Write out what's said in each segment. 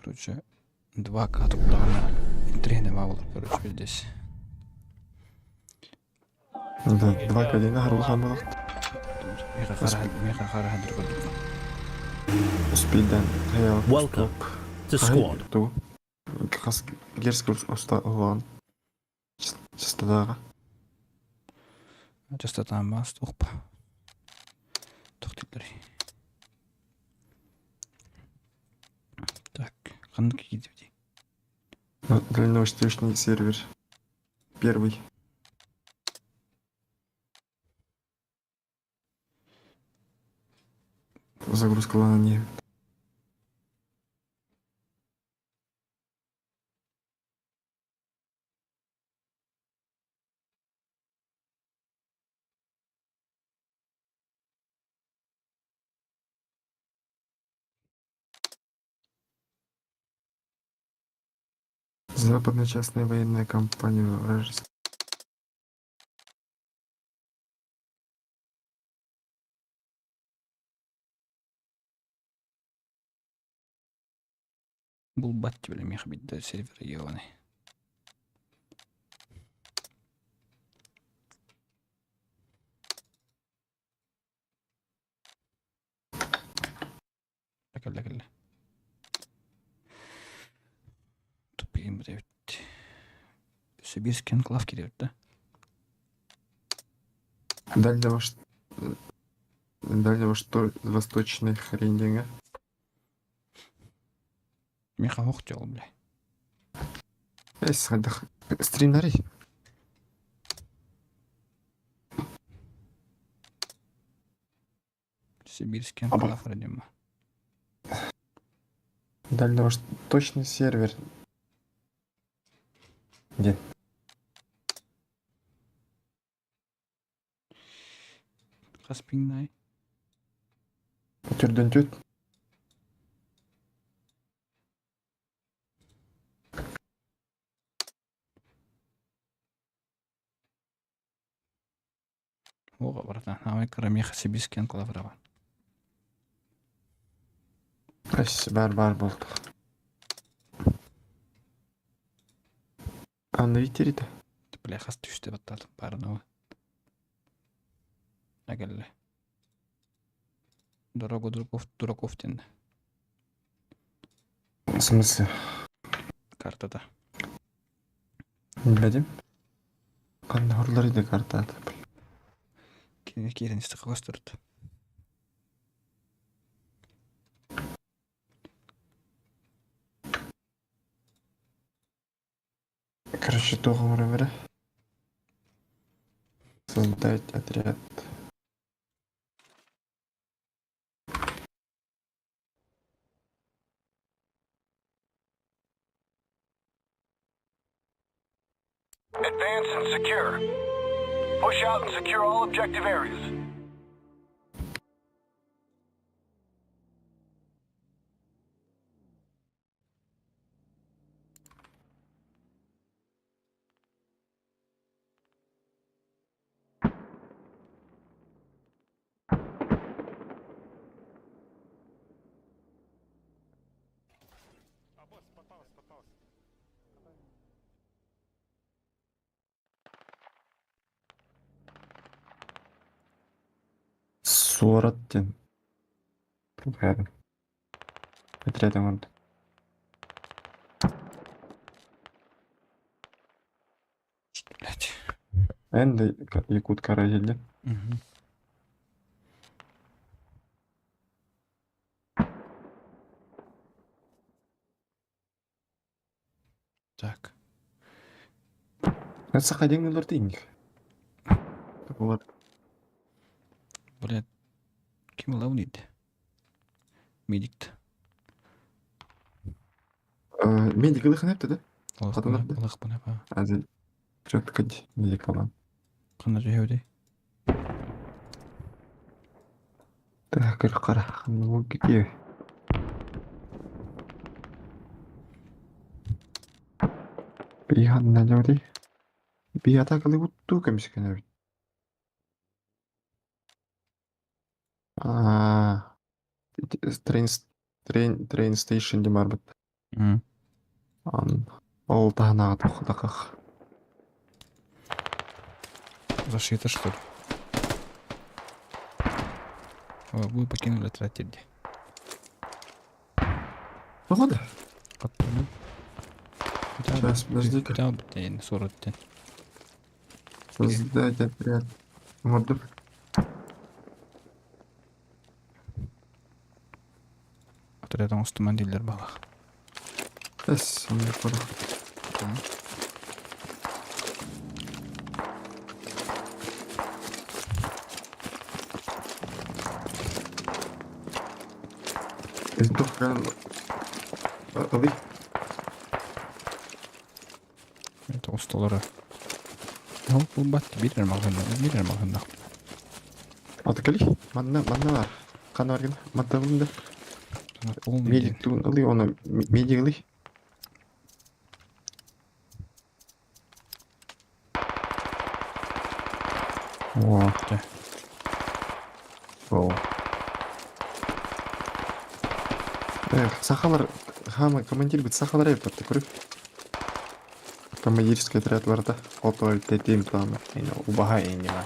Короче, 2К туттаҕына интэриэһинэй баа буолар, короче, здесь. Да, 2К диэн аһар улахан буолуохт. Миэхэ хараһа курдук. Успейдан хайа Welcome to squad. Ту хас герц уста оһоон частотаҕа. Частотаан баас туохпа. Тохтуллар. Так, ханнык киирдибитий? Дальневосточный сервер. Первый. Загрузка не. Западная частная военная компания вражеская. Булбат били миэхэ биирдэ сервер ебаный. Кэллэ кэллэ. Туппигин бүтэбит. Сибирский анклав кирэбит да? Дальневосточная хрень диэҥэ. Миэхэ оһох дьол бля. Эс хайдах стримнарый? Сибирский анклав дима. Дальневосточный сервер. Где? Хас пиҥнай? Түрдөн түт. Оҕо барыта аамай кыра миэхэ сибиискэн кылабыраҕын. Эс баар баар буолтах. Анна Витерита. Бля хас түстэ баттаатым баарынабы. Акелле. Дорогу дураков дураков диэн. В смысле? Картата. Билбэтим. Ханна хорлор иде картата. Кини киирэн истэххэ көстөрт. Короче, туох оҥоробура? Создать отряд. Advance and secure. Push out and secure all objective areas. Суорат диэн быһаарыҥ. Отряд оҥордум. Блять. Эн да якут каратель Угу. Так. Это саха диэн ылар инник. Олар Блядь. Ким ылабын дейді? Медикт. Медик ылыхын эпти да? Хатанар да? Ылыхпын апа. Азыр четко медик алам. Қандай жөйөдей? Так, кара. Ну, где? Биһанна дьоди. Биһата кылыбыттуу көмүскэнэбит. Аа, train train train station диэн барбыт. Ол таһынааҕы тохтотох. Зашито, что ли? О, вы покинули трактир где? Тоҕо да? Каттанып. Сейчас, подожди-ка. Хотя бы ты 40 ден. Создать отряд. Мордов. Отряд оҥостуман дииллэр баҕалаах. Эс, оннук буолуох. Туох ылый. Это усталара. Ол булбат биир маҕаһыынна биир маҕаһыыннаах. Аты кэли. Манна манна бар. Ханна баргын? Маттабын да. Полный Медик тугун ылый, оны медик ылый. О, Дьэ. О. Эх, сахалар, хама командир бит сахалар эбит көрү. Командирский отряд барда. Ото тетим там. Убаха иньма.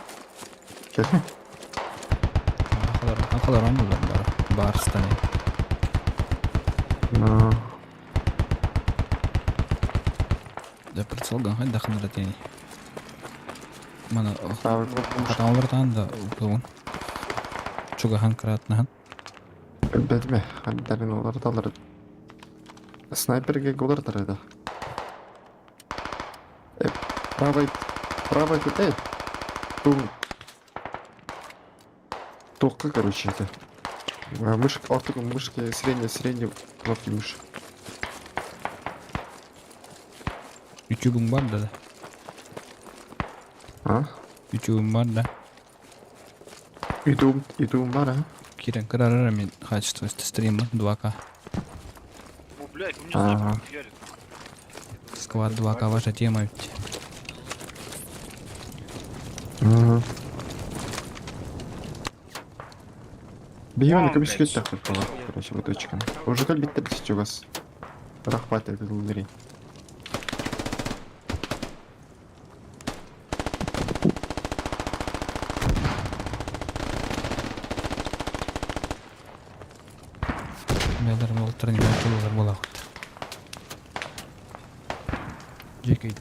Кэл. Сахалар сахалар оннулар бары. Барстан. Но. Дьэ прицелган хайдах тени. Мана хатаалартан да утугун. Чугахан кыраатнахан. Бэтме, хандарин олар талар. Снайперге голар тарада. Правый, правый тут, эй! Тум. Тоққа, короче, это. Мышка, ортық мышки, средняя, средняя кнопки мыши. Ютубуң бар да. А? Ютубум бар да. Ютуб, Ютуб бар, а? Кирен кырарар мен качество стрима 2К. О, блядь, у меня Ага. снайпер хуярит. Сквад 2К ваша тема ведь. Угу. Биһиги Вон, көмүскэ блядь. тахпыт буолар, короче, бу точканы. Уже кэлбиттэр чугас. Рахмат этилери. Мелер болтыр не болтыр болахут. Жекейт.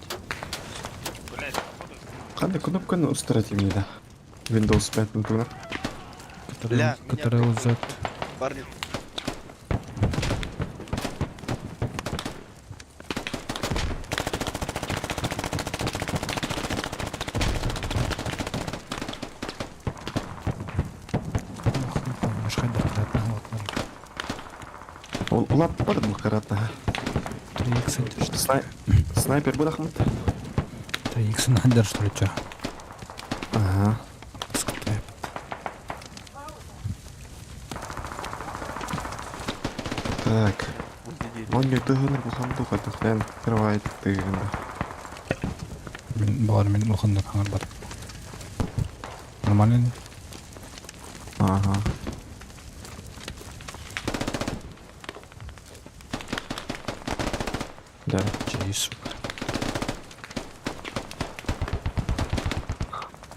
Блядь, походу. Қандай кнопканы устарать именно? да? Windows 5 тугунан. Бля, меня Который Z. Парни, Ол улап бар бу карата. 3х это что? Снайпер бу рахмат. 3х надо что ли чё? Ага. Скреп. Так. Он не тыгыныр бу ханду катыхтан кровать тыгында. Мен бар мен улхандар хаңар бар. Нормально? Ага. Да. Чей, сука.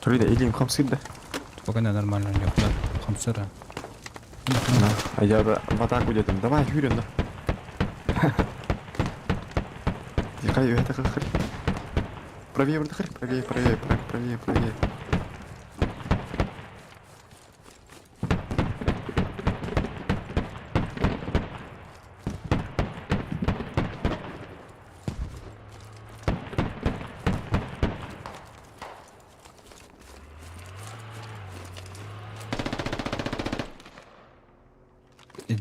Турыда илим хамсыр да. Пока не нормально не да. Хамсыра. На. А я в атаку где-то. Давай, Юрин, да. Тихо, это как хрень. Правее, правее, правее, правее, правее, правее.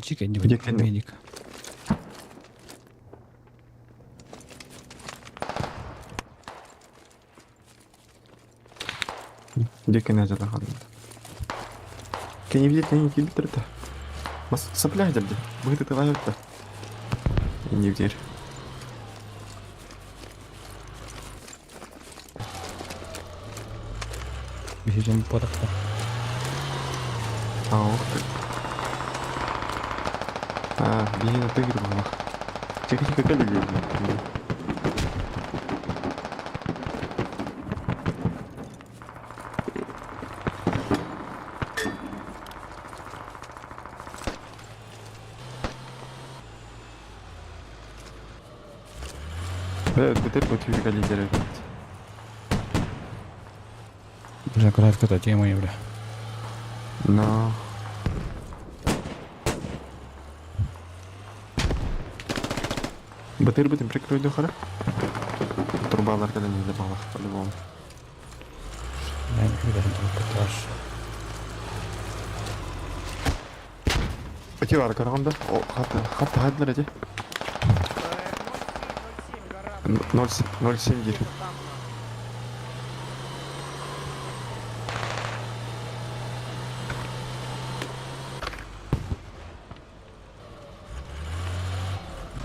Чика, не Где камера? медик. Где конец это ходит? Кені видит, не килдер да. Бас сапля дебди. Быты тывают да. Не видишь. Бежим порохта. А, ух ты. А, бейін тигр була. Тихо, тихо, кэлэ диэбит. Бля, БТ против лидера. Бля, графика-то тема, бля. Но... Батыр бытым прикрой хара. Трубалар когда не добавах, по-любому. Я не даже не Эти бар караганда. О, хата, хата хадлар эти. 0,7 дир.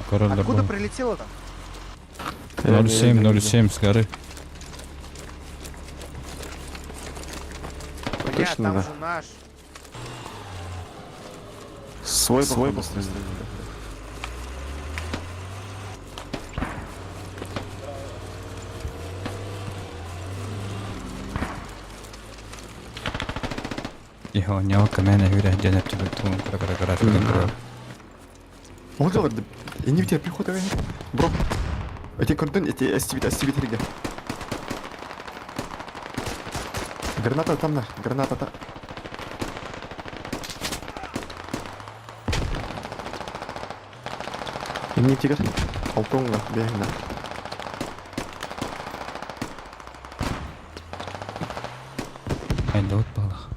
Король Откуда прилетело там? 0,7, 0,7 с горы. Бля, Точно, там да. же наш. Свой, свой был. Йо, нялка мене хүрэ дьэнэп түбүт туун кыра кыра графикатын көрөр. Он делает, я не видел прихода, бро. Эти кордон, эти STV, STV триггер. Граната там на, граната там. Не тигр. Алтонга, бегна. Айда вот балах.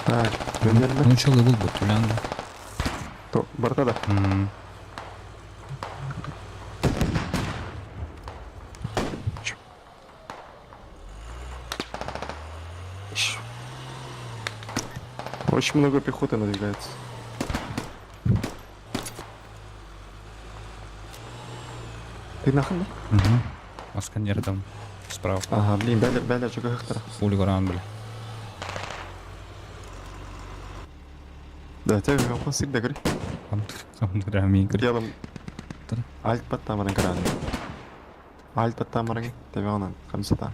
Так, примерно. Ну чё лыбыл бут түлән. То, барта да. Очень много пехоты надвигается. Ты нахуй? Угу. Асканер там справа. Ага, блин, бәле, бәле, чуга хахтара. Хули горан, бля. Да, тебя он всегда говорит. Делом. Альт паттамаран караны. Альт паттамаран табианан хамсата.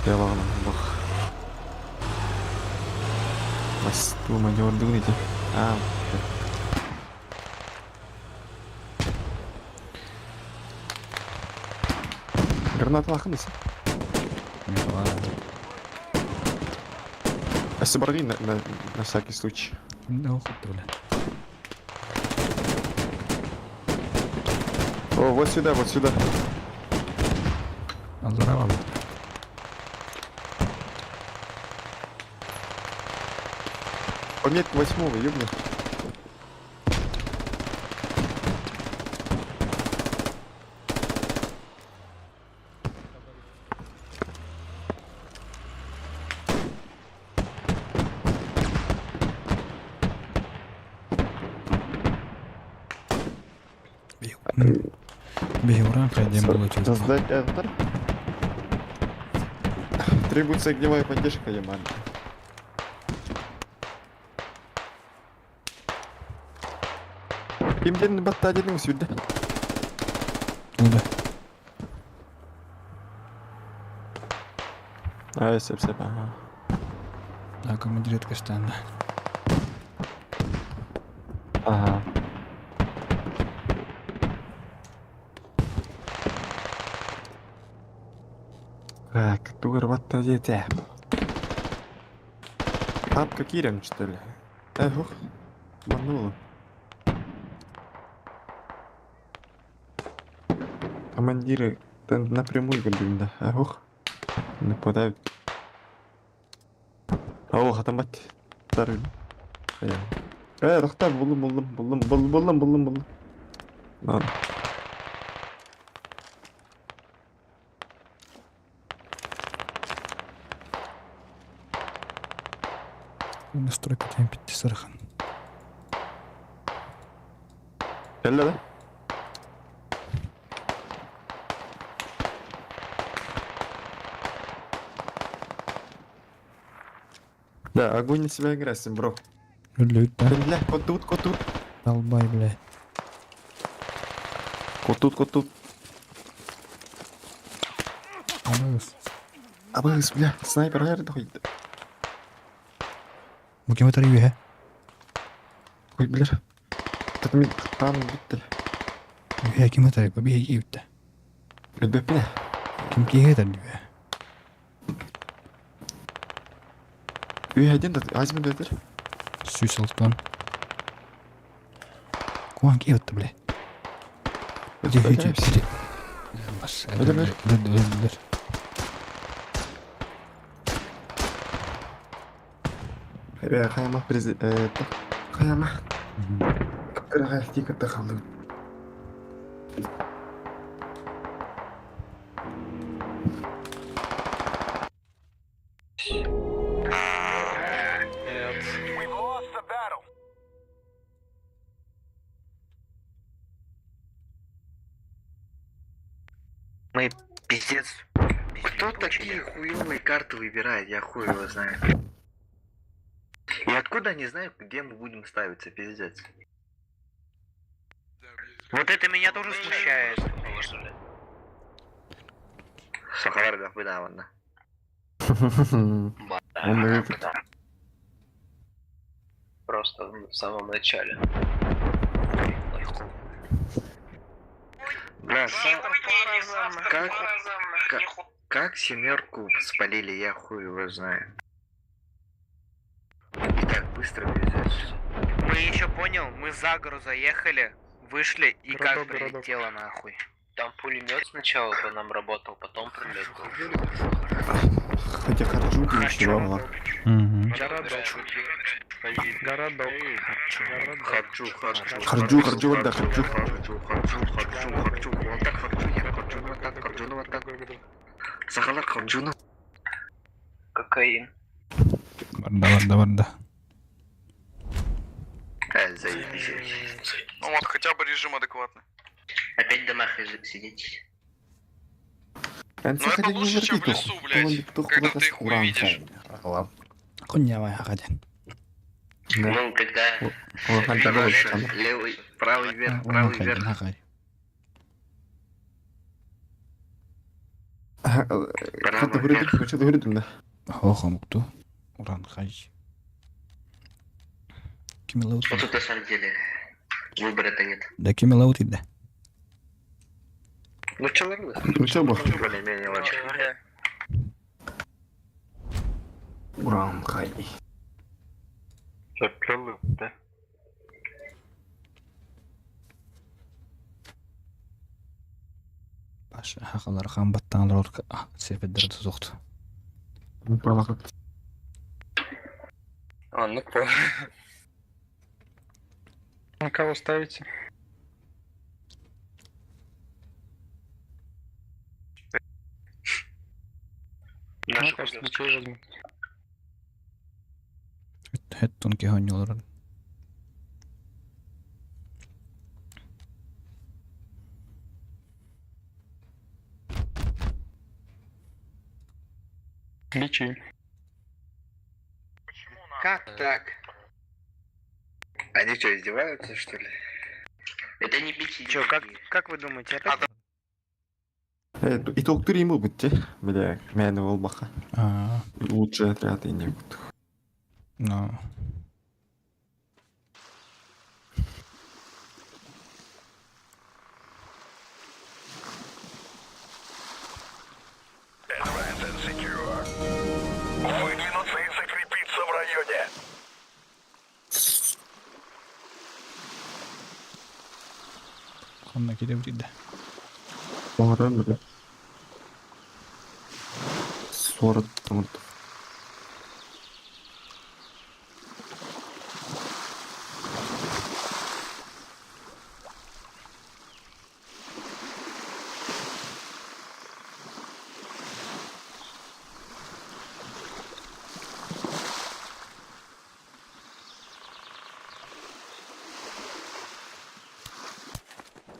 Делом бах. Бас ту майор дугните. А. Граната лахнется. А собрали на всякий случай. Да, уход, бля. О, вот сюда, вот сюда. Аллара Пометку восьмого, ёбни. Бейуран хайдем было чувство. Создать автор. Требуется огневая поддержка, Яман. Кимден батта дедиң сүрдө. Туда. Ай, сеп сеп, ага. Да, командир каштан. Ага. Так, тугар батта дете. Папка кирем, что ли? Эх, ух, мануло. Командиры напрямую говорим, да. Эх, ух. Нападают. О, хатамбат. Тарын. Э, тохтар, булдум, булдум, булдум, булдум, булдум, булдум, булдум. Ладно. Настройка тем пятти сарахан. Кэллэ да? Да, огонь на себя играйся, бро. Өллүбүт да. Бля, куттубут, куттубут. Далбай, блядь. Куттубут, куттубут. Абыс. Абыс, бля, снайпер хайыр да хойды. Бу ким ытар үөһэ? Ой, бля. Тут мин ханым бүтті. Үөһэ ким ытар? Бу биһиги бүттэ. Өлбөппүнэ. Ким киһи ытар үөһэ? Үөһэден да азмын да өтер. Сүүс алтан. Куан киһи ытты, бля. Иди, иди, иди. Бас, Өлөр. өлөр, өлөр. Э, хайама през... Э, хайама. Кыраға тикетті қалды. We've lost the battle. Мы пиздец. Кто такие хуевые карты выбирает, я хуй его знаю. И откуда они знают, где мы будем ставиться, пиздец. Вот это меня тоже смущает. Сахар да выдаванно. Он этот. Просто в самом начале. Бля, как, как, как семерку спалили, я хуй его знаю. И так быстро пиздец. Мы еще понял, мы за гору заехали, вышли и как прилетело нахуй. Там пулемет сначала по нам работал, потом прилет был. Хотя харчу ничего. Городок. Харчу, харчу. Харчу, харчу, да, харчу. Харчу, харчу, харчу, харчу. Вот так харчу, я харчу, вот так, харчу, вот так. Сахалар харчу, на. Кокаин. Барда, барда, барда. Э, заебись. Ну вот, хотя бы режим адекватный. Опять в домах сидеть. Ну это лучше, чем в лесу, блядь, когда ты их увидишь. Коньявай хакаден. Ну, когда левый, правый вверх, правый вверх. Хакай. Хатта көрөдүм, что көрөдүм да. Хо хомукту. Уран хай. Ким лаут? Вот тут на самом деле выбора-то нет. Да ким лаут иде. Ну что, ладно? Ну что, бо? Более-менее ладно. Уран хай. Да. Баш хакалар хан баттаңлар орка сепеддер тузукту. Балакат. А, ну по. На кого ставите? Нашу кажется, ничего возьму. Хеттун кихоньолор. Лечи. Как так? Они что, издеваются, что ли? Это не бичи. Чё, как вы думаете, опять Э, и толктур ему бутте. Бля, мен ол баха. А, Лучший отряд и не буду. но. Advance and secure. Выдвинуться и закрепиться в районе. Ханна кире бит Оңыран, бля. Сорок там.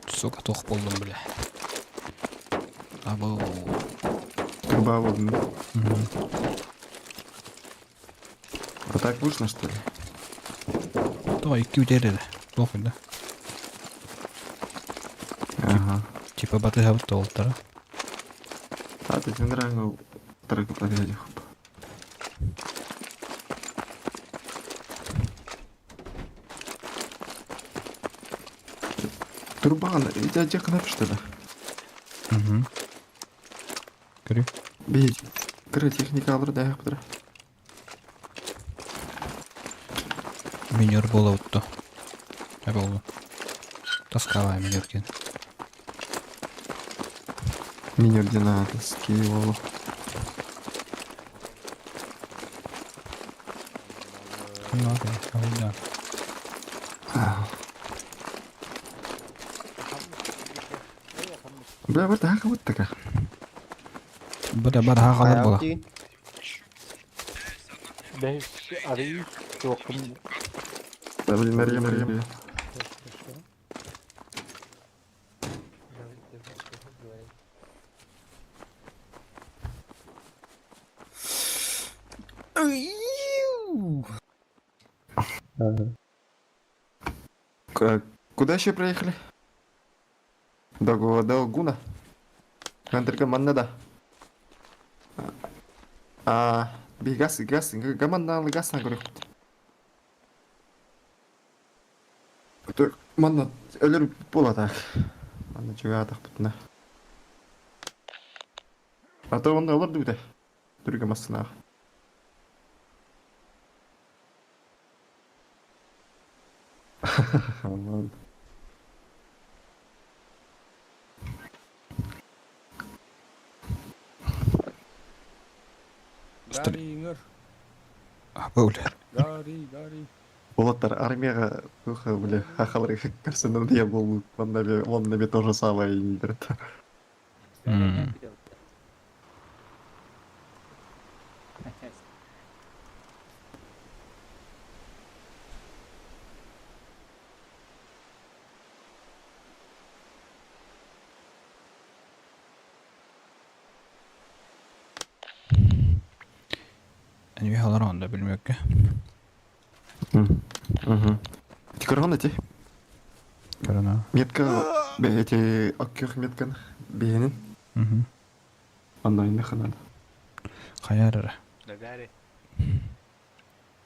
Сука, тох болдум, бля. Або. Труба вот. А так вышло, что ли? Тоҕо икки бүтэр эрэ. Туох да. Ага. Типа батыһабыт толтара. А ты нравится трек победе. Турбан, я тебе кнопку что ли? Угу. Көрү. Бей. Кыра техника алыр да яқпыдыр. Минер буола утто. Болду. Тасковая минеркен. Минер дена тоски его. Да. Бля, вот так вот такая. Бара бара хагалар була. Да, блин, Мария, Мария. Куда еще проехали? До, до Гуна. Андрека манна да. А, би газ, газ, гаманна газ на говорю. Так, манна өлөр була так. Манна чуга бутна. А то онда олар дүгде. Түргө массына. Бөүлэр. Улаттар армияга туха, бля, хахалар көрсөнөн я был, он на он на то же самое и не берет. Эми халар онда билмөккө. Угу. Ти көргөн эти? Көрөнө. Метка, эти оккөх меткан бейенин. Угу. Онда инде ханада. Хаяр эрэ.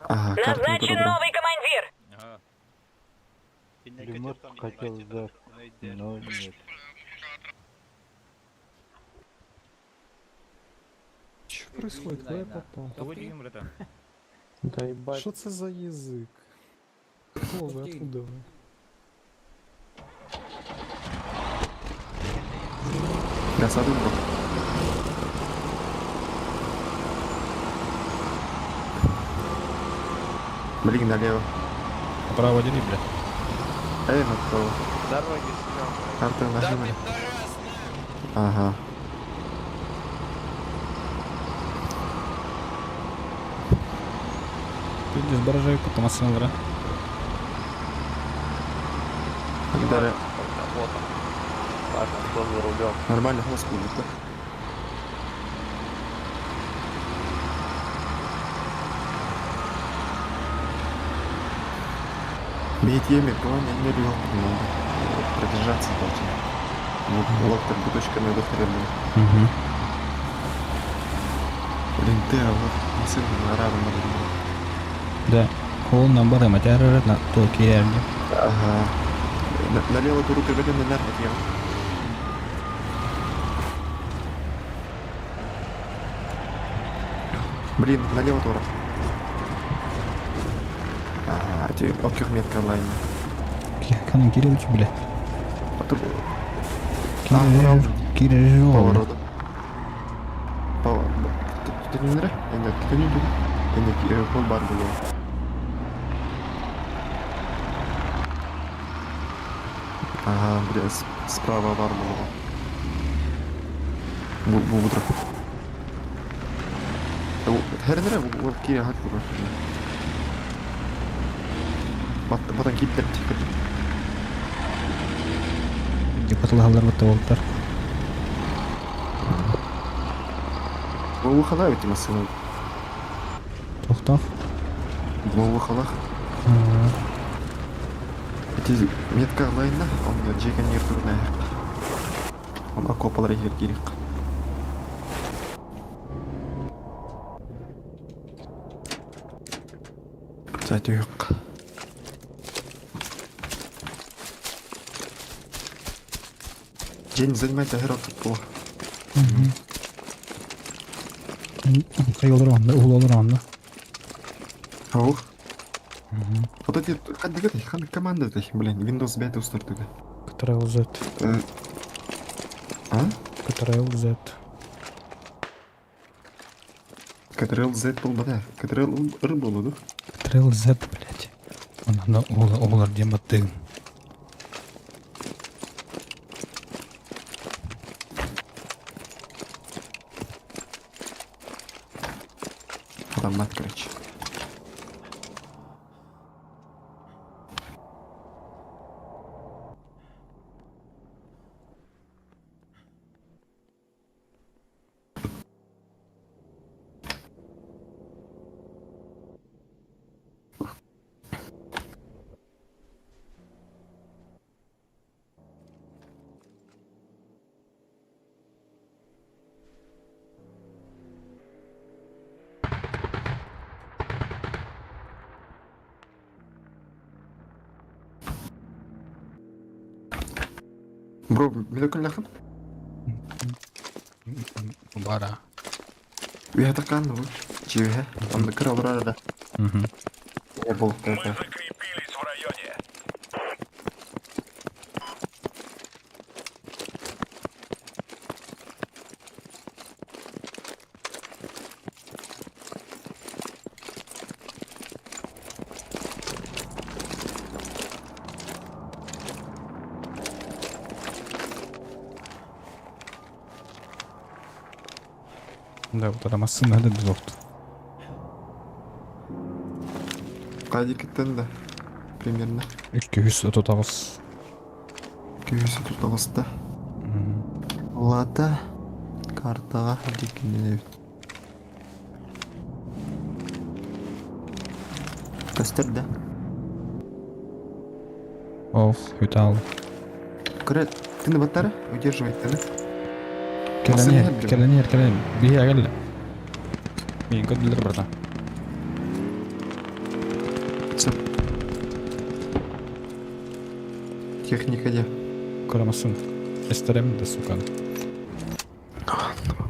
Ага, карту Назначен новый командир! Хотел сдать, но нет. Что происходит? Куда я попал? Да ебать. Что это за язык? Кто вы? Откуда вы? Гасадын бу. Блин, налево. Право дели, бля. Эй, направо. Дороги стрёмные. Карту нажимали. Ага. Пиздец, баражай потом массыналара. Далее. Вот он. Важно, кто за рулем. Нормально, голос будет, да? Бейт еми, не не надо. Продержаться должен. Вот локтор буточками до хрена. Угу. Блин, ты, а вот машина на рару надо. Да. Ол на бары матяры на то кирерди. Ага. Налево туру кыргыдан на нар вот Блин, налево тура. Ага, ти окюх метка лайн. Канын кирилич, бля. А то Кирилич, Кирилич. поворот. Поворот. Ты не нра? Нет, ты не тут. Не пол бар было. Ага, бля, справа бар было. Бу бу бу Хернere бу кире хат бу. Бат батан киттер тикер. Депуталар бутта болтар. Бу хала эти машины. Тохтох. Бу халах. Ити метка ылайна, онно дьиэ кэннигэр туран ааһыахха. Он окуопалар иһигэр киириэххэ. Чэ түһүөххэ. Дьиэни занимать аһыр ордук буолуо. Хайа олор онно, уһул олор онно. Ох. Вот эти ханнык ханнык команда блин, Windows 5 устартыга. Ctrl Z. А? Ctrl Z. Ctrl Z буолбата. Ctrl R буолуо Ctrl Z, блядь. Онно оҕолор диэн баттыгын. Адаммат, короче. Бро, мин күннэххин? Бара. Үөһэ такаан бу. Чиэһэ. Онно кыра олорор да. Я был Мы закрепились в районе. Да, вот это массыына да билохт. Кадикиттен да. Примерно. 239. 239-та. Лата картаҕа диккиннэнэбит. Көстөр да? Ох, үтаал. Көрө, тыны баттары, удерживай тыны. Кэлэн кэлэн иһэр, кэлэн. Биһи кэллэ. Миин көрдүлэр братан. Сөп. Техника де. Көрөмөссүн. Эстерем да, сука.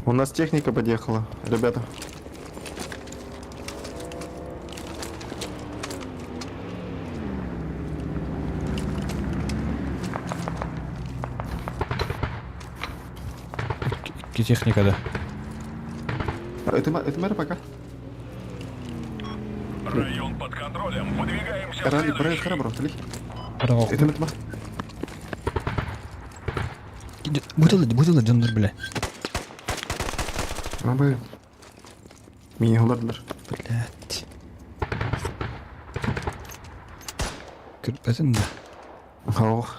У нас техника подъехала, ребята. Икки техника да. Это, это мэр пока. Район под контролем. Выдвигаемся в Ралли, брат, следующий. храбро, тли. Ара Это это Бутылы, дьоннор бля. Абы. Меня уладлар. Блять. Көрбөтүн да. Ох.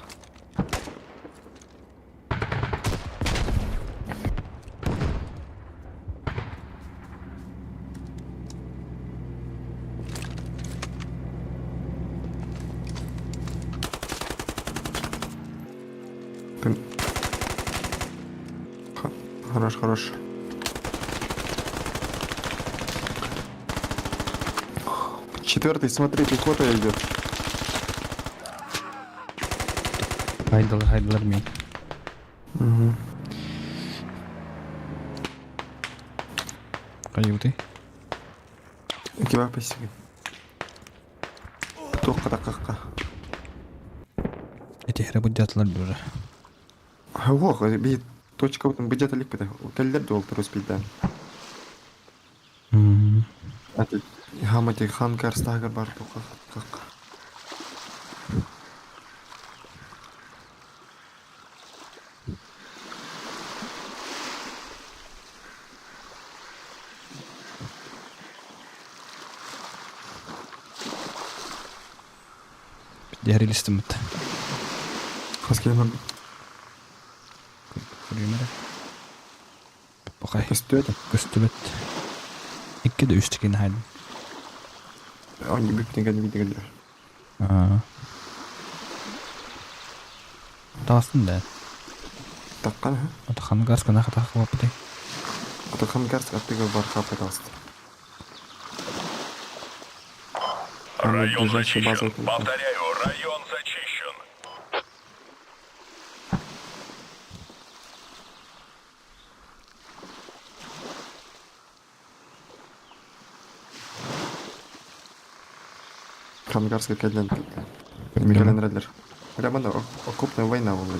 Ты... Хорош, хорош. Четвертый, смотри, пехота идет. Хайдалар, хайдалар мин. Угу. Хайыбытый? Кебаб песиги. Туохха таккакка. Этиһэрэ буддятылар уже. Ох, би точка бутун быдьата ликпите. Кэллэр дуолтар успейдаан. Ати хамати хан карстагар бар туха какка. Дьэрилистиммит. Хас киһи Көрүмэрэ. Бакай. Көстүөтэ. Көстүбэт. Икки да үс тикин хайдым. Они бүптен кәдімгі дегендер. Аа. Таҕыстым да. Таххан ха. Ото хангарс гына хатах хаппытай. Ото хангарс аттыгар бар хаппа таҕыста. Аны Район ближайшая база зачищен. Повторяю, район зачищен. Хангарска кэлэн Микелен эрэллэр. Прямо окопная война буолла.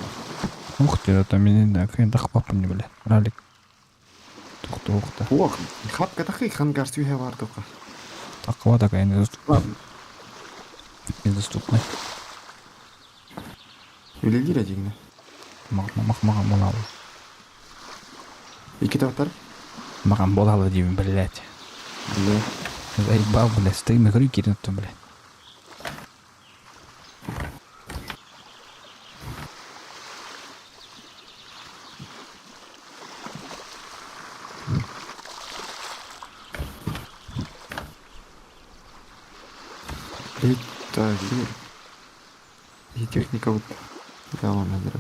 Ух ты, это меня кайдах папа не бля. Ралик. Тухта. Ох, хапка тахы хангарс үйе бар тоқа. Такова такая недоступна. Недоступна. Үлелер дегені. Мах болалы. Екі таптар? Маған болалы деймін, блядь. Бля. Заебал, блядь, стрим игры кинут, блядь. Это и техника вот. Да, ладно, да.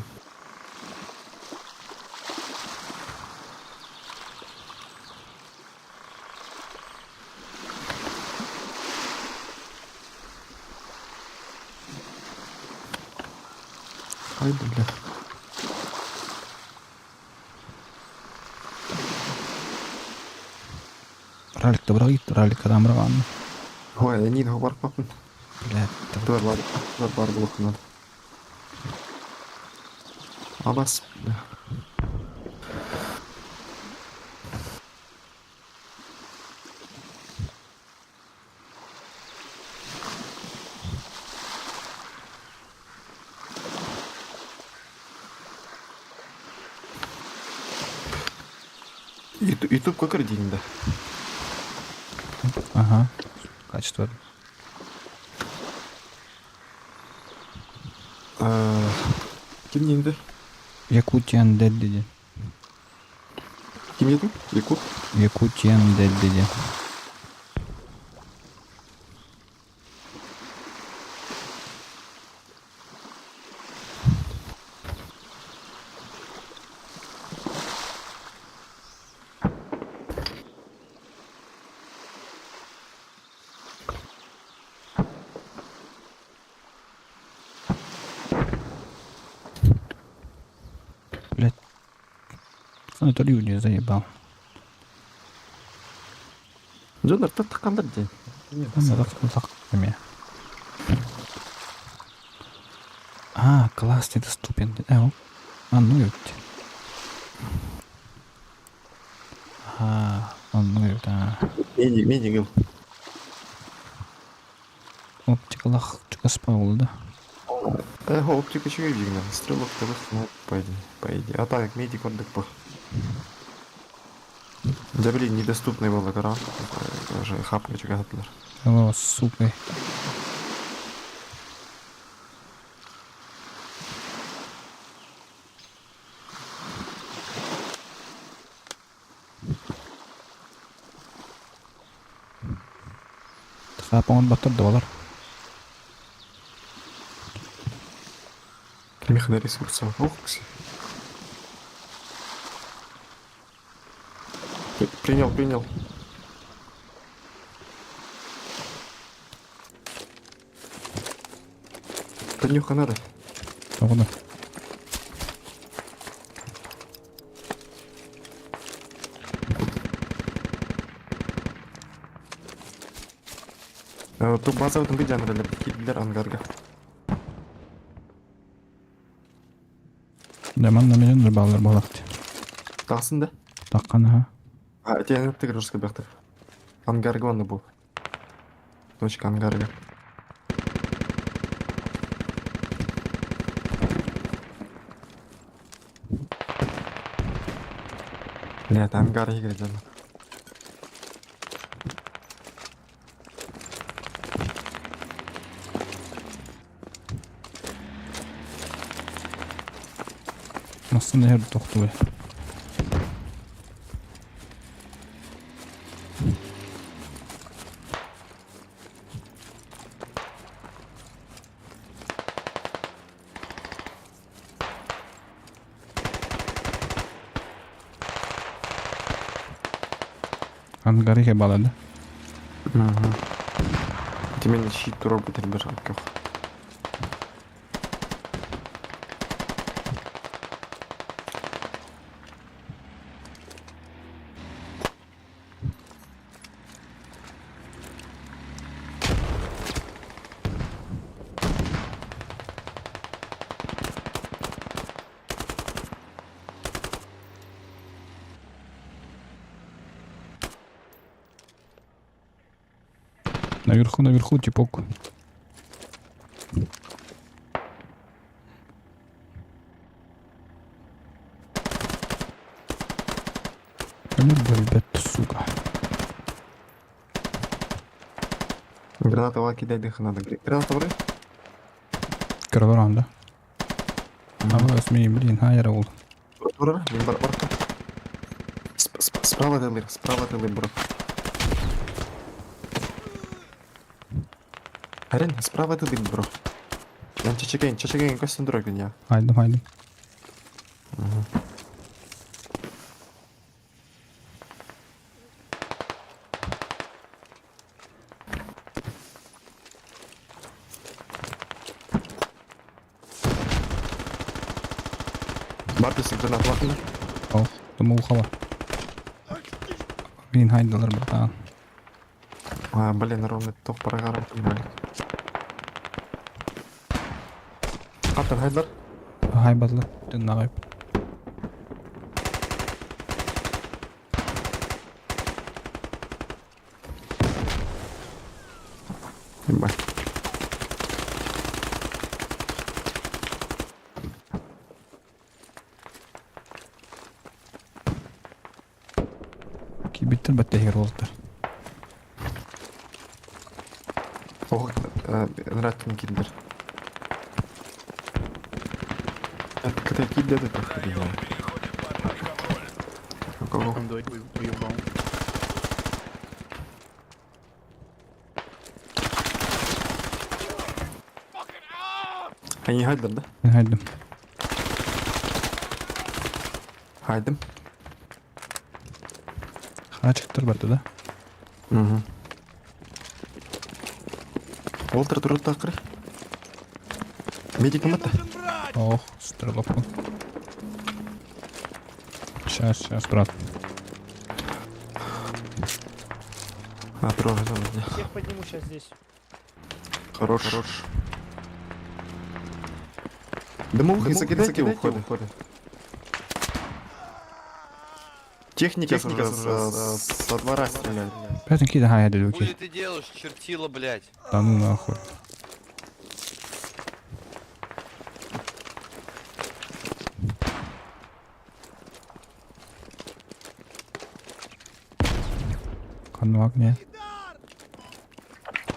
Ай, бля. Ралик добрый, ралик адам раган. Ой, я не бар папын. Блядь, Туар бар, туар бар блок надо. Абас. Бля. Ютуб как день, да? Ага. Качество. Ким дейді? Якутиан Dead dedi. Ким дедің? Якут? Якутиан Dead dedi. Блять. Санаторию не заебал. Жондар таттыққандар дей. А, класс недоступен. А, ну ведь. А, он ну да. Медик, медик. Оптика лах, чугас да. Э, оптика чего дигна? Стрелок ты по идее, по идее. А так, медик он по. Да блин, недоступный был экран. Уже хапка чугас О, сука. Хапон батыр доллар. Механа ресурсов. Ох, кси. Принял, принял. Танюха надо. Тоғыда. Ту база өтін бейді анралар, килдер ангарга. Да, манна менен баллар болакты. Тағсын да? Таққан, ага. А, тебе ты гражданский бяхтер. Ангарга он был. Точка ангарга. Нет, ангар играет. Массында her тоқту. Ангарихе балады. Угу. Тимени щит туруорбут элбэх көх. Наверху, наверху, типок. Ну, ребят, сука. Граната ла кидай дыха надо. Граната бары? Кырваран, да? А вы смей, блин, а я рол. Тура, мен бар бар. Справа тылы, справа тылы, бро. Арен, справа тылы, бро. Ян чечеген, чечеген көстөн турар я. Хайдым, хайдым. Бар десең граната лакында. О, думал ухала. Блин, хайдалар, братан. А, блин, ровно тоқ парагарам блин. Аттан хайдлар. Хай батла, тыннагай. Ебать. Кибиттер баттехер болтар. Ох, нраттын килдер. Это килдер это хуйня. Кого? Они хайдер, да? Хайдым. Хайдым. Хачыктыр батты, да? Угу. Уолтер турут такыры. Медик кыматта. Ох, стрелок. Сейчас, сейчас, брат. А, туру Всех подниму сейчас здесь. Хорош. Хорош. Дымовых закидайте уходы. Техника, Техника со двора стреляет. Пятен кида хай Хули дуки. ты делаешь, чертила, блядь? Да ну нахуй. Канвак, нет.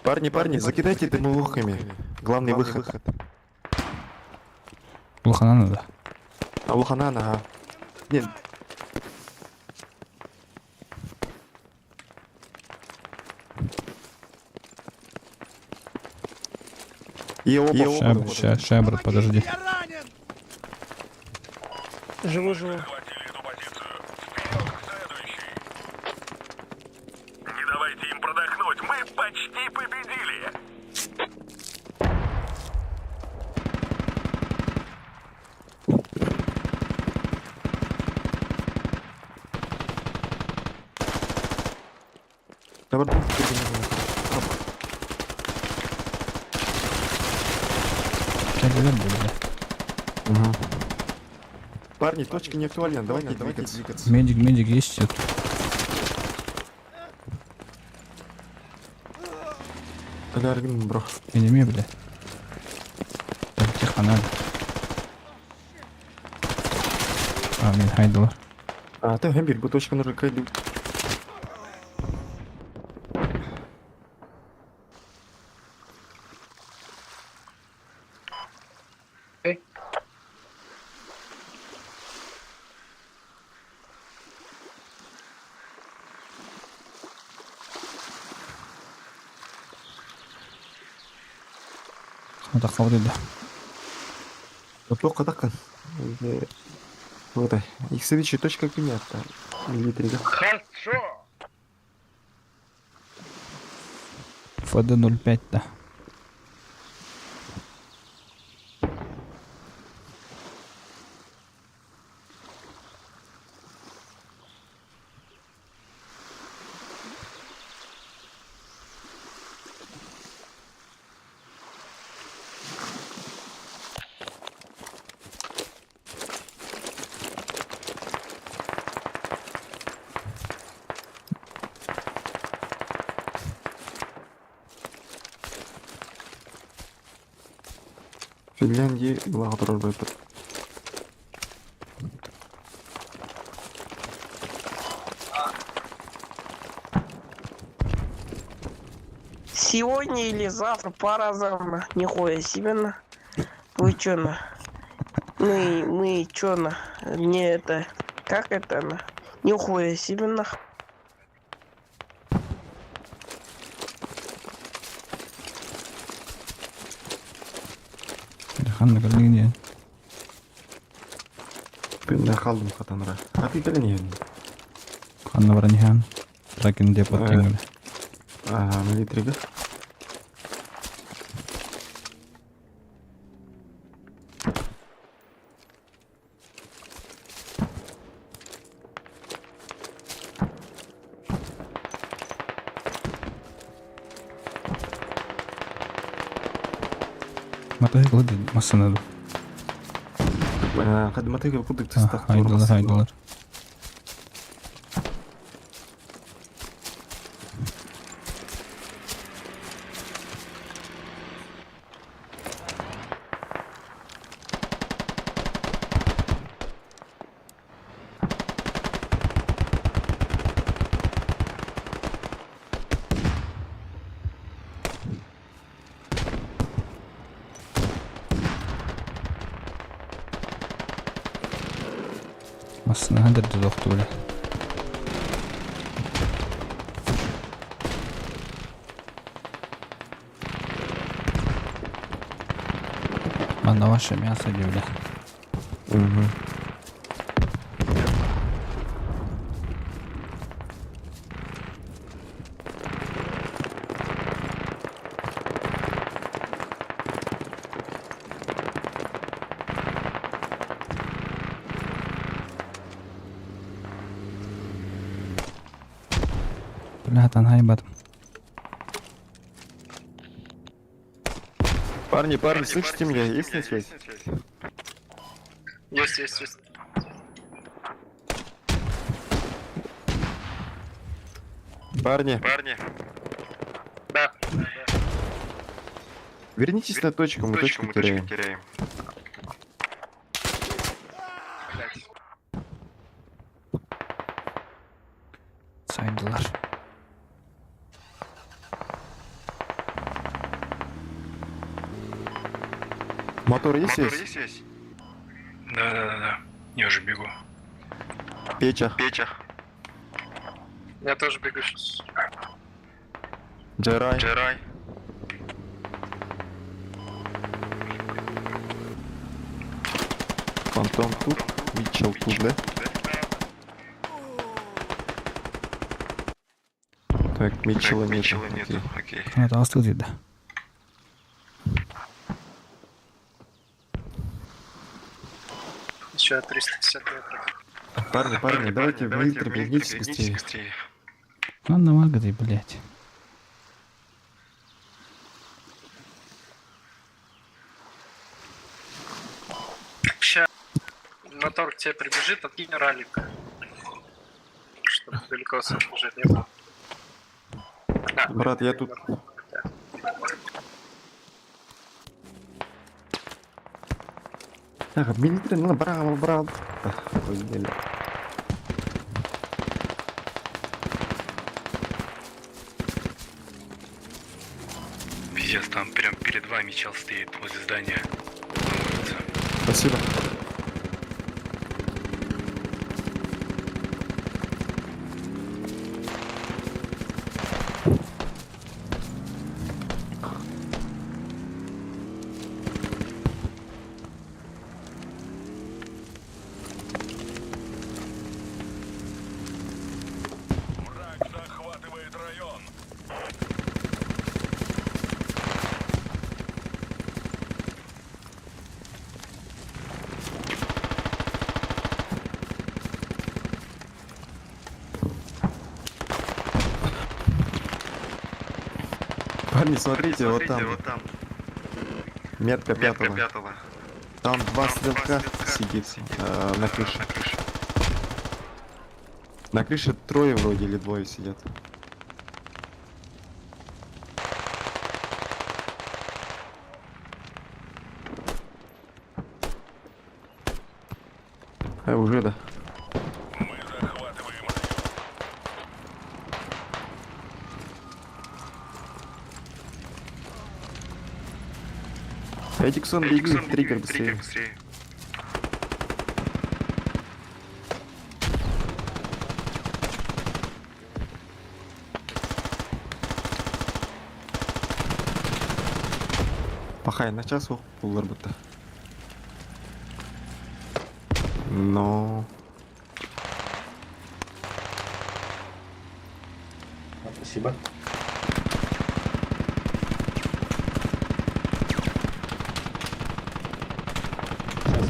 Парни, парни, закидайте дымовухами. Главный выход. Лухана надо. А луханан, ага. Нет. И оба, Ща, оба. ща, ща, брат, подожди. Живу, живу. Захватили эту позицию. Вперед к следующей. Не давайте им продохнуть. Мы почти победили. Давай, давай, Кэллилэр буолла. Угу. Парни, точка не актуальна, давайте, давайте двигаться. Медик, медик есть тут. Аляргин, бро. Энеми, бля. Так, тихо, надо. А, блин, хайдалар. А, ты гэмбир, бу точка нужна кайду. Хата хаврыда. Плохо так. Вот, их следующая точка принята. Милитари, да? Хорошо! ФД-05 да. Финляндия лаҕа турар быт. Сегодня или завтра по разам, на. Нихуя себе на. Вы чё на? Мы чё на? Мне это... Как это на? Нихуя себе на. Ханна кэллиҥ диэн. Тыынна хааллым хатанара. Аты кэлэн иһэн. Ханна баран иһэн. Лакин деп оттиҥ Аа, милитрига. Мотоцикл массыына дуу. Хадматыга курдук тыстах. Айдылар, айдылар. Массыына хандыр тохту бile. Манна ваше мясо бile. Угу. Бля, хайбат. Парни, парни, слышите меня? Есть на связь? Есть, есть, есть. Парни, Парни. Да. вернитесь на точку, мы точку теряем. теряем. Сайдылар. Мотор есть есть? есть? Да. Я уже бегу. Печа. Печа. Я тоже бегу сейчас. Джерай. Джерай. Фантом тут. Митчелл тут, да? Так, Митчелла нету. Окей. Это астыл дейді. Еще 350 метров. Парни, парни, давайте в милитари вернитесь быстрее. Ладно, магады, блядь. Сейчас мотор к тебе прибежит, откинь ралик. Чтобы далеко уже не было. Да. Брат, я тут. Так, милитари, ну, браво, браво. Охуели. Пиздец, там прям перед вами чел стоит возле здания. На улице. Спасибо. Враг захватывает район. Парни, смотрите, вот там. Метка пятого. Там два стрелка сидит на крыше. На крыше трое вроде или двое сидят. А, уже да. Эдиксон, беги, триггер быстрее. Пахай, на час булар бутта. Но... Спасибо. Сейчас,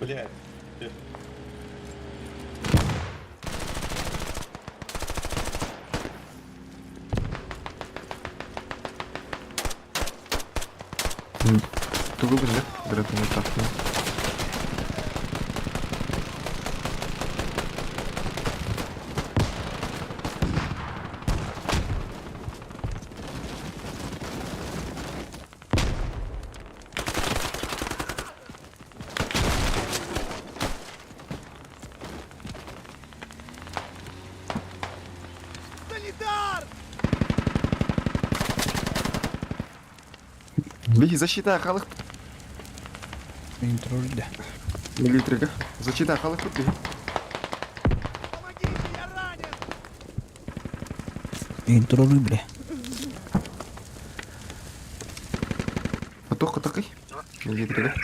Блядь. Тугу билер, дырытын тахны. Беги, защита, халых Интроль. Милитрига. Защита, халых беги. Интроль, бля. Потох такой. Милитрига.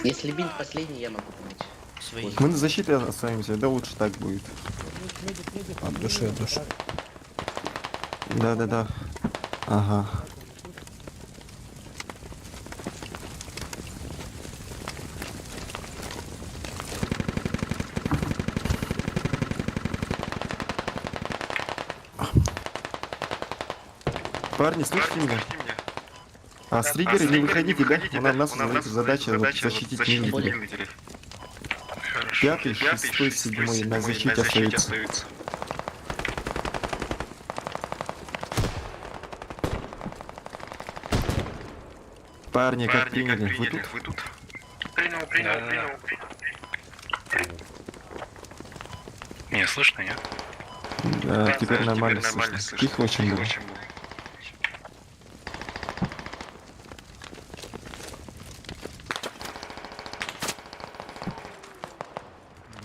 Если бинт последний, я могу помочь. Свои. Мы на защите останемся, да лучше так будет. От души, от души. Да-да-да. Ага. Парни, слышите меня? А с триггера не выходите, да? У нас задача вот защитить милитари. Пятый, шестой, седьмой на защите остаются. Парни, как приняли? Вы тут? Вы тут? Принял, принял, Да-да-да. принял. Меня слышно, нет? Да, теперь нормально слышно. Тихо очень было.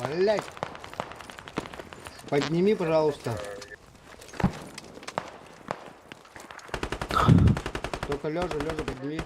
Блять. Подними, пожалуйста. Только лежа, лежа, подними.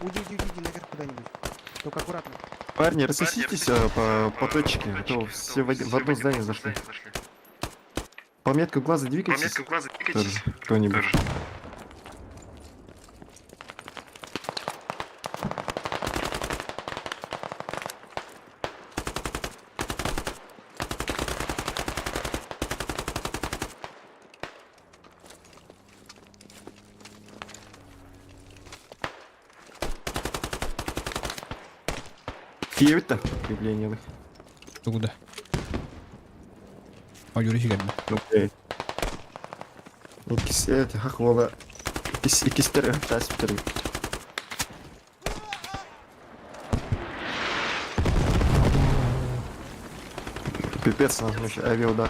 Уйдите, уйдите наверх куда-нибудь. Только аккуратно. Парни, рассоситесь по точке, а то все в одно здание зашли. По метку глаза двигайтесь. Тоже кто-нибудь. Киевит-то крепление. Куда? А, Юрий geldi. Окей. Икис эти хахвола. Икис икистер таспитер. Пипец, нам еще авиаудар.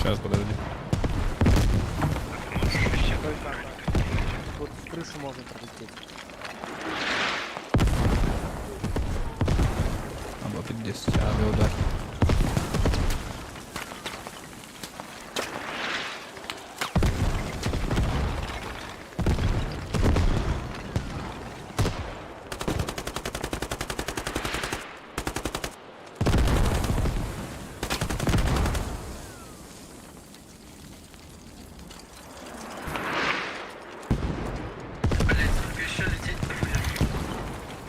Сейчас, подожди. Тут в крышу можно пролететь. Або під 10 авіаудар. Блять, только еще лететь-то будет.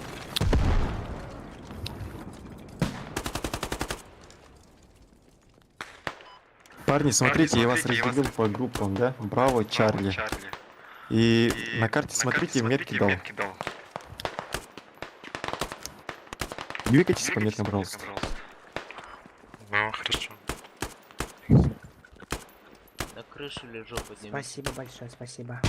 Парни, смотрите, я вас разделил по группам, да? Браво, Чарли. И на карте, смотрите, метки дал. Двигайтесь по меткам, пожалуйста. Ну, хорошо. На крышу лежу, подними. Спасибо большое, спасибо.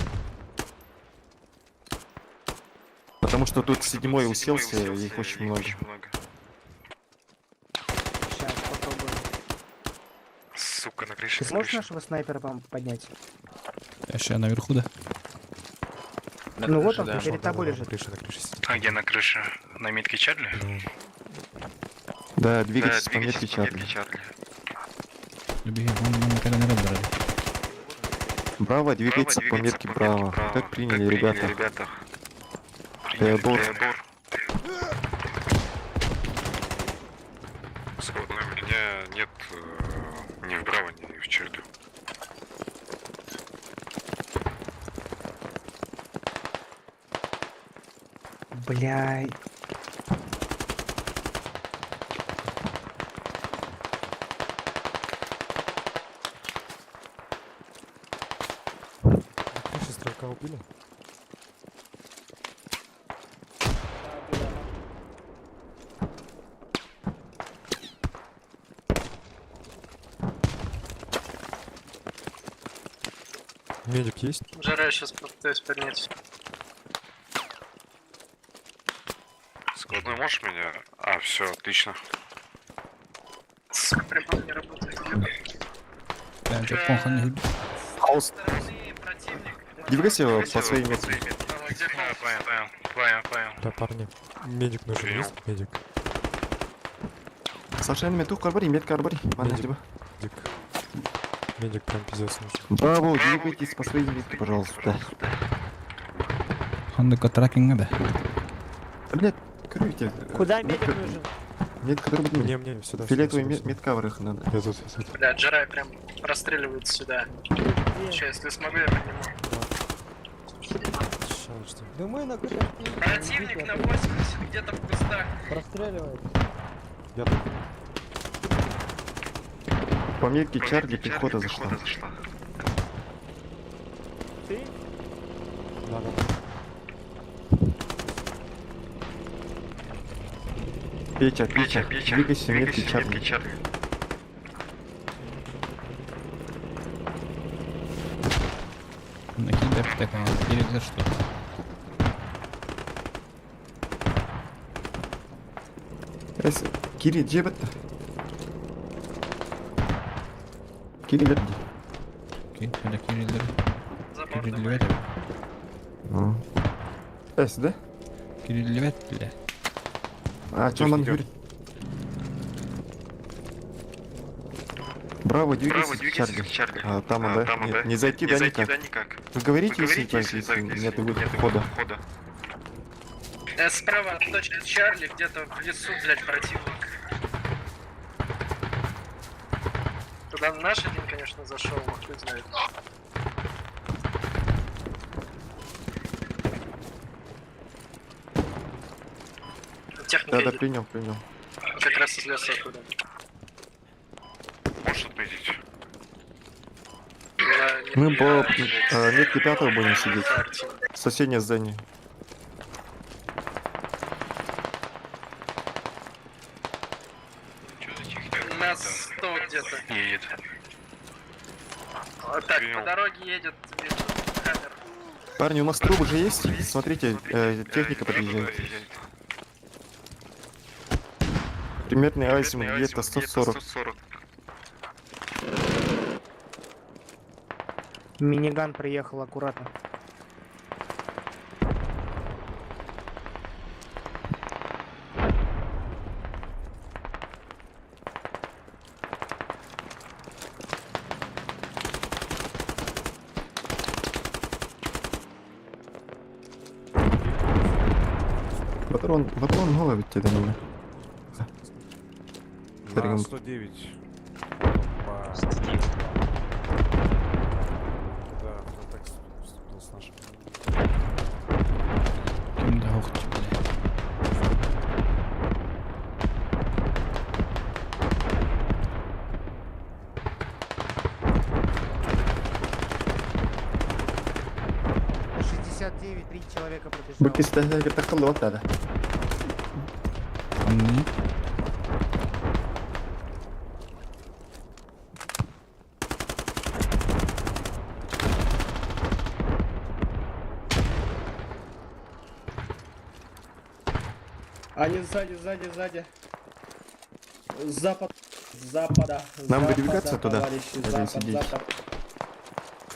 Потому что тут седьмой уселся, их очень много. Сейчас попробуем. Сука, на крыше. Ты сможешь нашего снайпера поднять? Я ще наверху, да? ну вот он перед тобой лежит. На крыше, на крыше сидит. А где на крыше? На метке Чарли? Да, двигайтесь по метке Чарли. Любі, вон мене коли не розбирали. Браво, двигайтесь по метке Браво. Как приняли, ребята? Теодор. Складной, у меня нет ни в Браво, ни в Чарли. Бля, На крыше стрелка убили? Медик есть? Жара сейчас попытаюсь поднять. Складной можешь меня? А, все, отлично. Сука, прибор не работает. Я нічого плохо не гуд. Хаус. Противник. Двигайся по своей метке. А, понял, понял, понял, понял. Да, парни. Медик нужен Принял. есть? Медик. Саша, метку карбари, метка арбари. Медик. Медик. Медик прям пиздец нужен. Браво, двигайтесь по своей метке, пожалуйста. Хандика трекінга, да? Да, блядь, короче. Куда медик нужен? Метка который Мне, мне, сюда. Фиолетовый сюда, сюда, метка врых надо. сюда. Я тут, я тут. Бля, Джарай прям расстреливает сюда. Сейчас, если смогу, я подниму. Ща, жди. Да мы на крыше. Противник на 80, где-то в кустах. Простреливает. Я тут. По метке Чарли пехота зашла. Ты? Да, да. Петя, Петя, двигайся метки Чарли. Накидай аптека, или за что? Эс, Кири, где это? Кири, где? Окей, сюда кирилдер. Кириллевет. Ну. Эс, да? Кириллевет, бля. А, что он говорит? Браво, двигайся, Чарли. А, там, он, да? Нет, не зайти, да, никак. Вы говорите, если, если нет выхода. Справа от точки Чарли, где-то в лесу, блядь, противник. Туда наш один, конечно, зашел, но хуй знает. Техника Да, да, едет принял, принял. как раз из леса оттуда. Можешь отметить? Мы по метке пятого будем сидеть. Соседнее здание. Что за техника? На 100 где-то. Едет. А, Так, Принял. по дороге едет вижу, камера. Парни, у нас трубы же есть? Смотрите, техника подъезжает. Примерный азимут где-то 140. Миниган приехал аккуратно. Патрон, патрон голову тебе не. На 109. По... Да, в контакт вступил с нашим. Ким да суох блядь. На 69 три человека пробежало. Бу кистәһәгә тақылды вот да. Анны. Они сзади, сзади, сзади. Запад, с запада. Нам запада, выдвигаться туда? Товарищи, Или запад, сидеть? запад.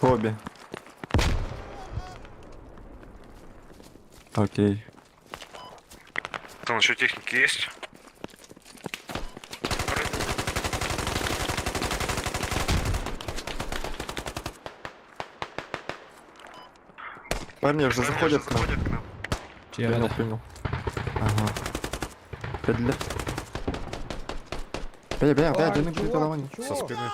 Обе. Окей. Там еще техники есть? Парни уже заходят к нам. Чья Понял, понял. Ага. Кәділі. Бля, бля, бля, Ай, дьону чувак, приталавани. чё? Со спины.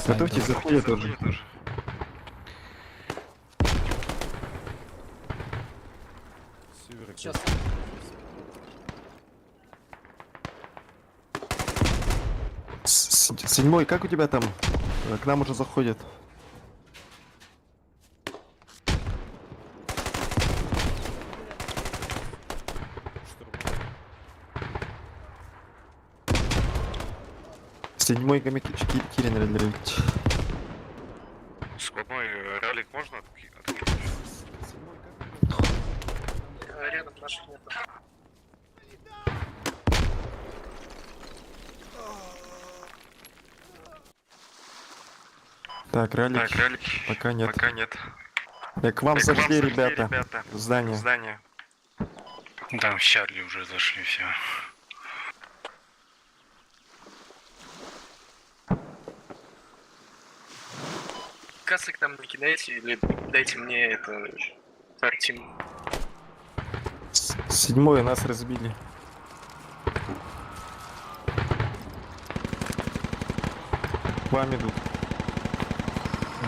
Готовьтесь, заходят уже. Севера Сейчас. Седьмой, как у тебя там? К нам уже заходят. Седьмой гамик Кирин Релевич. Складной ралик можно откинуть? Рядом наших нет. Так, ралик. Так, ралик. Пока нет. Пока нет. К вам зашли, ребята. В здание. Здание. Там в Чарли уже зашли все. Касок там не кидайте или дайте мне это... Артем. Седьмой нас разбили. К вам идут.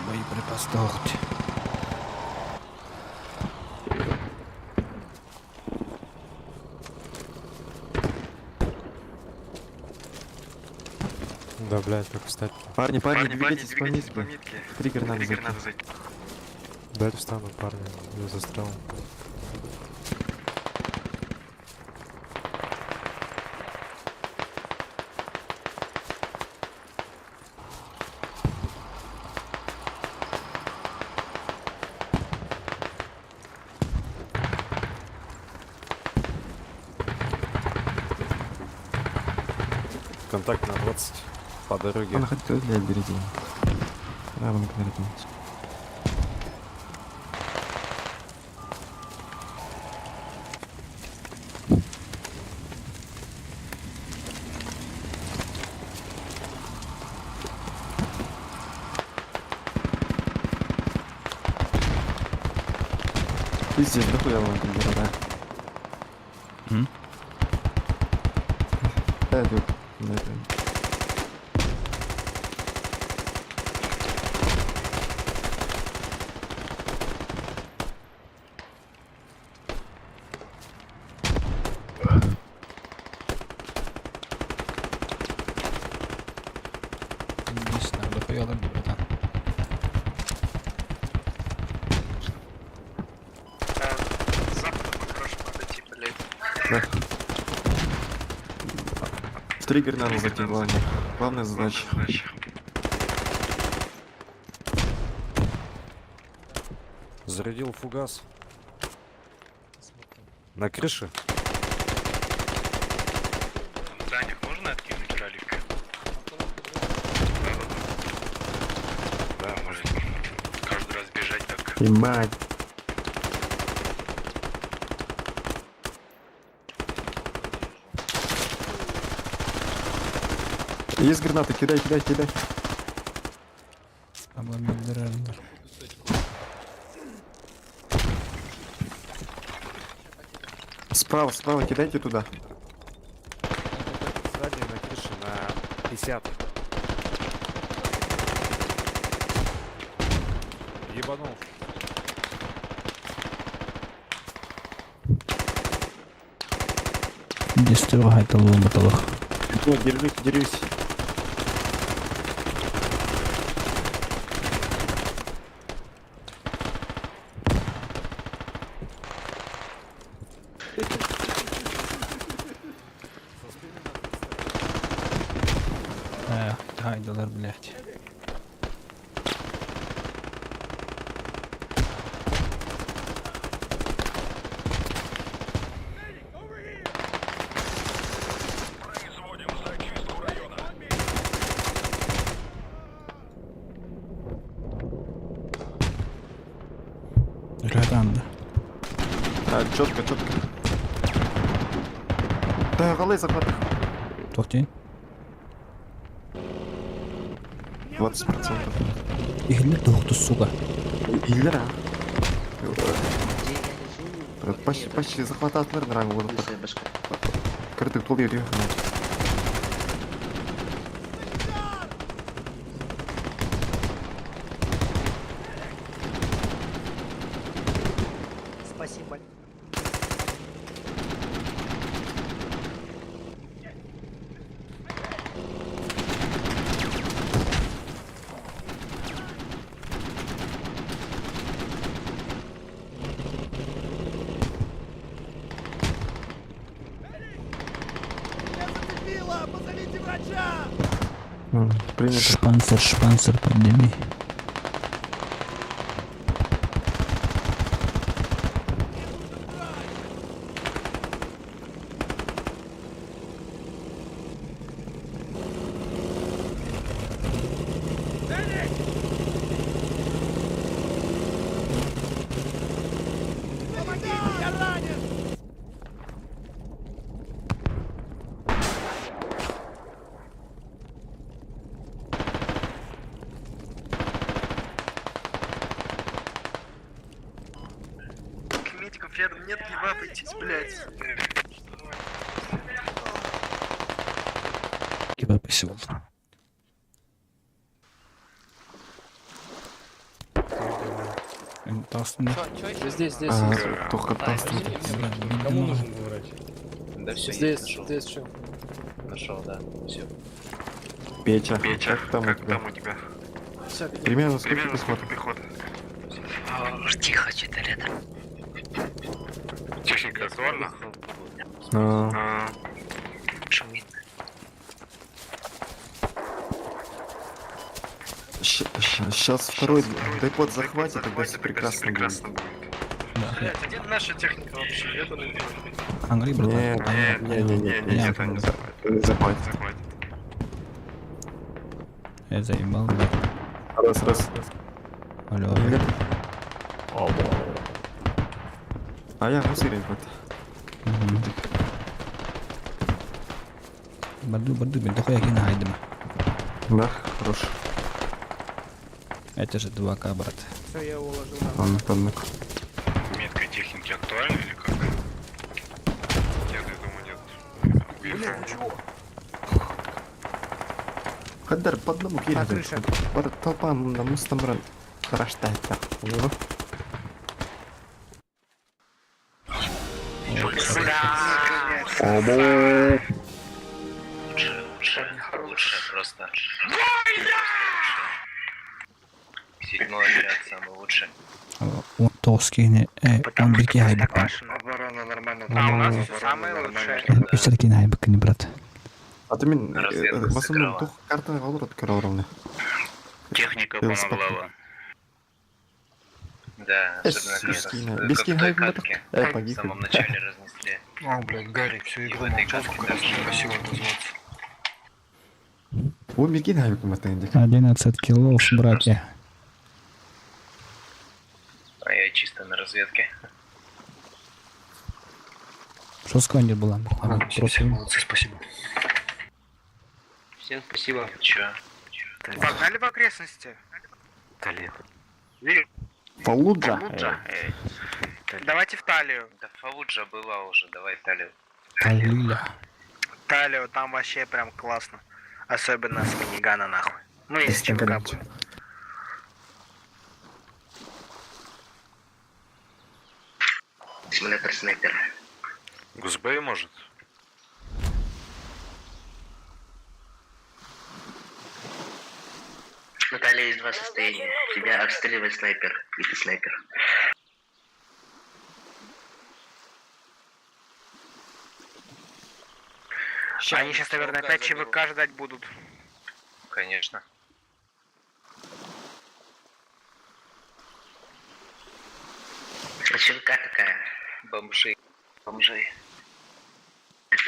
Боеприпас суох. Да, блядь, как встать? Парни, парни, двигайтесь по метке. Триггер надо зайти. зайти. Дайте встану, парни, я застрял. Контакт на 20 по дороге. Он хотел для береги. Да, он говорит. Пиздец, дохуя вам там да. М? Да, идут. Да, да. Не знаю, дохуя да братан. С запада по-хорошему отойти, блядь. Да. В триггер надо зайти, главное. Главная задача. Зарядил фугас. На крыше? В зданиях можно Ебать. Есть гранаты, кидай, кидай, кидай. Справа, справа, кидайте туда. Сзади на крыше на 50. Ебанул. Дистюргайталууматалах. Ну, держись, держись. Э, гайдалар, блядь. Производим зачистку района. Ряданда. А, четко, четко. Да, голы захват. Тохтин. 20%. Ихлер тухту, сука. Иллера. Почти, почти захвататлар нрам вот так. Кырдык тол ерге. Спасибо. Принято. Шпанцер, шпанцер, подними. Медиков рядом нет, не вапайтесь, блядь. Киберписывал. Здесь, здесь. А, Только тастан. Кому нужен был врач? Да все, Здесь, здесь что? Нашел, да. Все. Петя, как там у тебя? у тебя? Все, Примерно сколько пехоты? Тихо, что-то рядом. Техника актуальна? А, Шумит. Сейчас второй депот захватит, тогда все прекрасно будет. Блядь, а где наша техника вообще? Ебаный Ангри, Не, братан. не, не, не, не, не, не, захватит. Я заебал, блядь. Раз, раз. Алло. А я мусорин вот. Барду, барду, блядь, дохуя кина хайдема. Да, хорош. Это же 2К, брат. Все, я его уложил. Ладно, ладно. Метка техники актуальна или как? Нет, я думаю, нет. Уехал. Хадар, по одному На крыше. Бар толпа на мустамран. Раштайта. Лучше, лучше, лучше просто. Седьмой отряд самый лучший. Он тоскини, он бирки хайбык. Оборона нормально. А у нас все самое лучшее. Үсәркин хайбык, не брат. А ты мен, Разведка в основном сыграла. тух карта валрот ровно. Техника помогла вам. Да, особенно Бескина. когда Бескин в той хайбык. катке Эй, в погиб. самом начале разнесли. О, блядь, Гарик, всю игру молчал, сколько раз не просил отозваться. Он бекин хайбык матендик. 11 киллов, братья. Я чисто на разведке. Что с командир была? Все, молодцы, спасибо. Всем спасибо. Чё? Погнали в окрестности. Талия. Фаллуджа. Давайте в Талию. Да Фалуджа была уже, давай Талию. Талиля. Талию там вообще прям классно. Особенно с минигана нахуй. Ну, если ЧВК будет. Симулятор снайпера. Гузбей может? Наталья есть два состояния. Тебя обстреливает снайпер, и ты снайпер. Они сейчас, наверное, опять ЧВК ждать будут. Конечно. А ЧВК такая. Бомжи. Бомжи.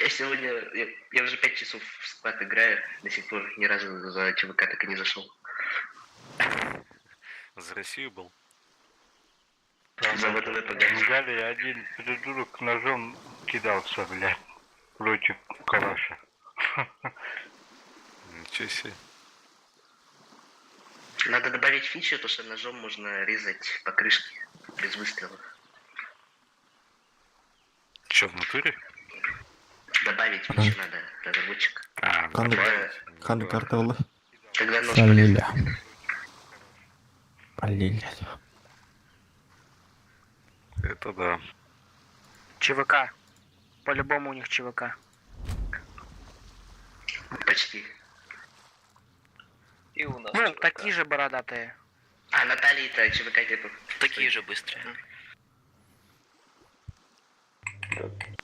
Я сегодня... Я уже 5 часов в склад играю, до сих пор ни разу за ЧВК так и не зашел. За Россию был. За ВДВ погнали. Гале один придурок ножом кидался, блядь, против калаша. Ничего себе. Надо добавить фичу, то что ножом можно резать покрышки без выстрелов. Че, в натуре? Добавить фичу надо, разработчик. А, Ханнык, ханнык карта буолла? Когда нож Талиля. Аллилля. Это да. ЧВК. По-любому у них ЧВК. Почти. И у нас. Ну, такие же бородатые. А, Натальи-то ЧВК нету. Такие же быстрые.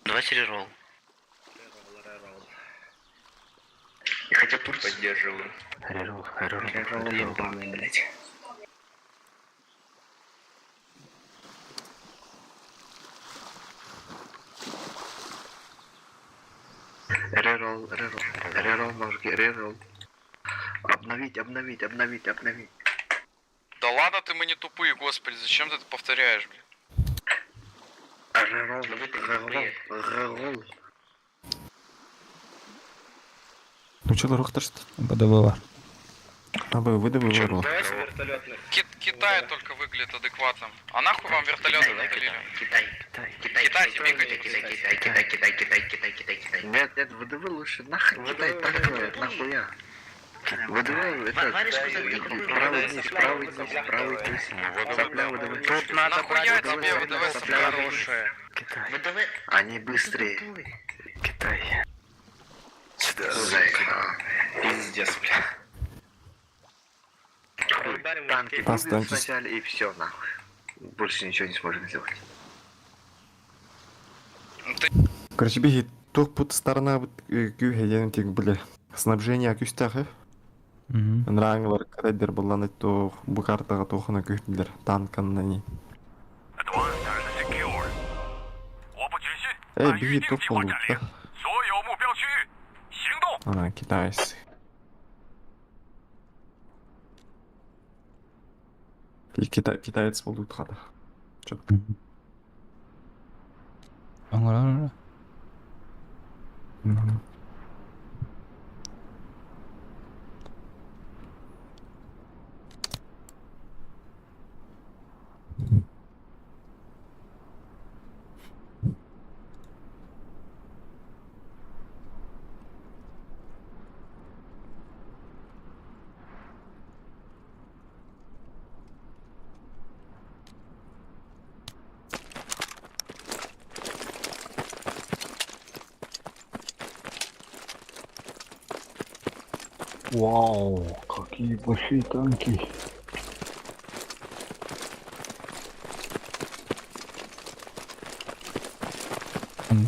Давайте реролл. Я хотел Турцию. Поддерживаю. Реролл, реролл, реролл, ебаный, блядь. Реролл, реролл, реролл, мужики, реролл. Обновить, обновить, обновить, обновить. Да ладно ты, мы не тупые, господи, зачем ты это повторяешь, блин? Реролл, реролл, реролл. Нууччалар суохтар. ВДВ. А вы ВДВ вырвал. Китай только выглядит адекватным. А нахуй вам вертолеты Китай, Китай, Китай, Китай, Китай, Китай, Китай, Китай, Китай, Китай, Китай, Китай, Китай. Нет, нет, ВДВ лучше нахрен Китай, так делает, нахуя. ВДВ это правый вниз, правый вниз, правый вниз. Сопля ВДВ. Тут надо Нахуя брать тебе ВДВ сопля хорошие. ВДВ. Они быстрее. Китай. Пиздец, бля. Танки будут Останьтесь. сначала и все нахуй. Больше ничего не сможем сделать. Короче, биһиги туохпут сторона күүһэ диэн били. Снабжение күүстээх. Нраңлар кадер булланы то бу картага туохана күүһтүлэр танканна не. Эй, биһиги туох буолбут. Ана, китайцы. И китаец болду хата. Чё? Аңара. Вау, какие большие танки.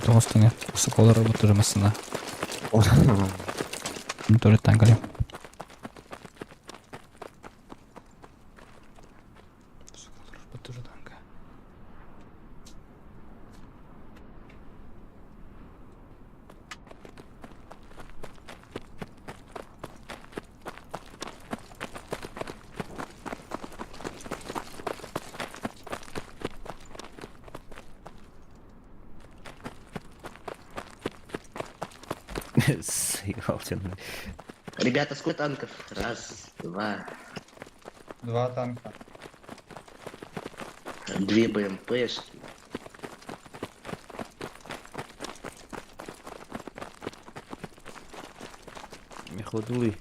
Тоҕус Соколар работы масына. Тоже танкали. Тоже танка. Заебал тебя. Ребята, сколько танков? Раз, два. Два танка. Две БМПшки. Меходулы.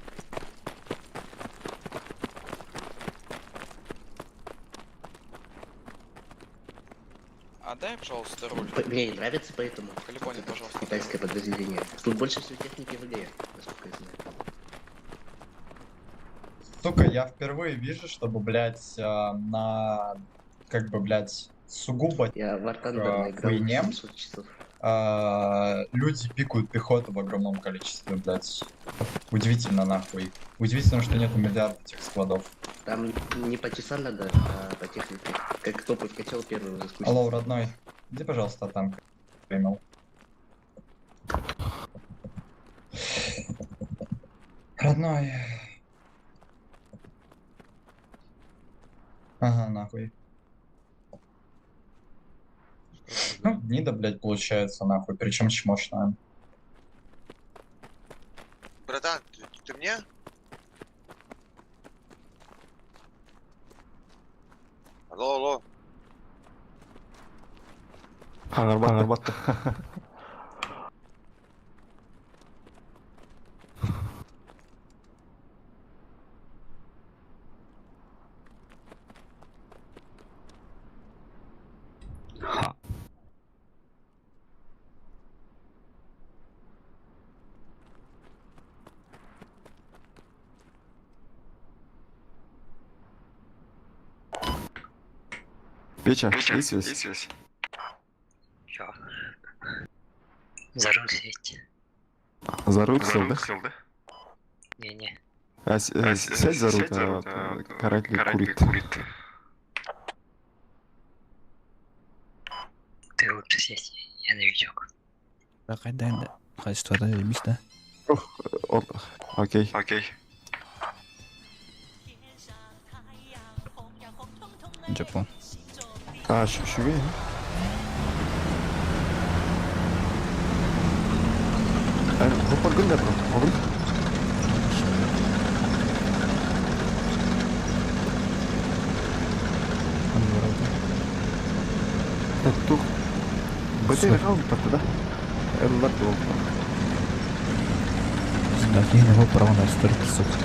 А дай, пожалуйста, руль. Мне не нравится поэтому. Калипони, пожалуйста. Китайское подразделение. Тут больше всего техники в игре, насколько я знаю. Сука, я впервые вижу, чтобы, блядь, на, как бы, блядь, сугубо Я в War Thunder наиграл хуйне 700 часов. люди пикают пехоту в огромном количестве, блядь. Удивительно, нахуй. Удивительно, что нету миллиарда этих складов. Там не по часам надо, а по технике. Как кто подкачал первым заскучил. Алло, родной, иди, пожалуйста, танк. Примел. Родной. Ага, нахуй. Ну, гнида, блядь, получается, нахуй, причем чмошная. Братан, ты, ты мне? Алло, алло. Хаҥарбатта. Ха. Петя, есть связь? Чё? За руль сесть. За руль сел, да? Не-не. А, сядь за руль, а, каратель курит. Ты лучше сесть, я новичок. Да, хайда, качествода эмес да. Окей. Окей. Жапон. А, үчүгэй. Хоппар гүндер, огун. Тух. БТР хаалбыт да? Эллар буолла. Да, киһини хоппар столько сука.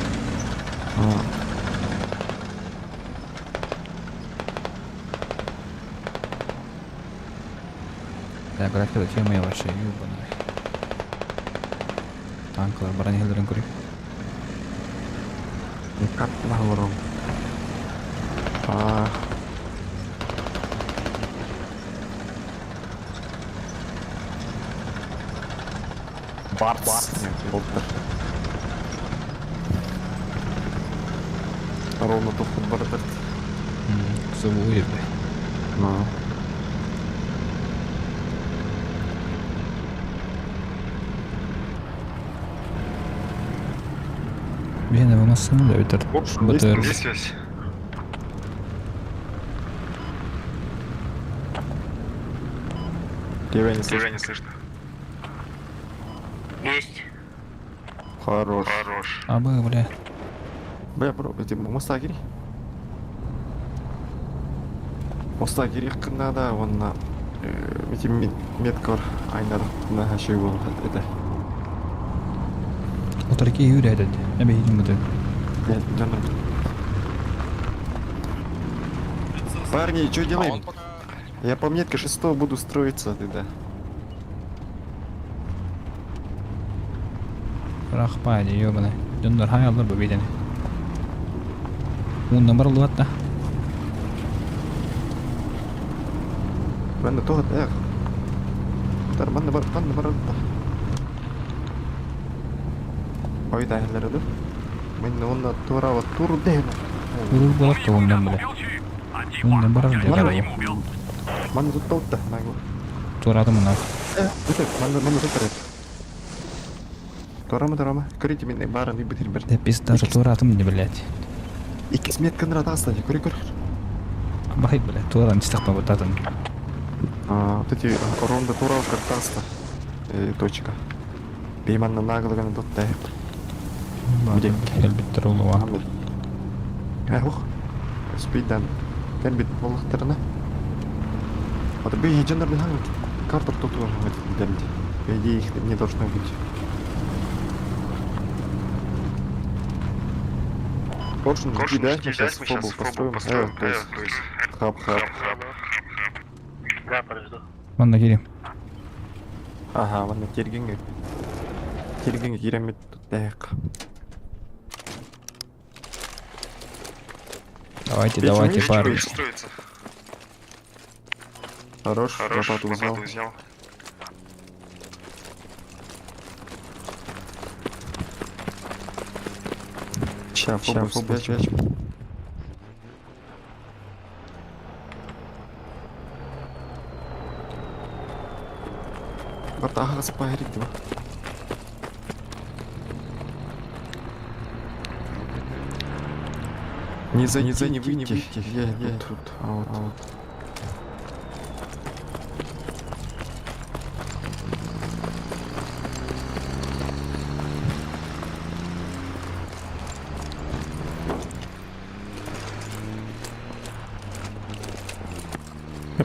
Да, графика тема я вообще ёбаная. Танклар баран иһэллэрин көрүй. Картына олорон. А. Барс. Болтар. Ровно тохтот баратар. Кусовую, бля. Ну. Биһиэнэ массыына да бүтэр. БТР. Есть связь? Тебя не слышно. Тебя не слышно. Есть. Хорош. Хорош. Абы, бля. Бля, бро, эти моста кири. Моста кири надо, вон на эти меткор айнар на хаши был это. Отарки юрәдәд. Әбе идем бу. Парни, что делаем? Я по метке шестого буду строиться тогда. Рахпади, ёбаный. Дьоннор хаяллар бу бидени. Уунна барыллыбат да. Манна тоҕо эх. Тар манна бар манна бар да. Ой да да. Мен онна тура вот тур дэн. Урул болот да ондан бля. Уунна барар деп. Манна тут толта нагу. Турадым мына. Э, это манна манна тут тарат. Торама торама. Көрите мен барын битир бер. Да пизда же турадым не блядь. Иккис метканы ратаста, көрі көр. Бахит, блядь, туран истахпа бутатын. А, вот эти ронда тура картаста. Точка. Бейманна наглыганы доттай. Кэлбиттэр улуга. Эх, спидан. Кэлбит буоллахтарына. А то бей дьоннор бихаҥ карта тотугар дэмди. По идее их не должно быть. Коршун, жди, да? Мы сейчас фобу построим. То есть хаб-хаб. Да, подожду. Манна киирим. Ага, манна тиэргэҥҥэ. Тиэргэҥҥэ киирэммит туттаһык. Давайте, давайте, парни. Хорош, Хорош, лопату взял. взял. Ща, фобу спрячем. Барта спайрик два. Не за, не за, не вы, не выйти. Я, я тут. А вот, а вот.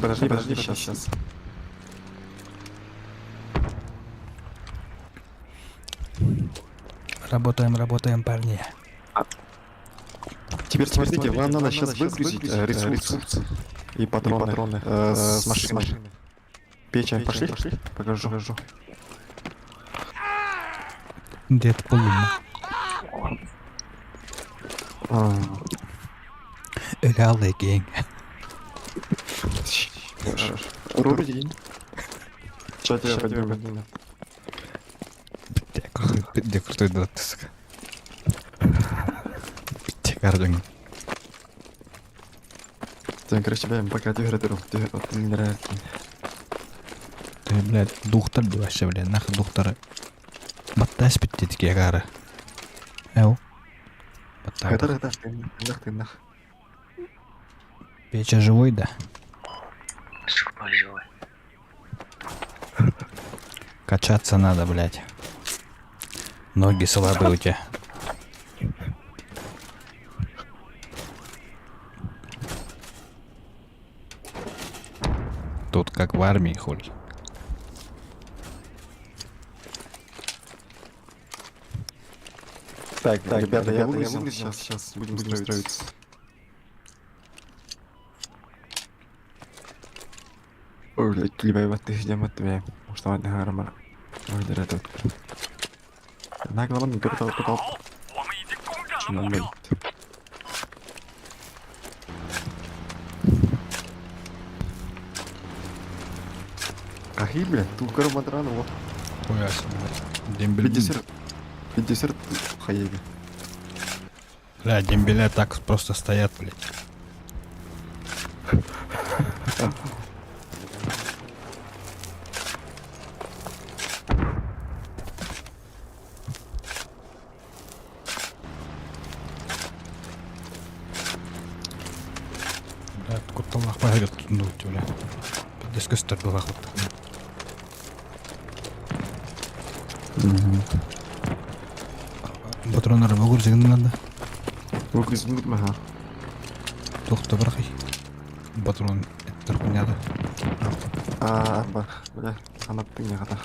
Подожди, подожди, сейчас, сейчас. Работаем, работаем, парни. Теперь смотрите, вам надо сейчас выгрузить ресурсы и патроны, с машины. Петя, пошли? Покажу. Покажу. Дед полумна. Өлө кең. Добрый день. Сейчас я пойдем. Где крутой дат, сука. Текардың. Так, короче, бля, пока ты ты не нравится. Ты, блядь, духтар вообще, блядь, нахуй духтары. Баттас битти тики агары. Эу. Баттар. Это, это, ты нах, ты нах. Печа живой, да? Живой, живой. Качаться надо, блядь. Ноги слабые у тебя. Тут как в армии, хули. Так, так, ребята, я выгрузил. Сейчас, сейчас будем, будем строиться. Ой, блядь, либо ты ждем от тебя. Может, ладно, гарма. Ой, да, это. На главном капитал, капитал. Ахи, блядь, тут гармадран, вот. Хуя себе, блядь. Дембель. 50, 50 хаеги. Бля, дембеля так просто стоят, блядь. Бля, кутталлах баһыгар тутуннубут, бля. Дес көстөр былах Патроннары выгрузить надо. Выгрузить ага. Тохто барахай. Патрон эттер хуйняда. А, ба, бля, ханаттың не қата.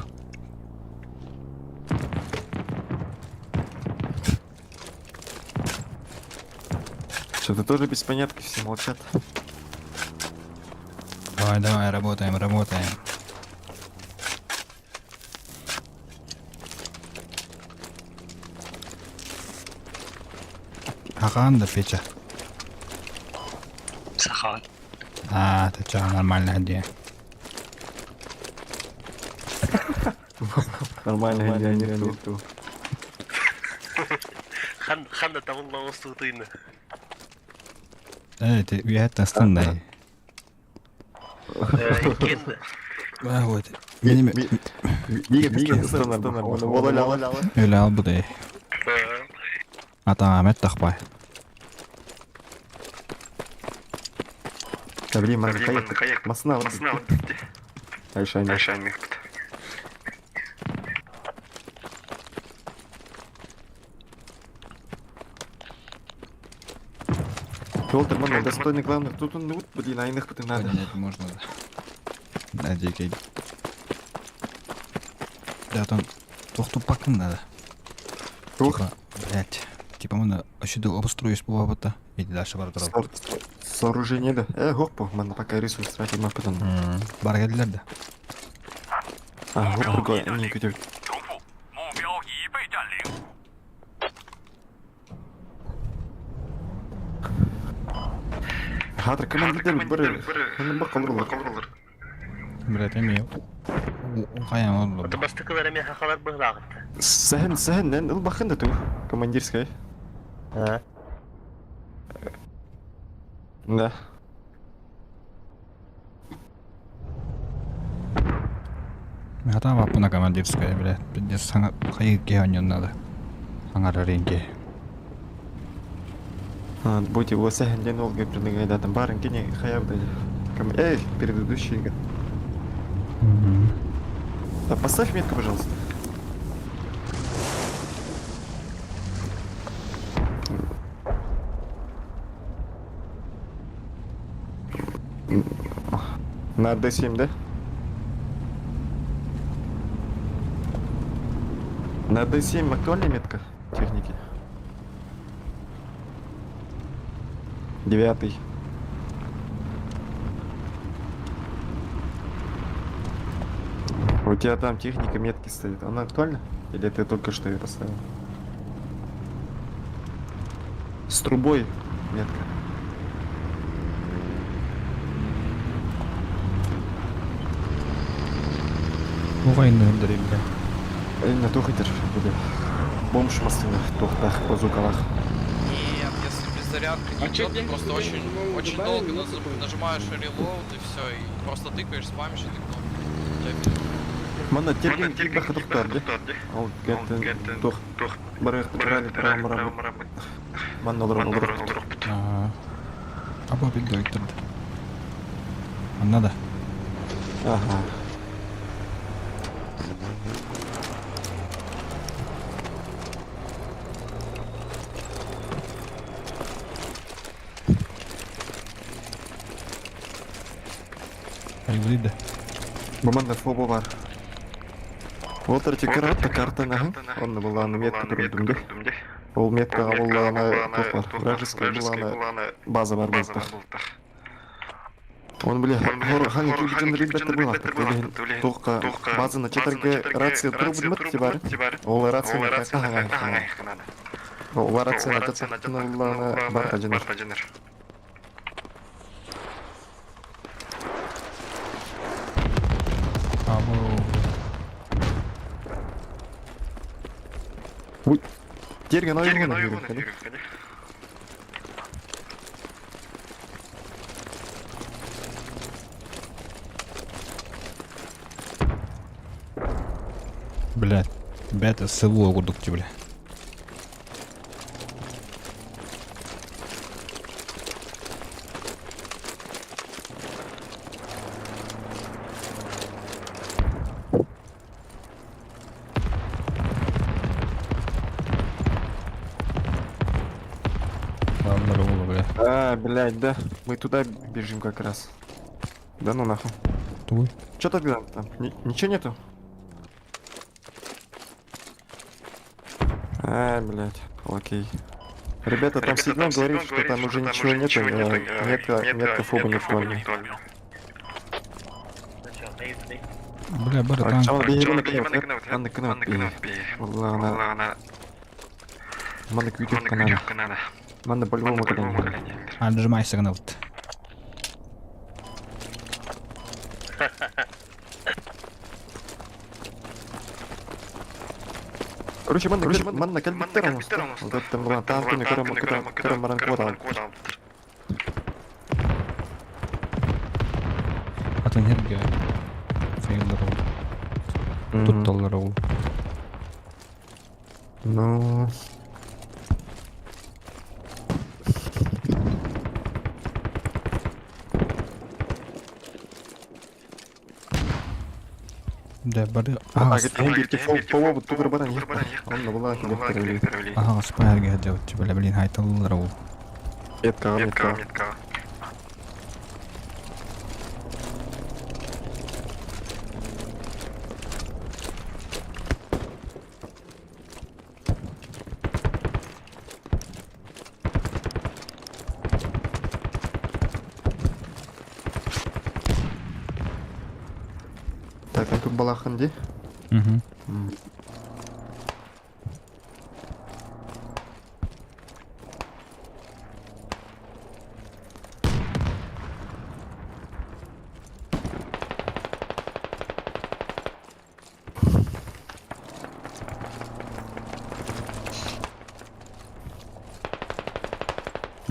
Что-то тоже без понятки, все молчат. Давай, давай, работаем, работаем. Ахан да Петя. Сахан. А, ты чё, нормально, где? Нормально, я не ту. Хан, ханна табылла остутыйны. Эй, ты уятtan стандай. Кенді. А, вот. Минеме. Мига, мига, Өлө албыды. Атаң Амет тахпай. Да блин, ман каяк, масна, вот. Айшан. Айшан. Толтер манна достойный главный тут он вот блин айных бытын надо. Поднять можно, да. Да, дикий. Да, там тохтуппаккын надо. Туох? Типа, блядь. Типа манна өссө обустроюсь буолбата. Иди дальше бара турабыт. Сооружение да. Э, хоппо, манна пока ресурс тратим маппытын. Бара кэллилэр да. А, хоппо, не күтөбүт. 目标已被占领。 Хатыр командир бир ханын бакалырлар. Блядь, эмиэ. Хайан олордо. Бастыкылар эми хахалар быһылааҕытта. Сэһэн сэһэн ыл бахын да ту командирская. А? Да. Хата баппына командирская, блядь. Пиздец, саҥа хайы киһи онньон надо. Саҥарар киһи. А, будь его сэһэн ден ол предлагает там барын кине хаябда. Эй, предыдущий. Да, поставь метку, пожалуйста. На D7, да? На D7 актуальная метка техники? Девятый. У тебя там техника метки стоит. Она актуальна? Или ты только что ее поставил? С трубой метка. Угайны бля. Эй, на тухайтер, бля. Бомж мастына, тухтах, базукалах. Нет, если без зарядка не А чё идет, ты деньги просто тебе очень, новую очень добавили, долго нет наз- такой? нажимаешь reload и все, и просто тыкаешь, спамишь эти кнопки. У тебя видно. Манна терген кибах тухтар, де? Ол геттен тух. Барых трали трамрам. Манна олорон олорон. Аба билdi өйтүрдү. Анна да. Ага. Айбыды да. Баманда фобо бар. Олтар карта карта нахын. Онна была на метка турдум де. Ол меткага боллана тух бар. Вражеская была база бар бултах. Он бля, хор хани кибижен рибеттер була. Тухка базаны четерге рация турбут мат бар. Ол рация на Ол рация на татна бар тажынар. Або. Терген ойгон. Блядь. Бета село курдук бля. Ладно, рулу, бля. А, блядь, да. Мы туда бежим как раз. Да ну нахуй. Туй. Чё тогда там? Ничего нету? А, блядь, окей. Ребята, там сигнал говорит, что там уже ничего нету, метка, метка фоба не актуальна. Бля, бары танк. Манна күйдек канада. Манна по-любому канада. Отжимайся, гнут. Короче, манна, короче, манна кэлбиттер оҥостор. Вот это танкины көрөм көрөм баран куотал. Атын херге. Фейлдер ол. Тутталлар ол. Ну... Да, бары. А, говорит, фол тугар баран ехта. Онно была келектерли. Ага, спайерге делать, бля, блин, хайталлар ол. Меткаҕа, меткаҕа. Так, эн турбалааххын дии? Мгм.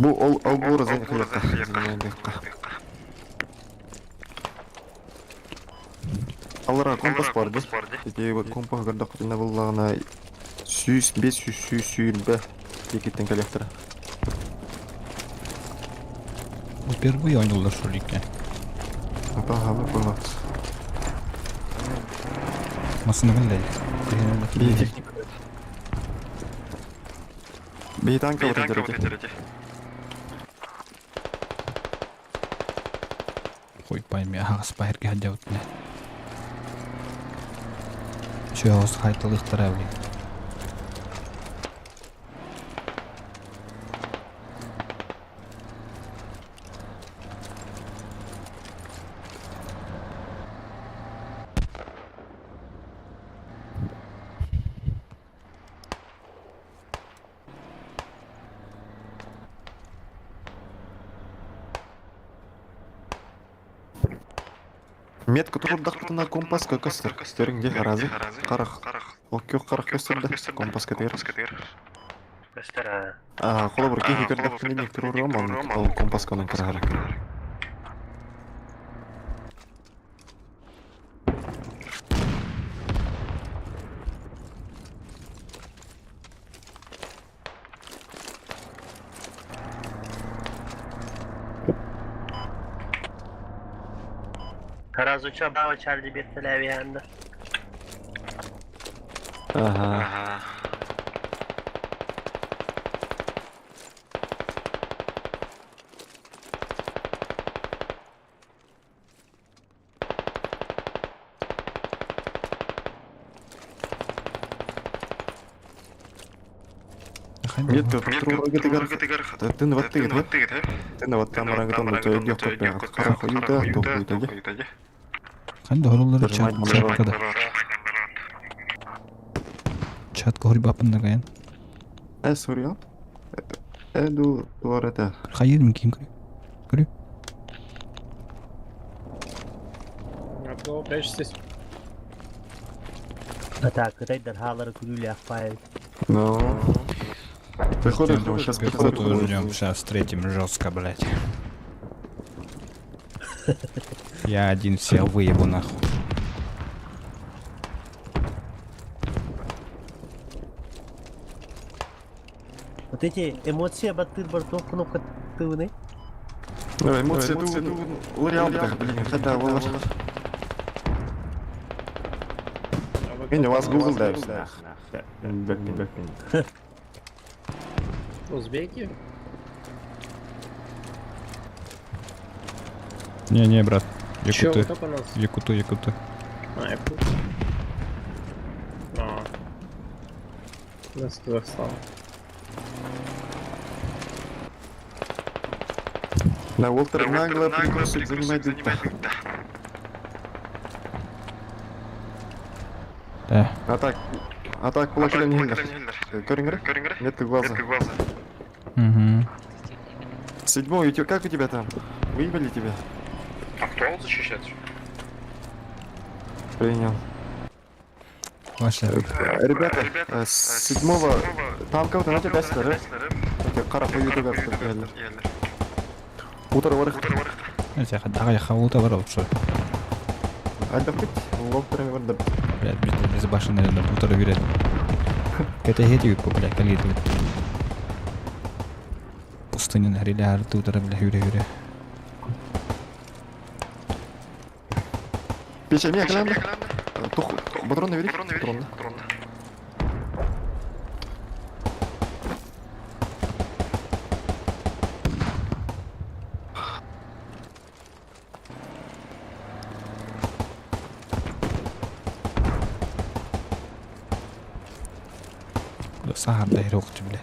Бу ол олбуора заняхайакка. Аллара компас бар дии. Ити компаһы көрдөхпүтүнэ буллаҕына 105 120 диэкиттэн кэлиэхтэрэ. Впервые оонньууллар шуликке. Атаһабы было. Массыынабын да Бии техника. Бии танка вот эти. Хуй пойми, аһаҕас баһырга сылдьабыт Сүөҕүс хайталыахтара блин. Метка турдахпытына компаска көстөр. Көрүҥ дии харазы. Харах. Оккүөх харах көстөр да компас кэтигэр. Көстөр аа. Аа, холобур киһи көрдөхпүнэ ник туруруом оннук ол компаска онон кыраһара. Разуча баба Чарли бертелээбиһээннэ. Ага. Нет, ты вот ты, ты вот камера Ханда хороллары чат чатка да. Чатка хори бапында гаян. Э, сорри, э, ду, дуарата. Хайыр ким көрү. От кого прячетесь? А так, кытайдар хаалары күлүүлээх паай. Ну. Выходим, сейчас пехоту ждем, сейчас встретим жестко, блядь. Я один всех выебу нахуй. Вот эти эмоции баттыр бар туох кнопка тывыны. Ну, эмоции Лореал, блин, хотя вот. Меня вас Google дает. Узбеки? Не-не, брат. Чё, Якуты. кто по нас? Якуты, якуты. А, якуты. А. Нас Казахстан. Да, Уолтер нагло перекусит, занимает да. Да. А так, а так, кулакилен хиллер. Көрүңөр? Метка глаза. Угу. Седьмой, как у тебя там? Выебали тебя? Актуал защищать? Принял. Вася. Ребята, с седьмого... Там кого-то на тебя да? Қара қоюды Утыр барых. Эти хадага хавута бар вообще. Айдап кет. Лоптыры бар Блядь, блядь, без башни, наверное, полтора берет. Это хети, блядь, калит, блядь. Пустыня на гриле, арту, бля, юре, юре. Пече, меня глянь. Тух, патроны бери. Патроны. Саһарда иһэр бile.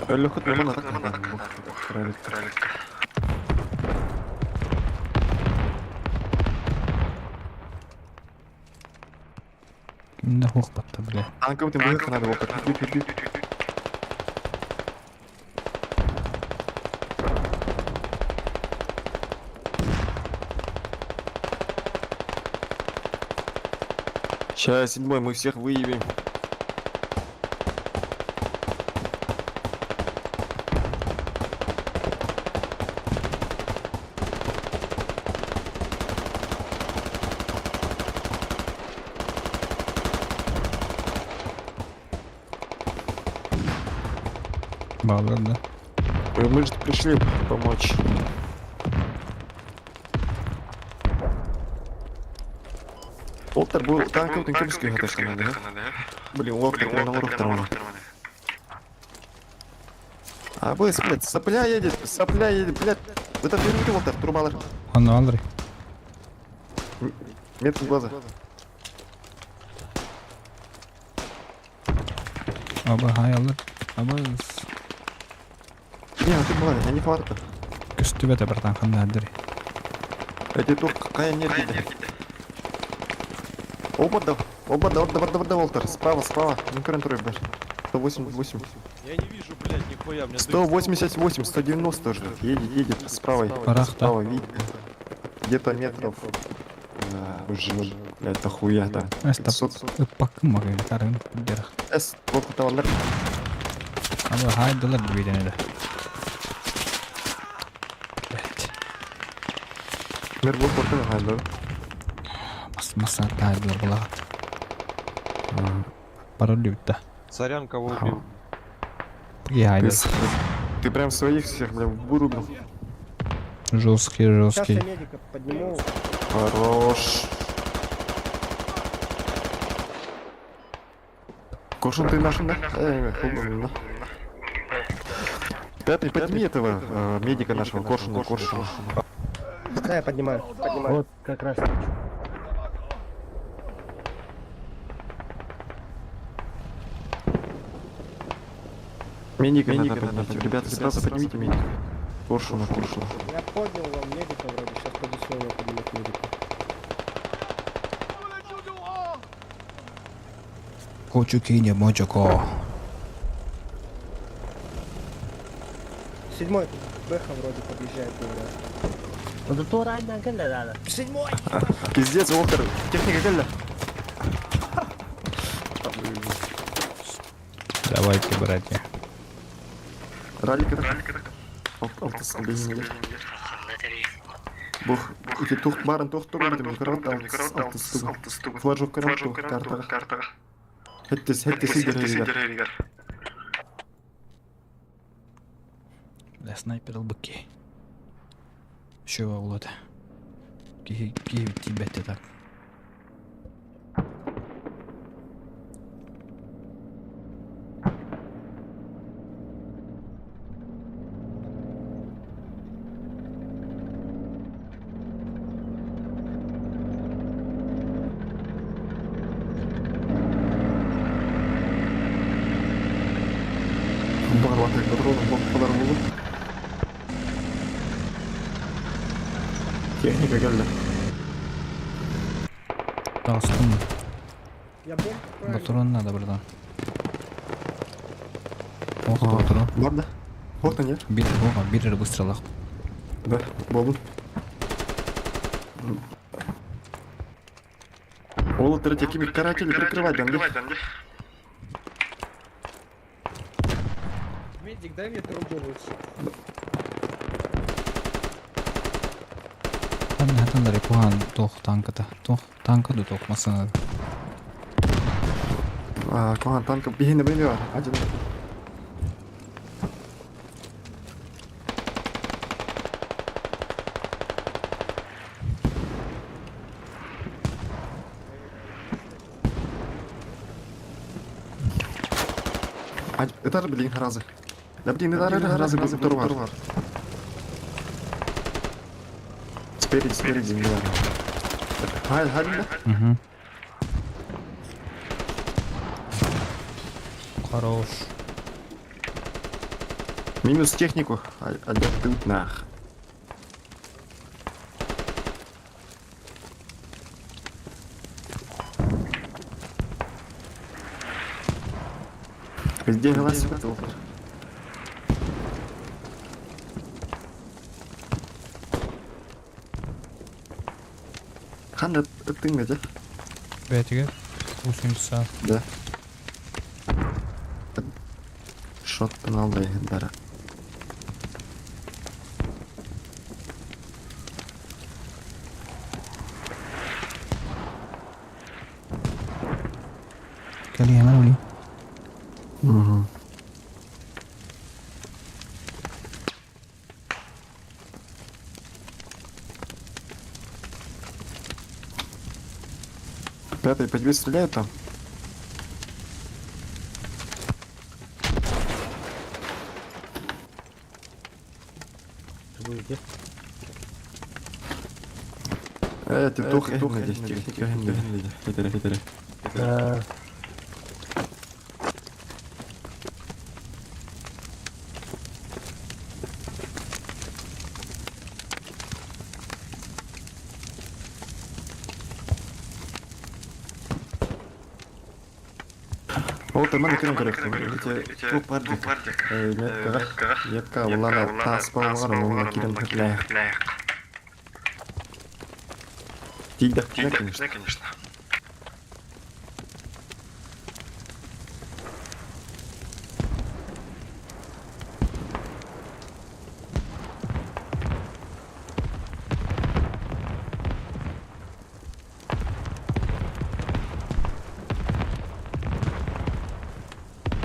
Өлөхөт нэмэн атак Кимде хух батта бile. Танка бутын быһык надо было. Сейчас, седьмой, мы всех выявим. Баллар, да? Мы же пришли помочь. Олтер был танк вот кемский хаташкана, да? Блин, локтор, прям на локтор. А вы, блядь, сопля едет, сопля едет, блядь. Это ты Волтер, трубалар. Анна Андрей. Метка глаза. Аба хай алыр. Аба Не, ты молодец, они фарта. Көстүбөтө братан ханна Андрей. Эти тур какая нет Оба да, оба да, оба да, оба да, Волтер. Справа, справа. Не контроль, блядь. 188. Я не вижу, блядь, нихуя, мне 188, 190 уже. Едет, едет, справа. Парах, справа, видно. Где-то метров. Да, уже, блядь, охуя, да. 500. Пакым магын карын дерах. С, вот это он. Аба хай доллар биден Блядь. Мир был портен, хай, да. Мас маса тайдылар була. Пароль бүтті. Сорян, кого убил. Я Ты, ты прям своих всех, бля, вырубил. Жесткий, Сейчас жесткий. я медика подниму. Хорош. Кошун ты наш, да? Да. Пятый, подними этого медика нашего, Коршуна, Коршуна. Да, я поднимаю. Поднимаю. Вот как раз. Медика надо поднять. Ребята, сразу поднимите медика. Коршуна, Коршуна. Я поднял вам медика вроде, сейчас пойду снова поднимать медика. Хочу кине мочоко. Седьмой Бэха вроде подъезжает, говорят. Вот это ранее надо. Седьмой! Пиздец, Волтер, техника кэллэ. Давайте, братья. Ралик это. Бух, ити тух барын тух тур битим карат алтыс флажок карат картага. Хеттес, хеттес сидер Бля, снайпер албыки. Еще болады. Ки ки тибетте так. Барлатык патронов бок кадар булды. Техника келди. Тағыстым. Я бомбу правильно. Патрон надо, братан. Ох, патрон. Бар да? Вот они. Бир, ога, бир выстрелах. Да, болду. Ол третий кими каратели прикрывать да? Медик, дай мне трубу лучше. Там хатандар кухан тох танката. Тох танка ду тох масына. А, кухан танка бихин бихин бар. Один. Это же, блин, разы. Да блин, это разы был Спереди, спереди, не надо. Хай, хай, да? Угу. Хорош. Минус технику, Олег, ты нах. Где глаз Ханна ыттыҥ этэ? Бээтигэр 80. Да. Шоттан алда иһин Кэлиэмэ ули. Угу. Пятый по тебе стреляют там? Вы где? Э, ты тух, тух, техника, А, Вот мен кирен керек. Ту пардик. Метка, метка, улана тас болған, оны кирен кірләйік. Тидақ конечно. конечно.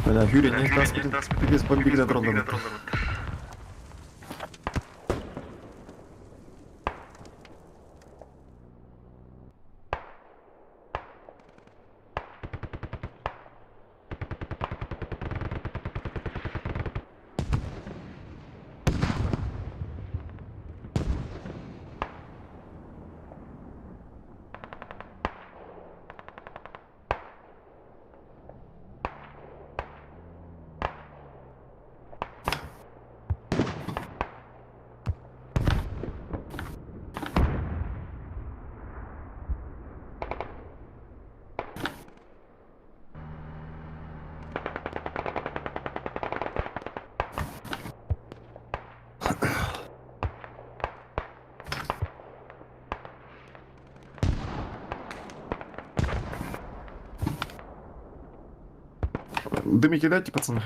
Бля, Юрий, не тас, без бомбик за дроном. Дымики кидайте, пацаны.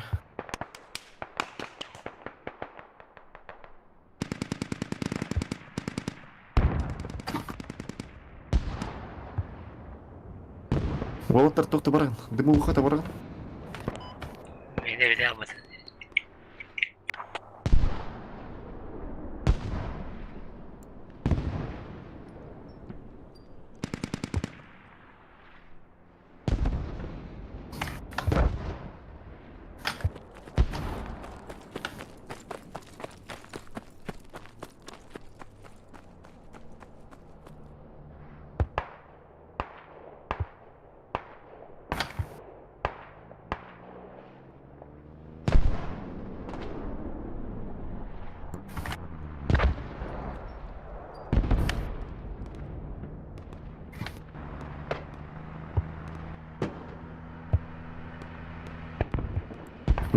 Уолаттар тохты баран, дымы ухата баран. Мені білемін.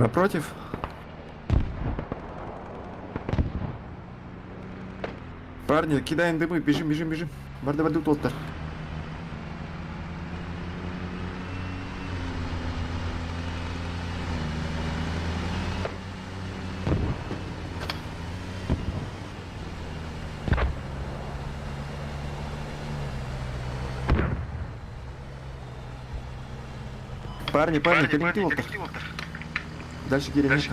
Напротив. Парни, кидаем дымы, бежим, бежим, бежим. Барды, барды, толтар. Парни, парни, парни, Уолтер. Дальше Гиря нет.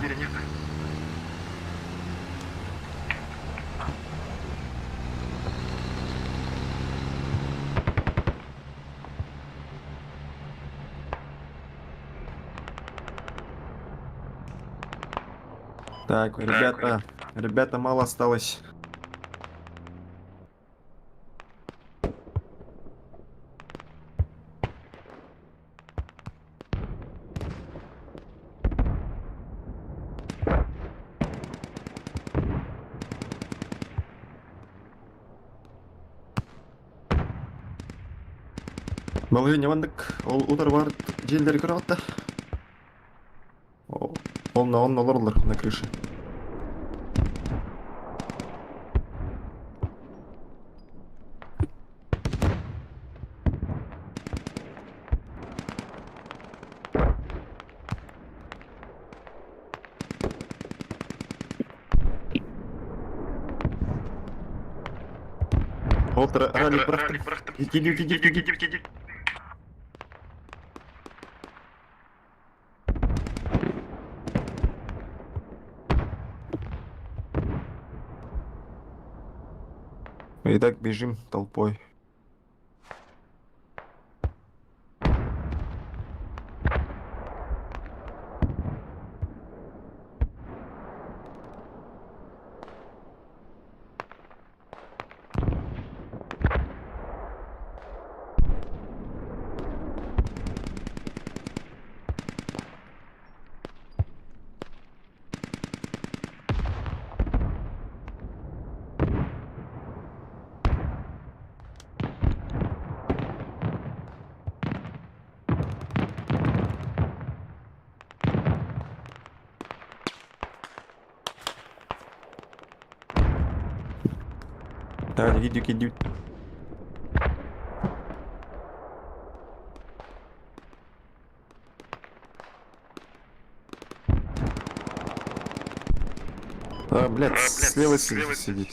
Так, ребята, ребята, мало осталось. Балаһыанньа маннык ол утары баар дьиэлэри көрөҕүт да? Онно онно олороллор на крыше. Ол ралли бырахтым. Киди киди киди киди. И так бежим толпой. Давай, иди, иди. А, блядь, слева сидит.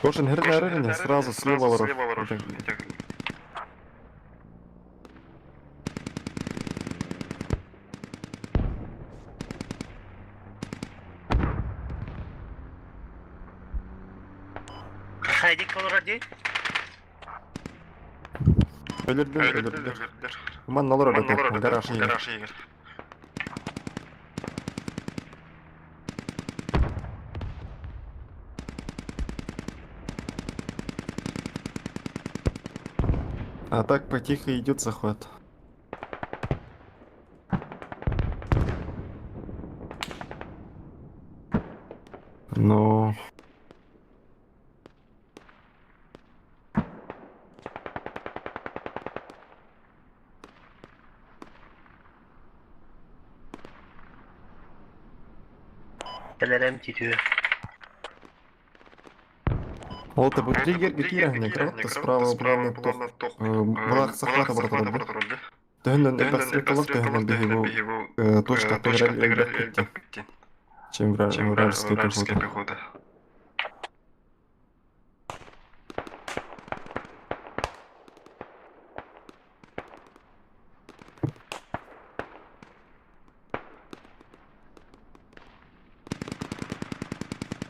Кошин, герна, сразу слева ворот. Хайди Колоради. Өлөрдүлэр, өлөрдүлэр. Манна олорор этэ, гараж иһигэр. А так потихо идет захват. Но... Кэлэрем титүү. Ол да бу триггер кроватта справа главный тох. Булах захвата баратар. Төһөннөн элбэх төһөннөн биһи бу точка элбэх чем вражеская пехота.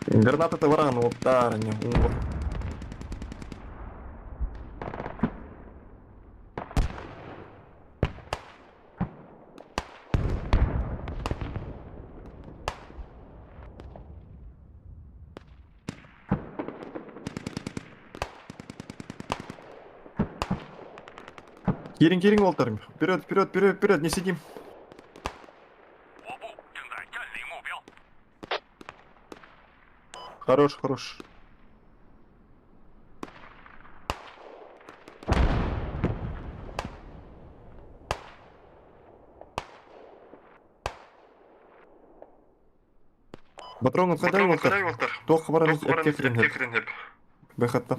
Граната это варан, вот тарня. Кирин, Кирин, Уолтер. Вперед, вперед, вперед, вперед, не сидим. Хорош, хорош. Патрон отходай, Уолтер. Тох баран аптекарин Бэхатта.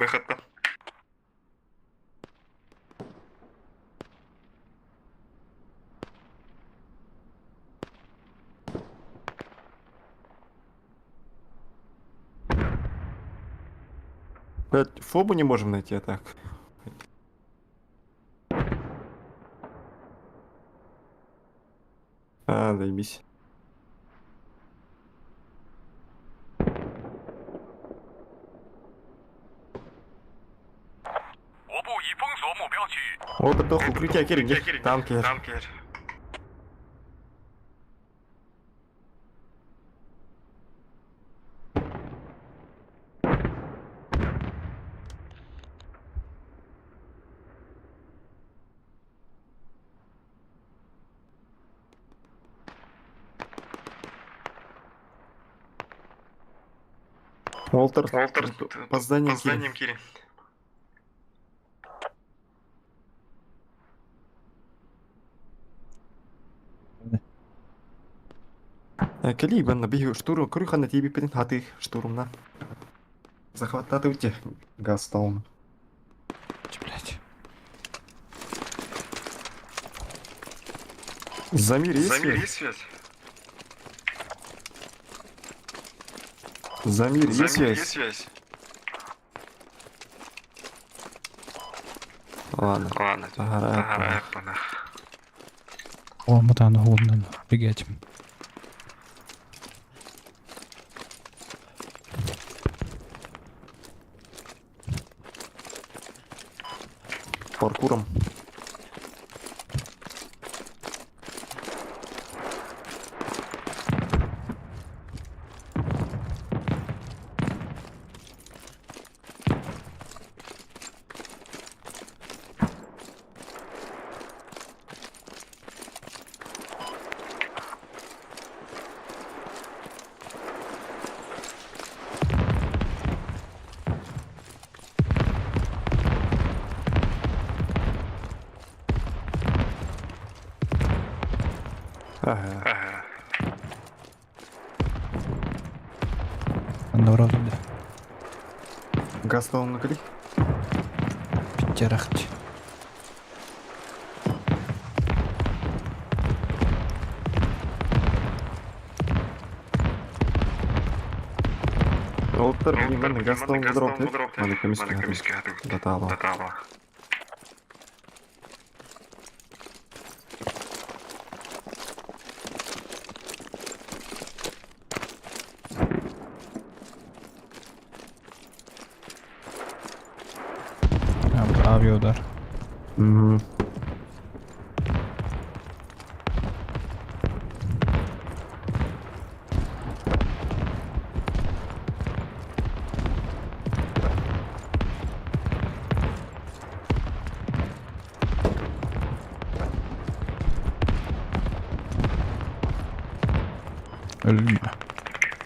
Блядь, фобу не можем найти, а так. А, заебись. Вот это укрытие, Кирин, где? Танкер. Уолтер, по зданиям кири. Кэлии банна биһи штурм көрү ханна тиийбиппитин хатыы штурмна. Захваттааты те газ столун. Блять. Замир есть связь? связь? Замир есть связь? связь? Ладно. Ладно. Ага, О, мутан угодно. Бегать. Паркуром. Ага. Андоров да. Газ столун кали. Питтерахт. Уолтер, блин, манна газ столун дроп. Маны комиссия. Датало. А, вот авиаудар. Угу. Өлүм.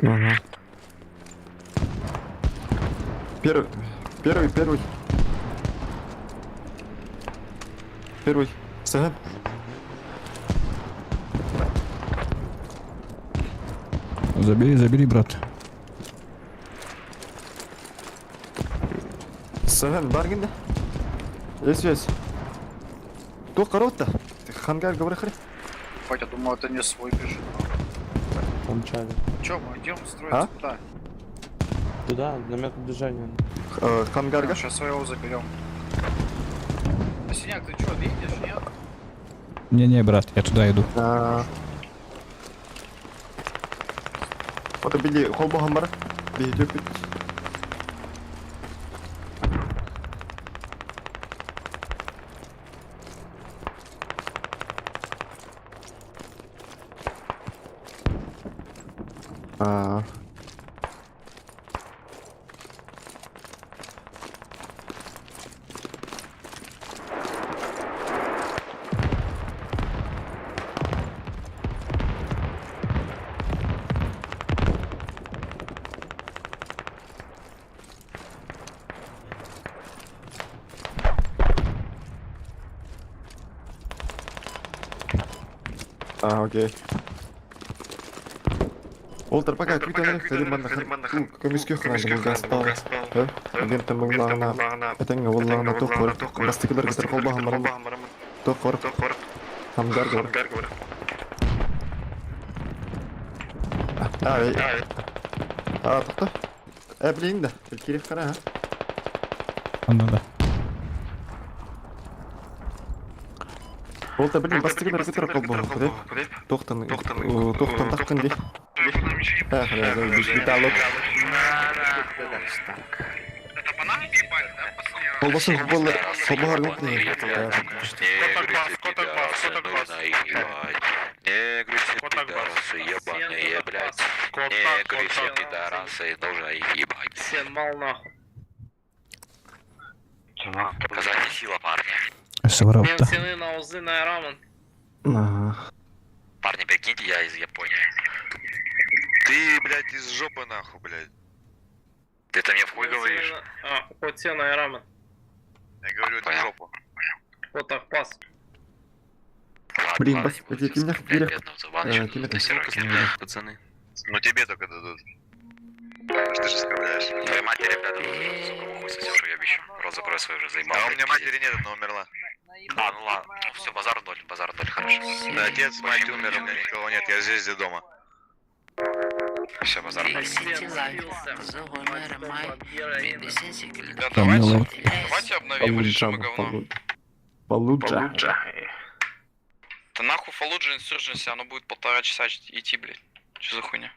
Ага. Первый, первый, первый. Первый. Сага. Забери, забери, брат. Саган, баргин да? Есть связь. Туох коротта. Хангар говори хри. Хоть я думал, это не свой бежит. Помчали. Че, мы идем строиться А? куда? Туда, на метод движения. Хангар га? Сейчас своего заберем. А Синяк, ты что, видишь, нет? Не-не, брат, я туда иду. Вот били холбо хамбар. Били пит. А. А, окей. Олтер, пока, күйт әлі манна көміске ханады бұл гаспал. Агентім бұллағына, әтеңге бұллағына тоқ қорып, бастықылар кітір қолба хамарым. Тоқ қорып, хамгар қорып. А, а, тоқта. Ә, білейін да, керек қара, а? Анда да. Олтер, білейін, бастықылар кітір қолба хамарым. Тоқтан, тоқтан таққын де. Эх, биталок. Колбасын футболы, футбол Негры все пидорасы, ебаные, блядь. Негры все пидорасы, нужно их ебать. Всем мал нахуй. Казахи сила, парни. Соворотта. Сыны на узы на рамен. Ага. Парни, прикиньте, я из Японии. Ты, блядь, из жопы нахуй, блядь. Ты это мне в хуй говоришь? А, вот сена рамен. Я говорю, это в жопу. Вот так, пас. Блин, бас, эти кимнях Блядь, кирях. бедного Зубаныча Ким дадут это? на серваке. Пацаны. Ну тебе только дадут. Что ты же оскорбляешь? Твоей матери, бля, дадут, сука, в хуй сосешь, уебище. Рот закрой свой уже, заебал. А у блядь, меня пиздец. матери нет, она умерла. А, ну ладно, ну все, базар ноль, базар ноль, хорошо. Да, отец, мать умер, у меня никого нет, я здесь где дома. Все, базар ноль. Да, Там давайте, мело. давайте обновим режим говно. Фаллуджа. Да нахуй Фаллуджа Insurgency, оно будет полтора часа идти, блядь. Что за хуйня?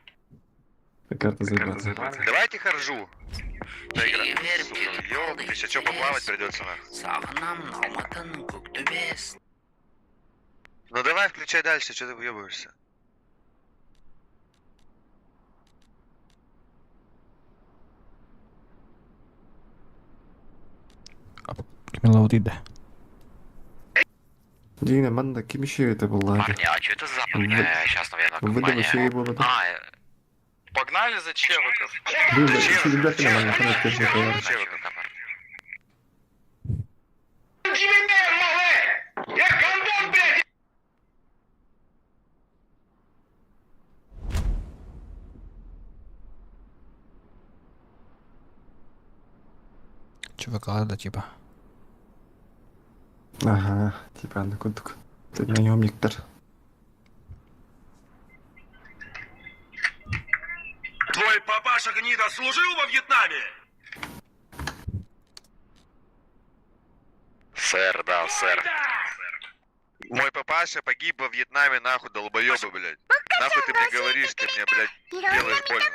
Карта заебаться. Давайте харжу. Да, игра. Сука, ёбнись, а чё, поплавать придется нахуй? Ну давай, включай дальше, что ты выебываешься? Кимила вот иде. Дина, манна, ким еще это была? Парни, а что это за западная сейчас, наверное, Выдава компания? еще и было. А, Погнали за чевыков. Блин, еще ребята на манна, хана техника. Чевыков. ЧВК, да, типа. Ага, типа, ну кудук. Ты наемниктар. Твой папаша гнида служил во Вьетнаме? Сэр, да, сэр. Мой папаша погиб во Вьетнаме, нахуй, долбоебы, блядь. Нахуй ты мне говоришь, ты мне, блядь, делаешь больно.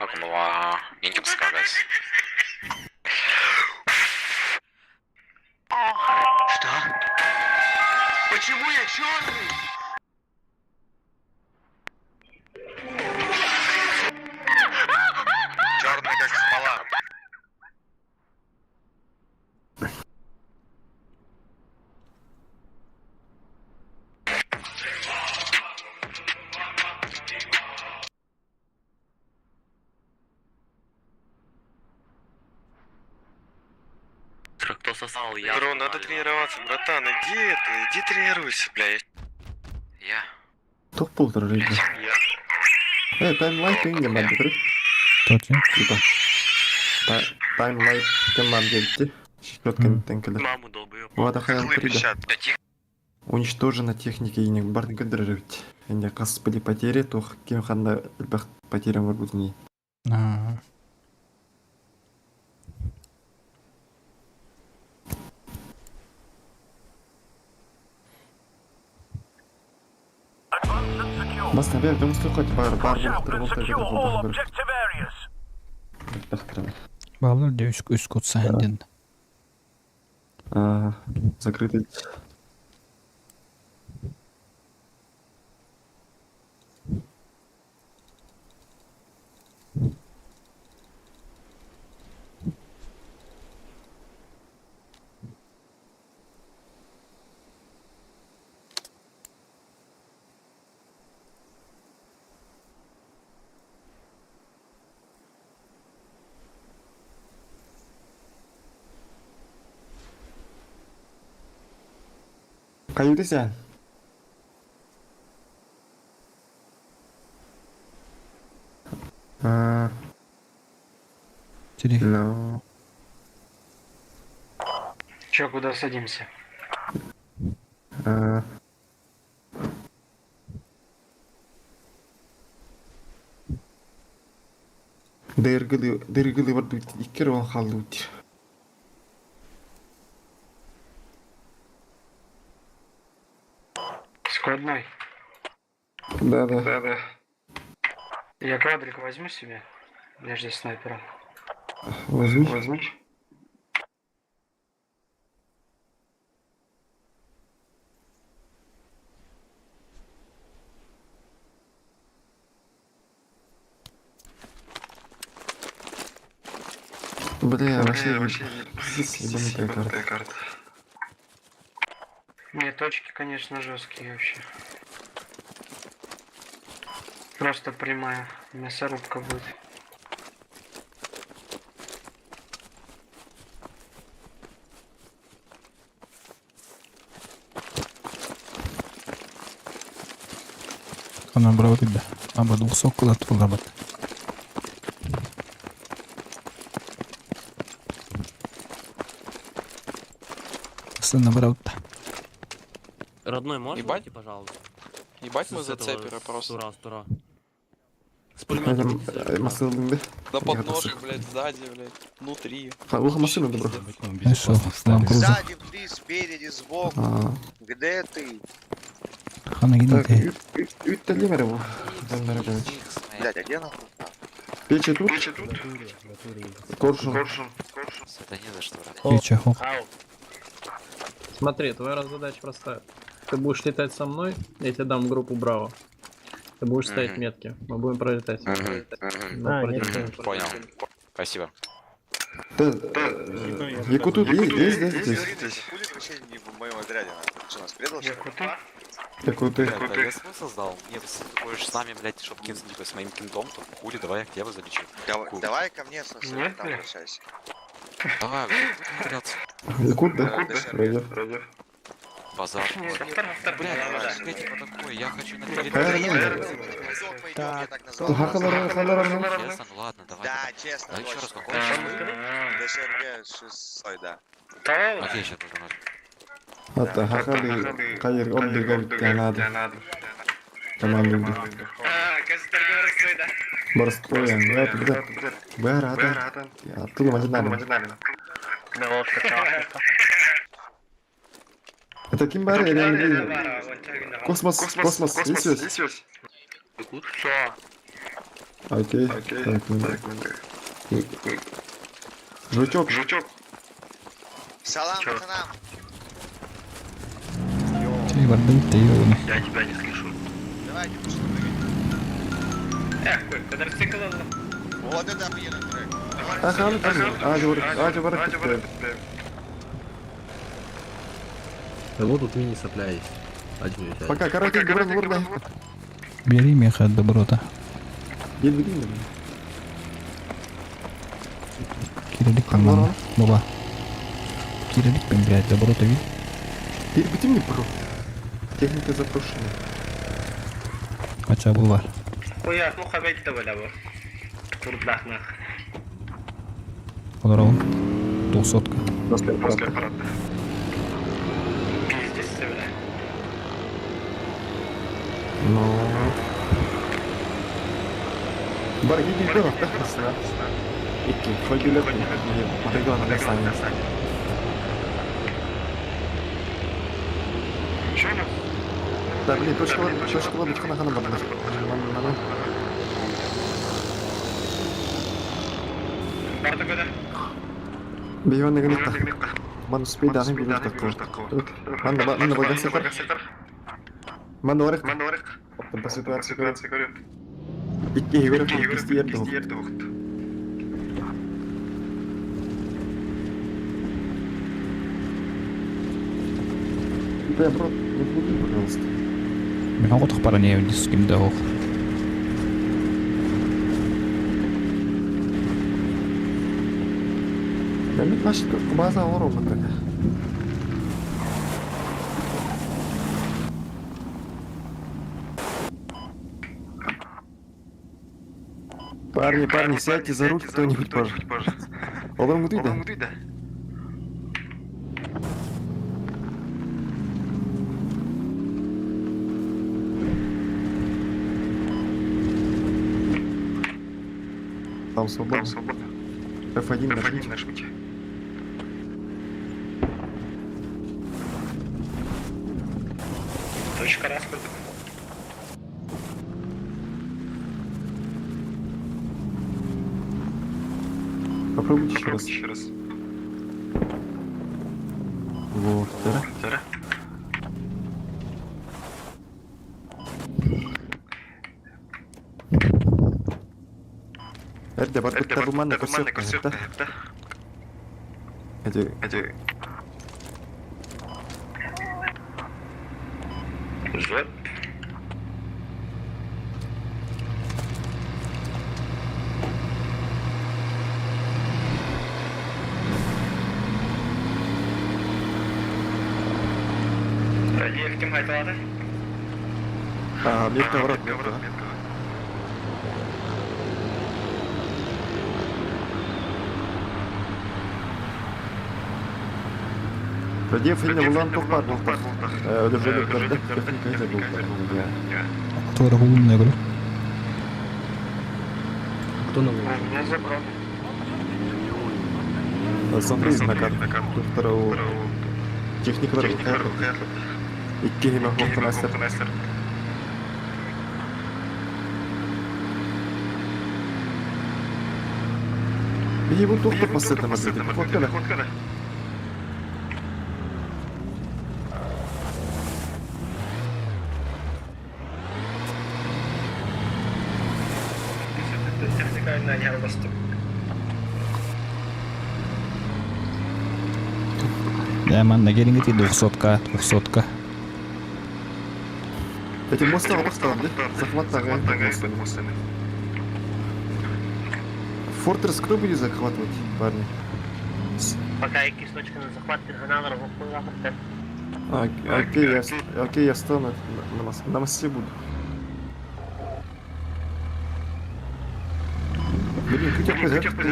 А, こんばんは。元気ですか、ガイス。 Что? Почему я черный? Черный как смола. Кто сосал, я. Бро, надо тренироваться, братан, иди это, иди тренируйся, бля. Я. Топ полтора рыбы. Э, таймлайт инге мам дедір. Точно. Типа. Таймлайт кем мам дедті. Четко тенкелер. Маму долбоеб. Вода хайл Хохлы прида. пищат. Да тихо. Уничтожена техника и не барны көдірірбит. Инде қас были потери, тох кем ханда элбэх потерям бар будни. А, Бас набер жұмысты хоть бар бар бар бар бар areas. Баллар де үс үс код сәнден. А, закрытый. Каюты сен. А, Тири. ну, Че, куда садимся? а. Дыргылы, дыргылы бар иккер он халды ути. Складной. Да, да. Да, да. Я квадрик возьму себе. Я же здесь снайпера. Возьми. Возьми. Бля, вообще, вообще, пиздец, ебанутая карта. Не, точки, конечно, жесткие вообще. Просто прямая мясорубка будет. Она брала тебя. Аба двухсот куда тургабат. Сына брал. Родной, можешь Ебать. выйти, пожалуйста? Ебать мы С этого, зацеперы с просто. Тура, с тура. С пулемета выйди, с тура. Масылдың да? На подножек, блядь, сзади, блядь, внутри. Луха машину добро. Нашел. Нам круза. Сзади, внутри, спереди, сбоку. А, Где ты? Хана Так, гинте. үттелі мере бұл. Дәмдері бәлі. Блядь, а где нахуй? Печи тут? Коршун. Это не за что, брат. Печа хох. Смотри, твоя задача простая. Ты будешь летать со мной, я тебе дам группу Браво. Ты будешь ставить Мгм. метки. Мы будем пролетать. А, Напротив. нет, Понял. Спасибо. Да, Якуту есть, да, здесь? Хули ты вообще не в моем отряде, нахуй? Ты что, нас предал, что ли? Якуты. Блядь, да я смысл сдал. Нет, если ты хочешь с нами, блядь, чтоб кин, типа, с моим кинтом, то хули, давай я к тебе залечу. Давай, Хуй. давай ко мне со своим Нет, там бля. обращайся. Давай, блядь, будем теряться. Якут, да? Пройдет. Базар. Бля, Давай. я типа такой, я хочу на Правильно. Пойдем, я так назвал. Хахалара, халара. Честно, ну ладно, давай. Да, честно, Давай еще раз, точно. какой еще? ДШРГ шестой, да. Окей, сейчас буду нажать. Hatta хахали кайыр отдыга канады. Команды. Барстоян, я тогда. Бэр Я тулу мажинали. Это ким бар или Космос, космос, есть связь? Окей. Так, ну. Жучок. Жучок. Салам, пацанам. Ты бардым ты ёбаный. Я тебя не слышу. Давайте, пошли прыгать. Вот это охуенный трек. Ахали, Аджи, аджи, Да вот тут мини-сопля есть. Один взять. Пока, короче, говорим, Бери меха доброта. Бери, Кирилик команда. Баба. Кирилик, блядь, доброта вид. Перебити мне, бро. Техника запрошена. Ача булар. Хуя, ну хабеть давай, Турблах нах. Олорол. Двухсотка. После аппарата. Пиздец, бля. Ну. Бар, иди, иди, Икки, ходи, Регион, Да, блин, точка, точка, точка, хана, хана, хана. Бейван негнитта. Ман успей да, не такого. Ман ман багасетар. Ман орек. Ман орек. По ситуации говорю. Икки, говорю, кистиер дохт. Бля, брат, не буди, пожалуйста. Мен отох паранеев диским да ох. Да мне наша база орома такая. Парни, парни, сядьте за руль кто-нибудь, пожалуйста. Олом да? Там свободно. F1 нажмите. Точка распада. Попробуйте еще раз. Еще раз. Вот, да? Эрде бар битте бу манна көрсөк да. Эти эти Жеп. А, метка ворот, метка. Радиев инне булан тух бар бултах. Өлөржөлөктөрдө техника иде бултах. Туора хулун не көрө. Кто на луже? Меня забрали. Смотри на карту. Тухтара у техника бар Икки химе хоқтанастар. Бии бу тухтар массата массата. Хоткала. Техника на ярбастым. Да, манна келиңити двухсотка, двухсотка. Эти моста обохталар, да? Захват тагай. Фортресс кто будет захватывать, парни? Пока кисточка на захват персонала работает. А, окей, я, окей, я стану на мосте буду. Блин, хотя бы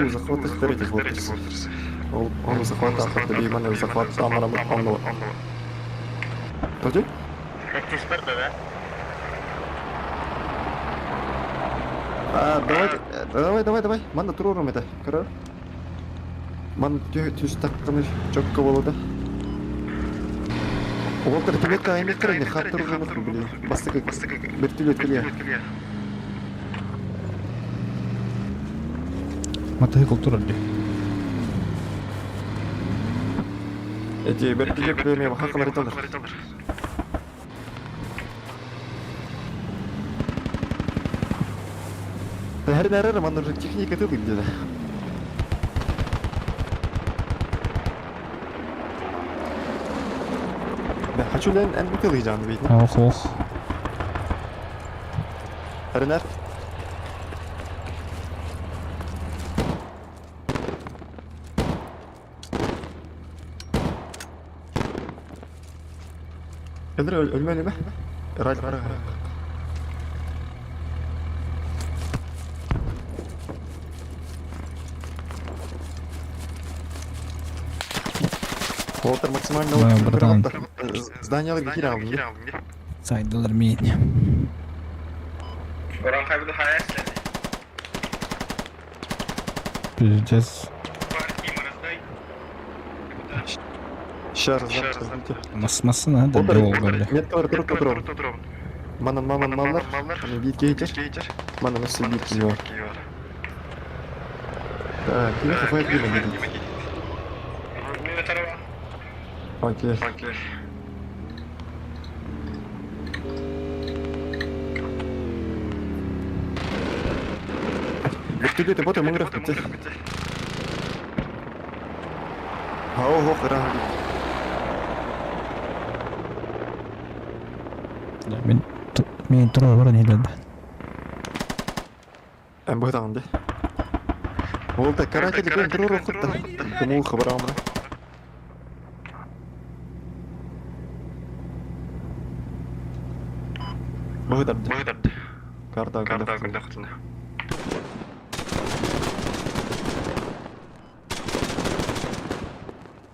захват захват третий фортресс. Он захват ахат, или захват амара онного. Тоди? Это Спарта, да? А, давай, давай, давай, давай. Манда турурум это. Карар. Манда түс таққаны чокко болады. Уолтер, тебе каймет не хаттыр блин. Бастык вертолет кіле. Матыгы култура ди. Эти вертолет премия хакалар талар. Наверное, ман уже техника ты где-то. Да, хочу лен эн бутылы жан видно. Ох, ох. Ренар. Öldür ölme ölme. Ral ral ral. Уолтер максимально Да, братан. Здание гирал, Сайдылар мин. Пиздец. Сейчас, сейчас. Масмасына да долго, бля. Метка бар тур тур. Манан маман маллар. Аны бит кейтер. Манан осы бит зиор. Так, я хапает бит. Окей. Вертолеты боты мыңрах бите. Хау хо кырах. Да, мен мен тура бар не деді. Эм бу тагынды. Ол да каратель көн турur окутта. Кому хабарамы. Бу дарды. Карта карта.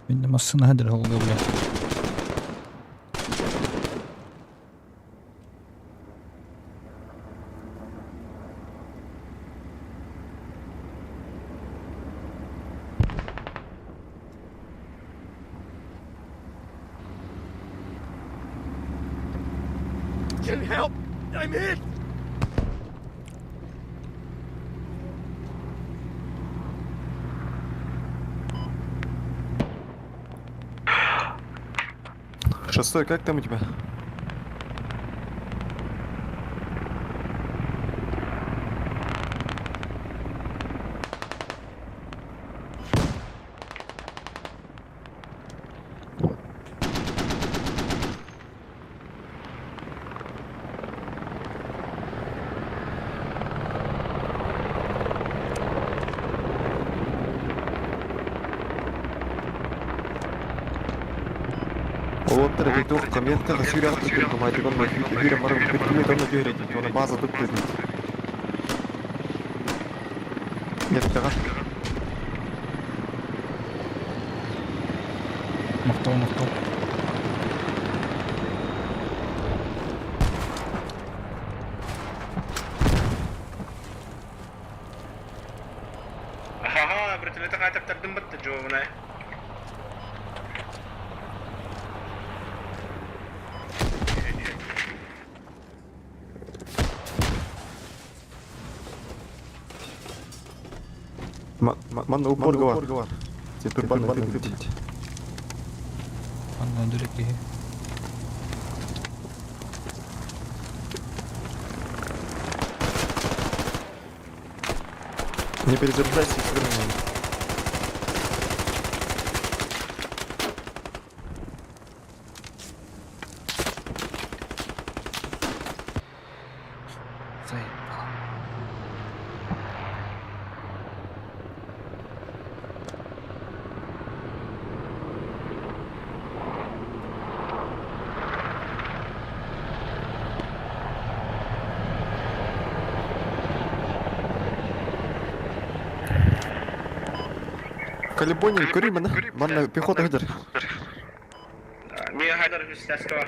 Мен масына хадыр холга, бля. Can help! I'm hit! Шестой, как там у тебя? Олоттар эти туох комменткаҕа сүүрэх түкүр кумаатыган үүрэ баран бүтүннүү тонна түһэрэ дии уонна база тут дии. Меткаҕа. Махтал, махтал. Ага, вертолеты хайтаптардым бытты жобунай. Манна упор бар. Турбан тыппыт. Манна дүрек киһи. Не перезагружайся, сверни. Заебал. Калибония, көрүй мана. Манна пехота хадыр. Мен хайдар хүстәскә.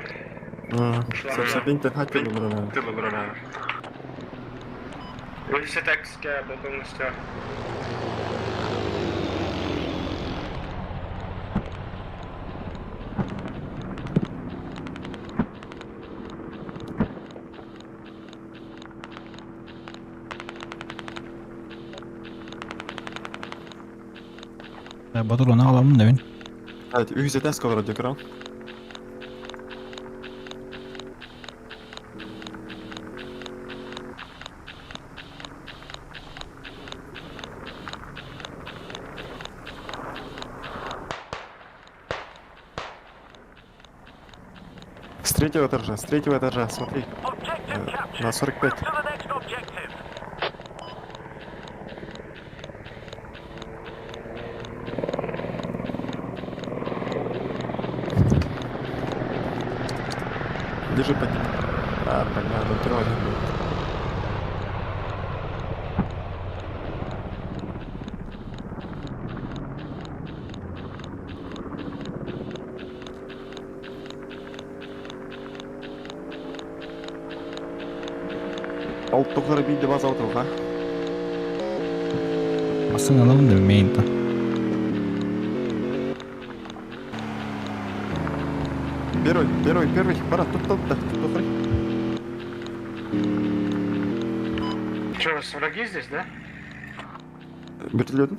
Сәбинтен хатты номерына. Үһүсэтекскә болтоңустя. Батыр оны аламын да мен. Evet, үһүсэтәскә олорор декран. С третьего этажа, с третьего этажа, смотри. На 45. Держи под ним. А, понятно, трое будет. Ол тоқлары бейді база отырға. Басын аламын да мейн-та. Первый, первый, первый. Пора, тут, тут, да, тут, тут. Че, у вас враги здесь, да? Вертолетом?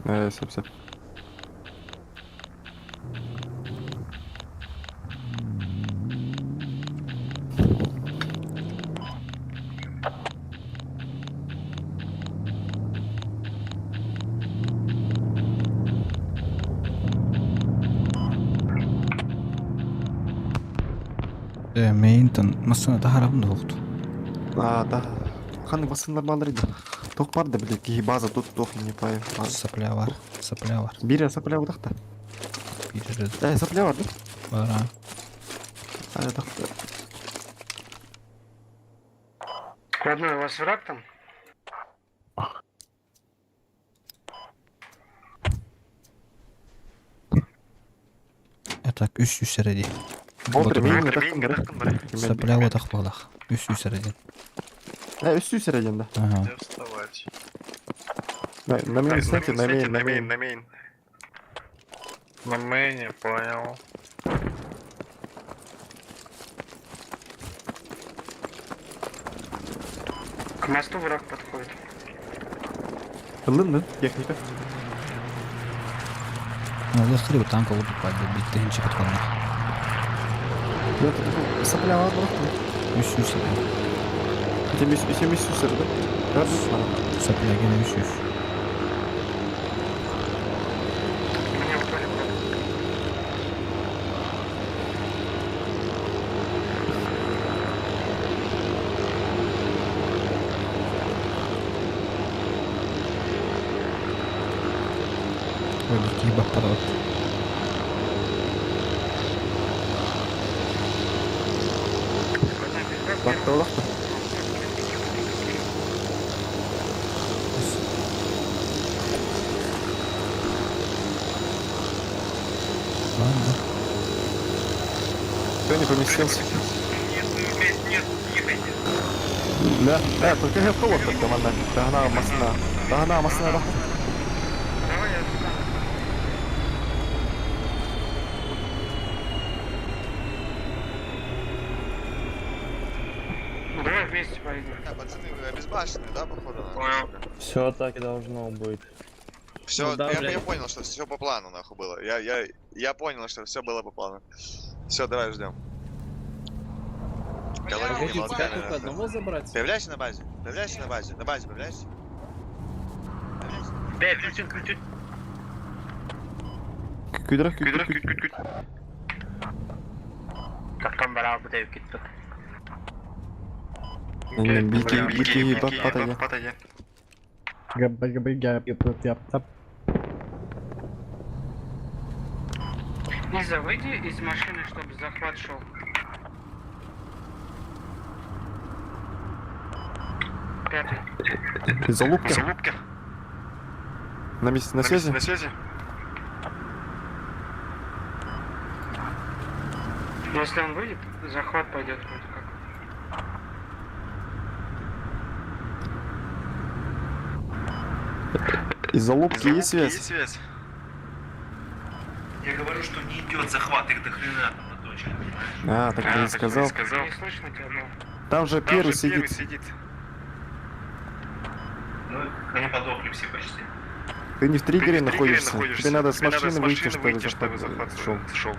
Сөп, сөп. Мейнтан масына тахарабын да хоқту. А, да. Ханы басынлар балдар иди. Тох бар да биле, ки база тут тох не пай. Сопля бар, сопля бар. Бире сопля удақта. Бире. Э, сопля бар да? Бар, а. А, удақта. Родной, у вас враг там? Так, үс үс эреди. Отыр, мейін тақтым бар. Сопля отақ балақ. Үс үс эреди. Э, үс үс эреди да. Ага. Вставать. На мейн, кстати, на мейн, на мейн. на мейн. На мейне, понял. К мосту враг подходит. Ылын, техника. Ну, лыхтыры танк алып байды, битті хинчи подходна. Нет, сопля бар бар. Үс үс эреди. Семь үс эреди. Сопля гene үс үс. Меня упали враг. Ой, баппатабыт. Батталах да. Ладно. Кто не поместился? Нет, нет, ехайте. Да, да, только я холод команда. Догнал масна. Догнал масна, да. Давай я встану. Ну, давай вместе поедем. Пацаны, вы обезбашены, да, походу? Понял. Все так и должно быть. Все, Ну да, я, блядь. я понял, что все по плану нахуй было. Я понял, что все было по плану. Все, давай ждем. Погоди, тебя только одного забрать? Появляйся на базе. Появляйся на базе. На базе появляйся. Бля, включи, включи. Күйдірек, күйдірек, күйдірек. Тахтан бара бу киттик. Бики, бики, баппатая. Лиза, выйди из машины, чтобы захват шел. Пятый. Залупка. Залупка. На месте, на связи? На связи. Если он выйдет, захват пойдет вроде как. Из залупки есть связь? связь. Я говорю, что не идет захват их до хрена там на точке, понимаешь? А, так ты и сказал. Не слышно тебя было. Там же первый сидит. сидит. Ну, они подохли все почти. Ты не в триггере находишься. Тебе надо с машины выйти, чтобы захват шел. шел.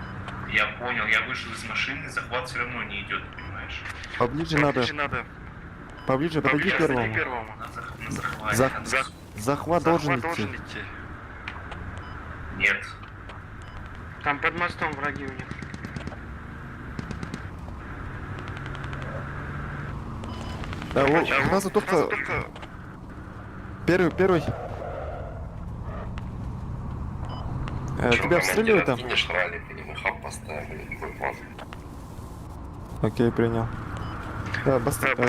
Я понял, я вышел из машины, захват все равно не идет, понимаешь? Поближе надо. надо. Поближе подойди к первому. первому. На, зах- на захвате. За- на Захват должен идти. идти. Нет. Там под мостом враги у них. Да, вот, сразу только... Первый, первый. Тебя обстреливают там? Кинешь ралли, или мы хаб поставим, или какой план? Окей, принял. Да,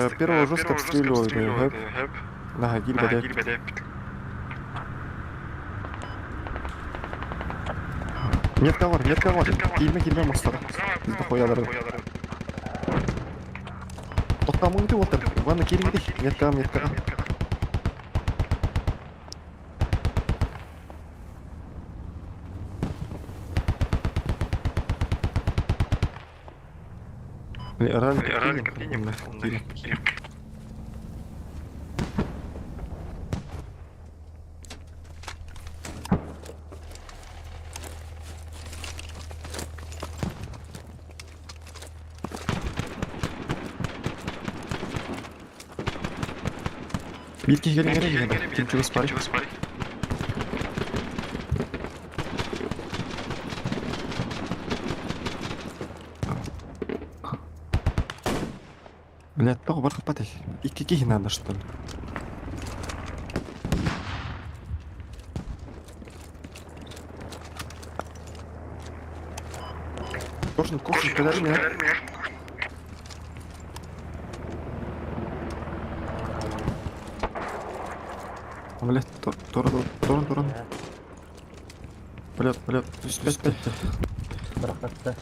первого жестко обстреливают. Гэп. Да, гильба, да. Нет кого, нет кого. Кильме, кильме, мостар. Похуя, дорога. Тоқтамың ты отыр. Ванна келіңдер. Метка, метка. Ралик кинем, кинем. Битки келіңдер, кем чего спарить? Блядь, тоғы бар қапат Икки кихи надо, что ли? Коршун, коршун, кадар меня. Блядь, туран, туран, туран. Блядь, блядь, пять, пять. Брахатта.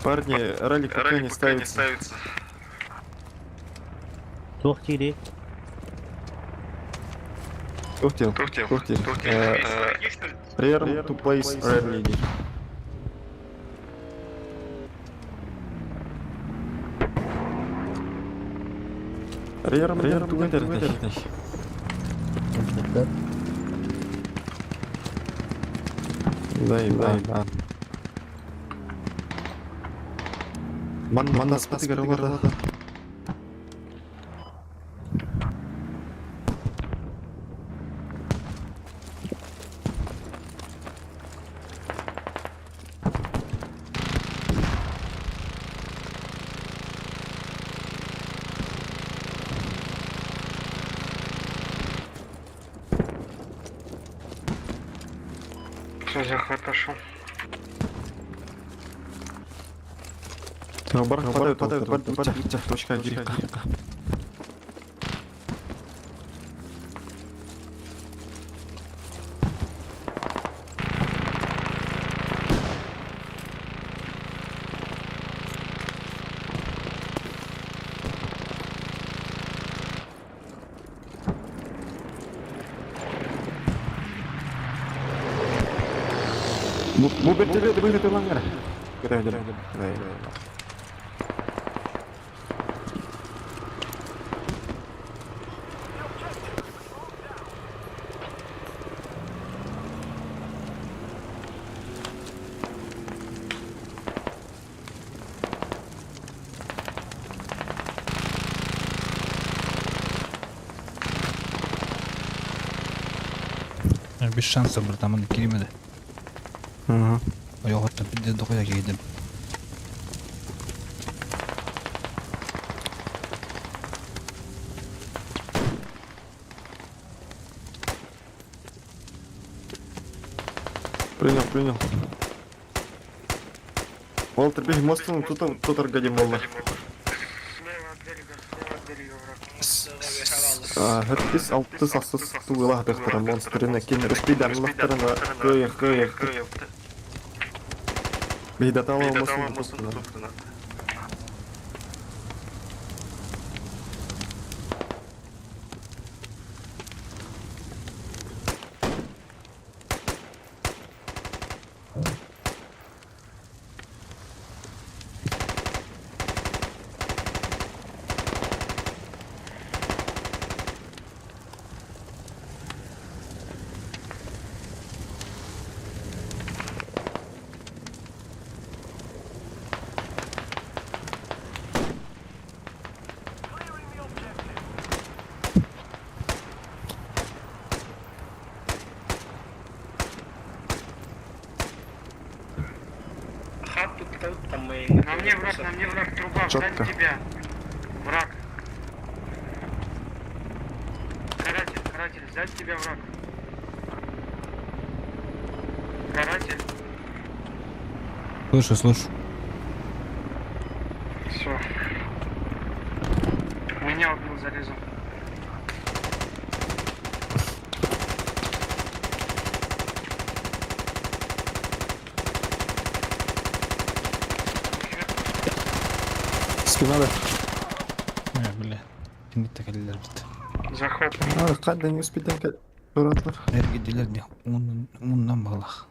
Парни, ралик пока не ставится. Туох тири. Тухтел, Тухтел. Rearm to place red leader. Rearm, rearm to enter. Да, да, да. Ман, ман, спаты горело, да. Захват пошел. Бар падают, падают, падают, падают, точка гирика. Бу бертеле быһыты лаңгара. Кытай. Без шанса, братан, киримеде. Угу. Ойоҕоттон пиздец дохуя киирдим. Принял, принял. Волтер, беги мостом, тут тут аргадим волна. Хэттис алтыс асыс туылах дыхтара монстрына кен руспидан лахтарына кыйы кыйы. Бейдатала мостун туптуна. Хату там мы... На мне враг, на мне враг, труба, Чётко. сзади тебя. Враг. Каратель, каратель, сзади тебя враг. Каратель. Слышу, слышу. Все. Меня убил, зарезал. Спина да. Э, бля. Кинитте кэллилэр бит. Захват. А, кадда не успеем Туратлар. Эргидилер не уннан балах.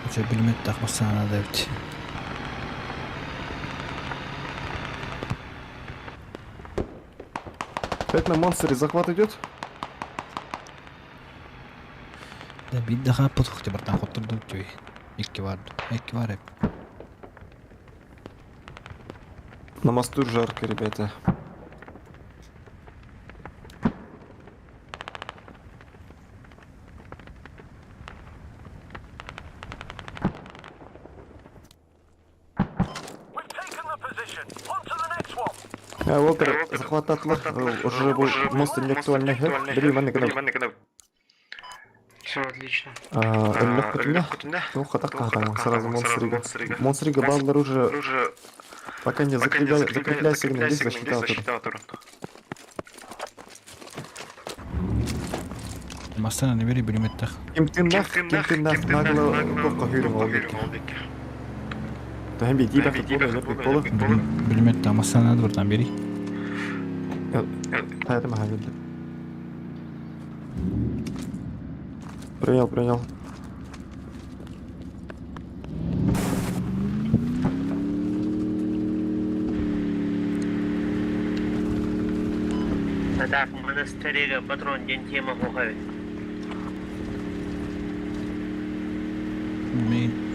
Короче, билмет тахмасана да бит. Опять на монстре захват идет? Да бидде хааппыт ухти бартан хоттурду түй. Икки бар. Икки бар эп. На мосту жарко, ребята. А, Уолтер, захват атлар, уже мост не актуальный. Бери, маны гына. Все отлично. Легко Ну, хатака сразу монстрига. Монстрига баллар уже пока не закрепляй, закрепляйся, здесь защита атор. Масана не бери билмет тах. Ким тыннах, ким тыннах, нагло тоққа хүрім олдик. Тахим беди бақыт бола, лепек бола. Билмет тах масана бартан бери. Тайрым хагылды. Принял, принял. Так, монастырега патрон день тема хухавит.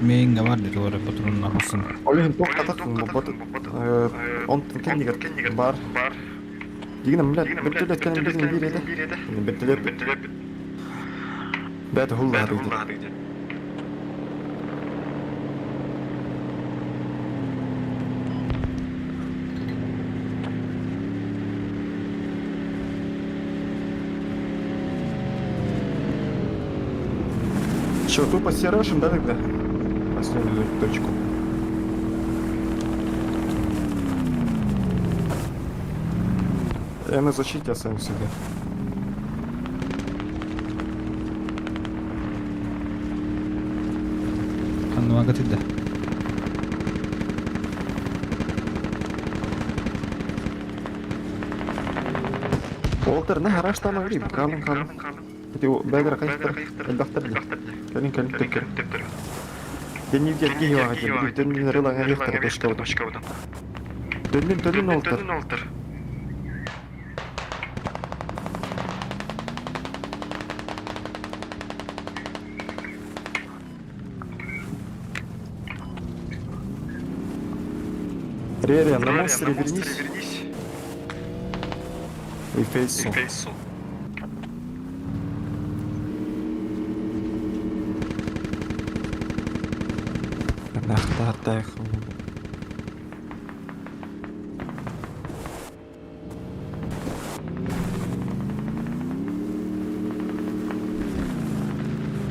Мейн бар дири ора патрон нахусын. Олехин тоқ қатақ, бот, он кеннигер бар. Дигін, блядь, бертөлет кенен біздің бир еді. Бертөлет. Бәті хулла дейді. Че, тупо все рашим, да, тогда? Последнюю точку. Я на защите останусь всегда. Ханнымага тидде. Уолтер, на гараж там агри, калым, калым. Ити бәгер кайыктар, элбахтар ди. Кэлин кэлин төптөр. Дэнни киһи ваҕа дэнни рылаҥа яхтар точка Төннүн төннүн олтар. Рерия, на монстре вернись. И фейсу. Нахтартах.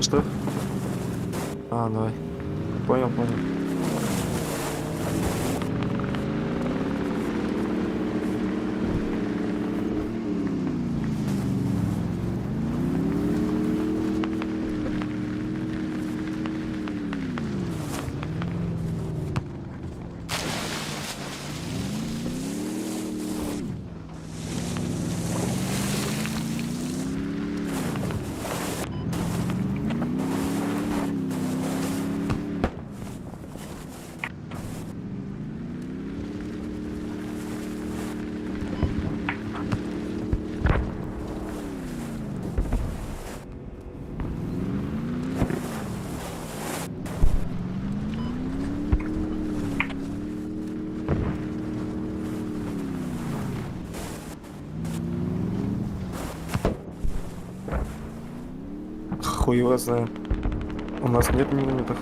Что? А, давай. Понял, понял. Хуй его знает. У нас нет минометов.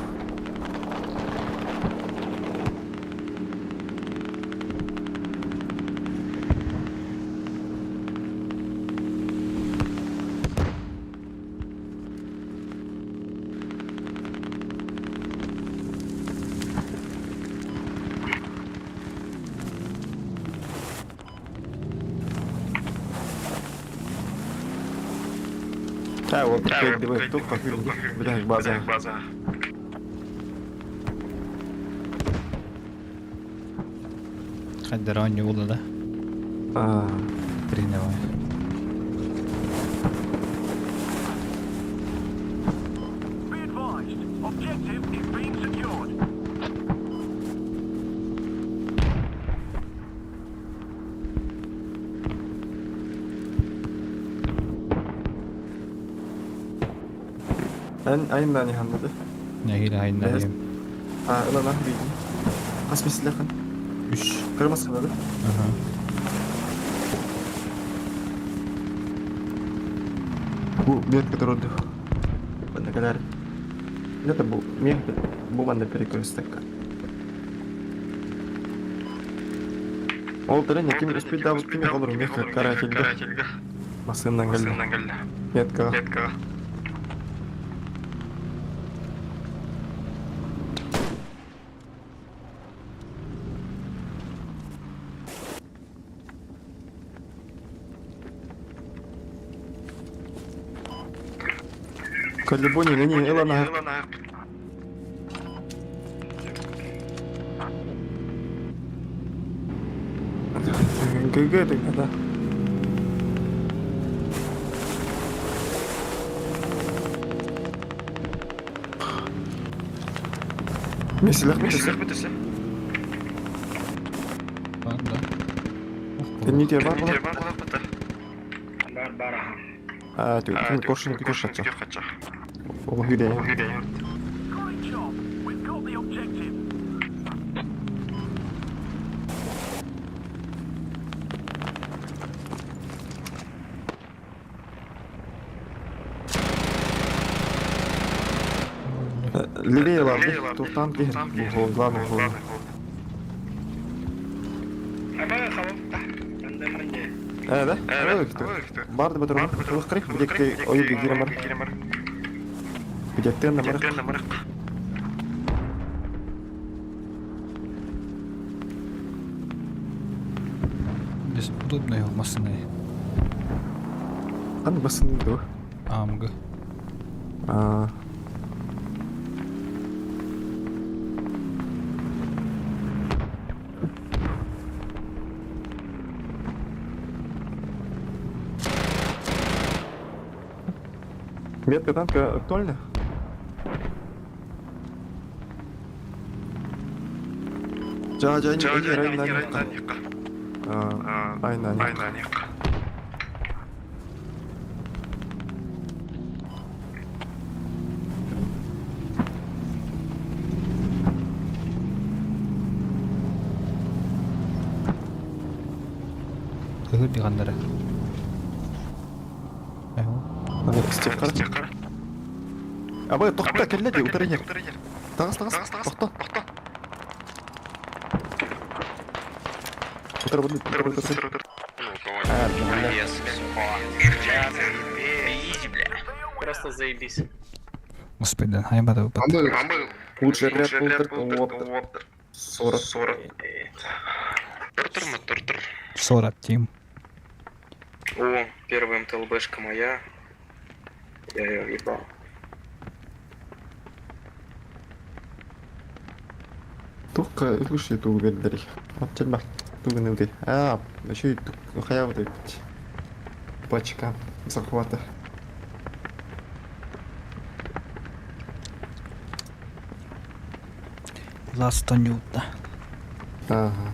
А, вот опять давай тух Бля, база. Хайдаран юлда да. А, Приняла. Be advised, objective is being secured. Эн айндан ханнады. Нәһиле айндан. А, ына нах бейдин. Хас мислехан. Үш. Кырмасы да? Ага. Бу метка турду. Банда калар. Это бу мех бу банда перекресток. Ол терен ким успеть да ким холор мех карательге. Масыннан келди. Метка. Колебони лени элана. ГГ тогда, да. Меселях бітірсе. Бар да. Не бар бар. А, ты кошын кошача. О, хүдэ. Great job. We've got the objective. Левее ларды, тухтан кихер. Бу главный хол. Э, да? Барды батыр. Тулық қырық, білекте ойы бігірім бар. Где-то на барах. Без удобной массыны. Хан басыны ду. АМГ. А. Метка танка актуальна? Жа, жа, не, не, рай, на, Ай, на, не. Тыгыр дигәннәре. Стекар. Абы, тохта, кэллэ ди, утары иһэр. Таҕыс, таҕыс, тохто. Утары бу, утары, утары. А, бля. Просто заебись. Господи, хайбада бу. Лучший отряд Уолтер, 40. 40. 40 тим. О, первая МТЛБшка моя. Я ее въебал. Только лучше ту вердери. Вот тебе туганы уды. А, еще и хая вот Пачка захвата. Ластонюта. Ага.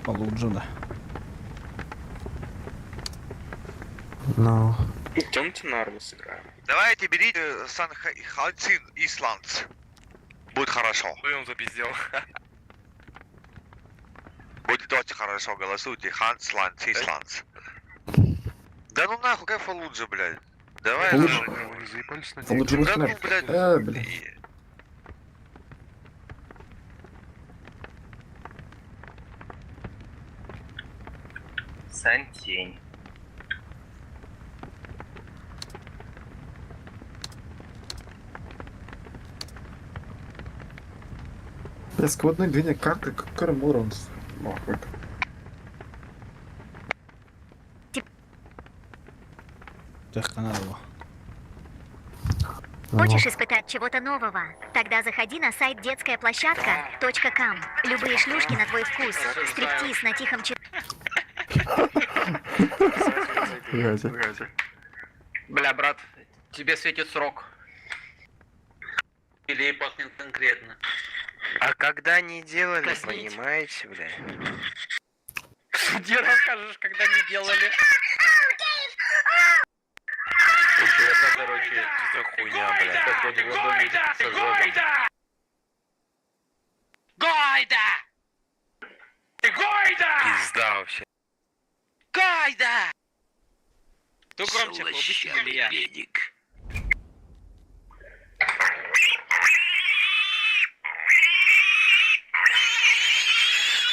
Получше, да. Ну. Идемте на арму сыграем. Давайте берите Сан Хансин Исландс. Будет хорошо. Он запиздел. Будет очень хорошо, голосуйте. Хансланд, Исландс. Да ну нахуй, какая Фалуджа, блядь. Давай. Фаллуджа. нахуй. Фаллуджа Да ну, лучше. блядь. Блядь. Сантень. Бля, сквозной две карты, как Муромс. Нахуй. Техканадова. Хочешь испытать чего-то нового? Тогда заходи на сайт детскаяплощадка.ком. Любые шлюшки на твой вкус. Стриптиз на тихом че... Бля, брат, тебе светит срок. Или пахнет конкретно. А когда не делали, Коснитесь. понимаете, бля? В суде расскажешь, когда не делали. У чувака, короче, что за хуйня, блядь. Как вот в ладони с ожогом. Гойда! Гойда! Пизда вообще. Гойда! Кто громче, Хлобыстин или я?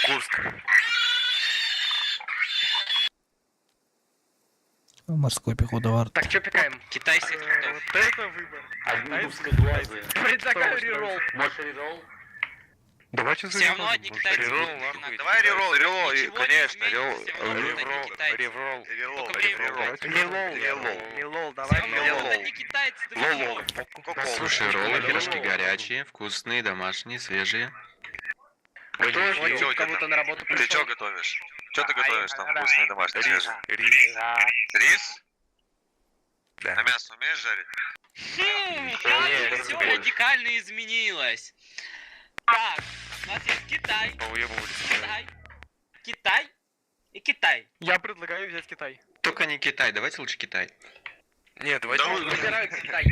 Курск. Морской пехота варт. Так, что пикаем? Китайцы кто? Вот это выбор. Одни узкоглазые. Предлагаю реролл. Может, реролл? Давайте Все равно одни китайцы Реролл, будут нахуй. Давай реролл, реролл, Ничего не конечно, изменится, реролл. всё равно будут одни китайцы. Реролл, реролл, Только время реролл. Лилол. Реролл. Лилол, давай. Всё равно будут одни китайцы, да Лолол. Слушай, роллы, пирожки горячие, вкусные, домашние, свежие. Кто Чё у тебя кому-то там? на работу Ты пришел. что готовишь? Что ты готовишь там вкусное домашнее Рис, свежее? рис. Рис? Да. А мясо умеешь жарить? Как все радикально изменилось. Так, у нас есть Китай, Китай, Китай и Китай. Я предлагаю взять Китай. Только не Китай, давайте лучше Китай. Нет, давайте. Выбираю Китай.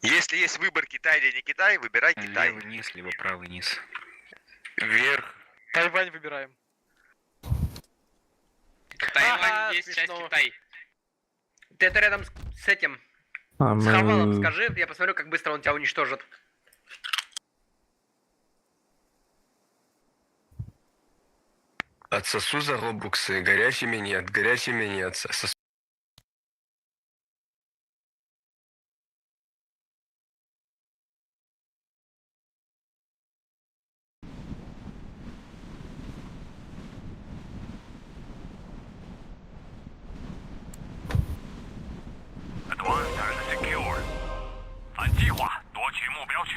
Если есть выбор Китай или не Китай, выбирай Китай. Левый низ, либо правый низ. Вверх. Тайвань выбираем. Тайвань Ага, есть часть смешно. Китай. Ты это рядом с этим. А С Хавалом мы... скажи, я посмотрю, как быстро он тебя уничтожит. Отсосу за робуксы, горячий минет, горячий минет, сосу. Advance and secure. 按计划夺取目标区。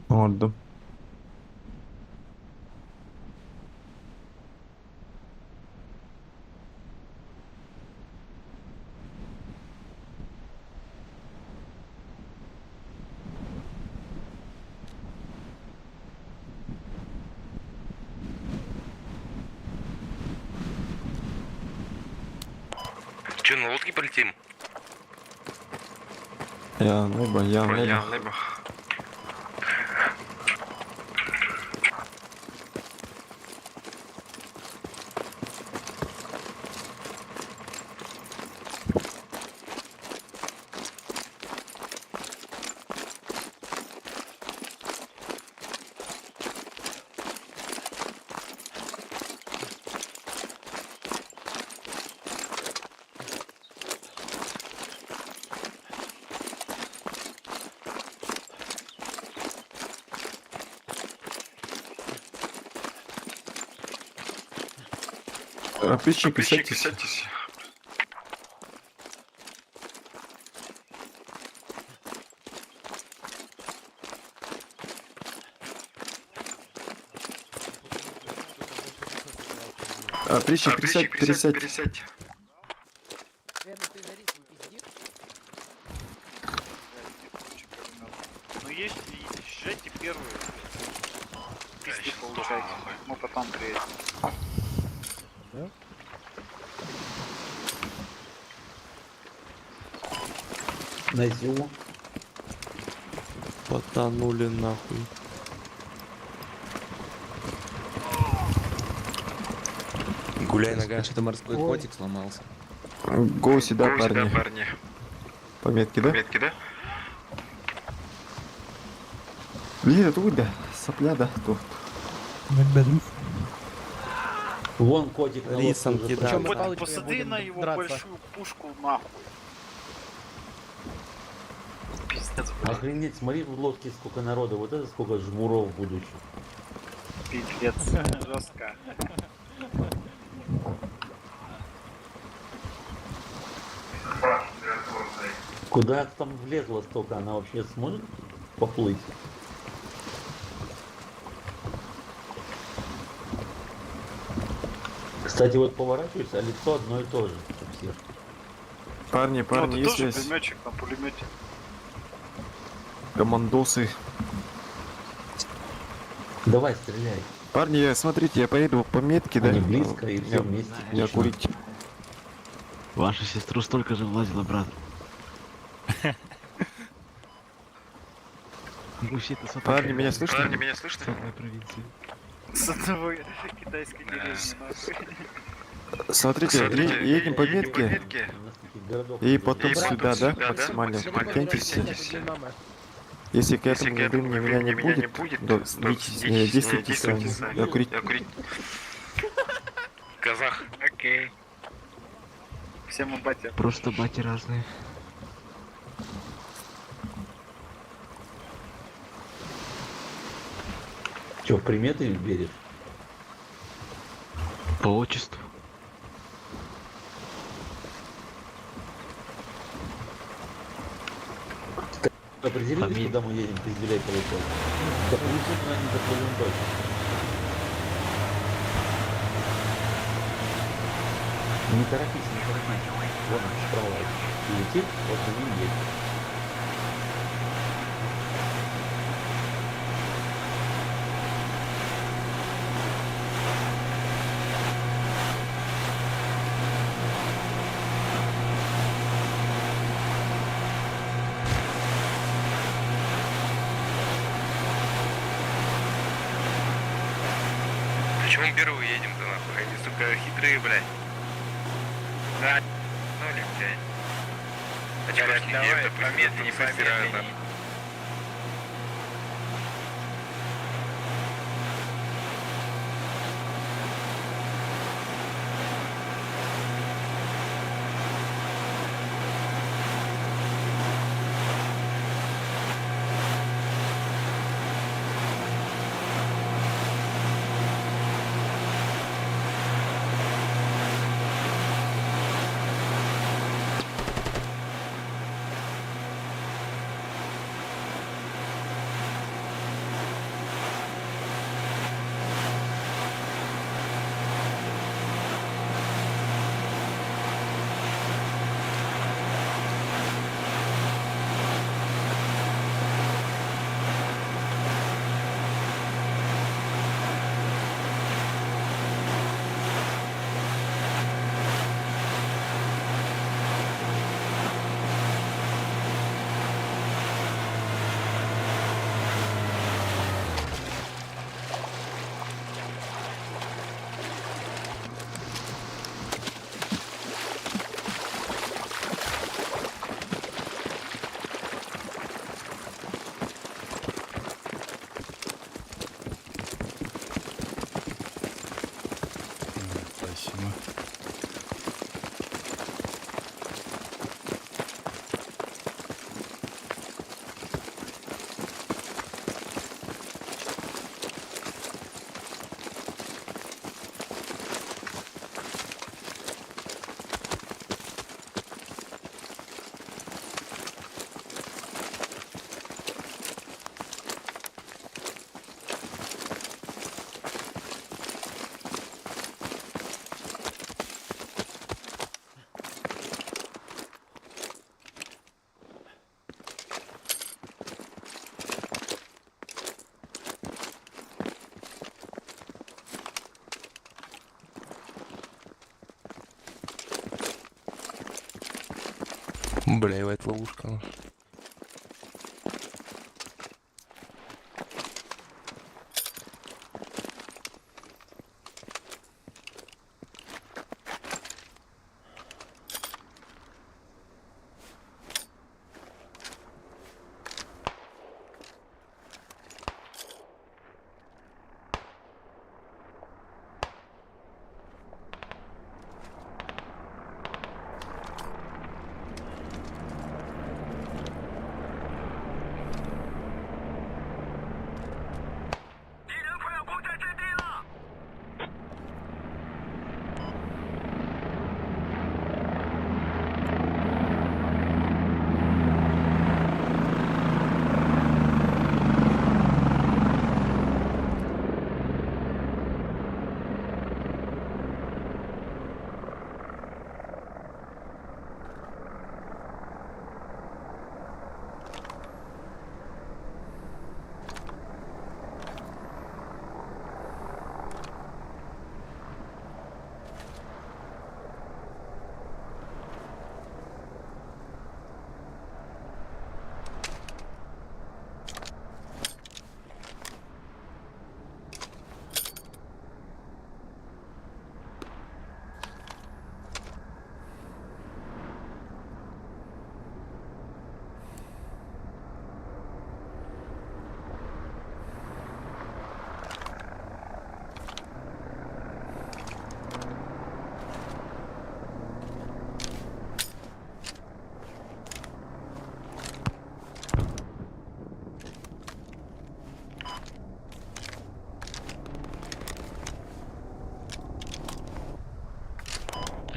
Оҥордум. Че, на лодке полетим? Я небо, я небо. небо. Отличники, сядьтесь. сядьтесь. Отличник, присядь, пересядь. пересядь. Ну есть, езжайте первые. Пизды получайте. Мы потом приедем. На зиму. Потонули нахуй. Гуляй нога. Что-то морской котик сломался. Го сюда, Го сюда, парни. парни. Пометки, да? Метки, да? Блин, это да? Сопля, да? Тут. Вон котик на лодке Рисом уже кидали. пришел. Посади на его большую пушку нахуй. Пиздец, блядь. Охренеть, смотри в лодке сколько народа, вот это сколько жмуров будущих. Пиздец. Жестко. Куда там влезла столько? Она вообще сможет поплыть? Кстати, вот поворачиваешься, а лицо одно и то же у всех. Парни, Ну, парни, ты есть тоже связь? пулеметчик на пулемете. Командосы. Давай, стреляй. Парни, смотрите, я поеду по метке, да? Они близко и все Я- вместе. Я кучно. курить. Вашу сестру столько же влазила, брат. Парни, меня слышно? Парни, меня слышно? С одного китайской деревни, нахуй. Смотрите, Смотрите, едем по метке. метке. У нас таких городов И не потом И сюда, потом да? сюда, да? Максимально. Максимально. Прикиньтесь. Прикиньтесь. Если к Если этому к этому времени меня не времени меня не будет, будет, то то действуйте, действуйте сами. сами. Я курить. Я курить. Казах. Окей. Все мы батя. Просто бати разные. Че, в приметы веришь? По отчеству. Определились, куда мы едем, пизделей получать? Да получим, но не заплывем точно. Не торопись, не торопись. Вон он справа летит, вот за ним едет. Почему первые едем-то нахуй? Они, сука, хитрые, блядь. Да, ну ли, блядь. Очков не Давай, допустим, помедленнее, трусы стирают, помедленнее. нахуй. Спасибо. Бля, ебать, ловушка. нахуй.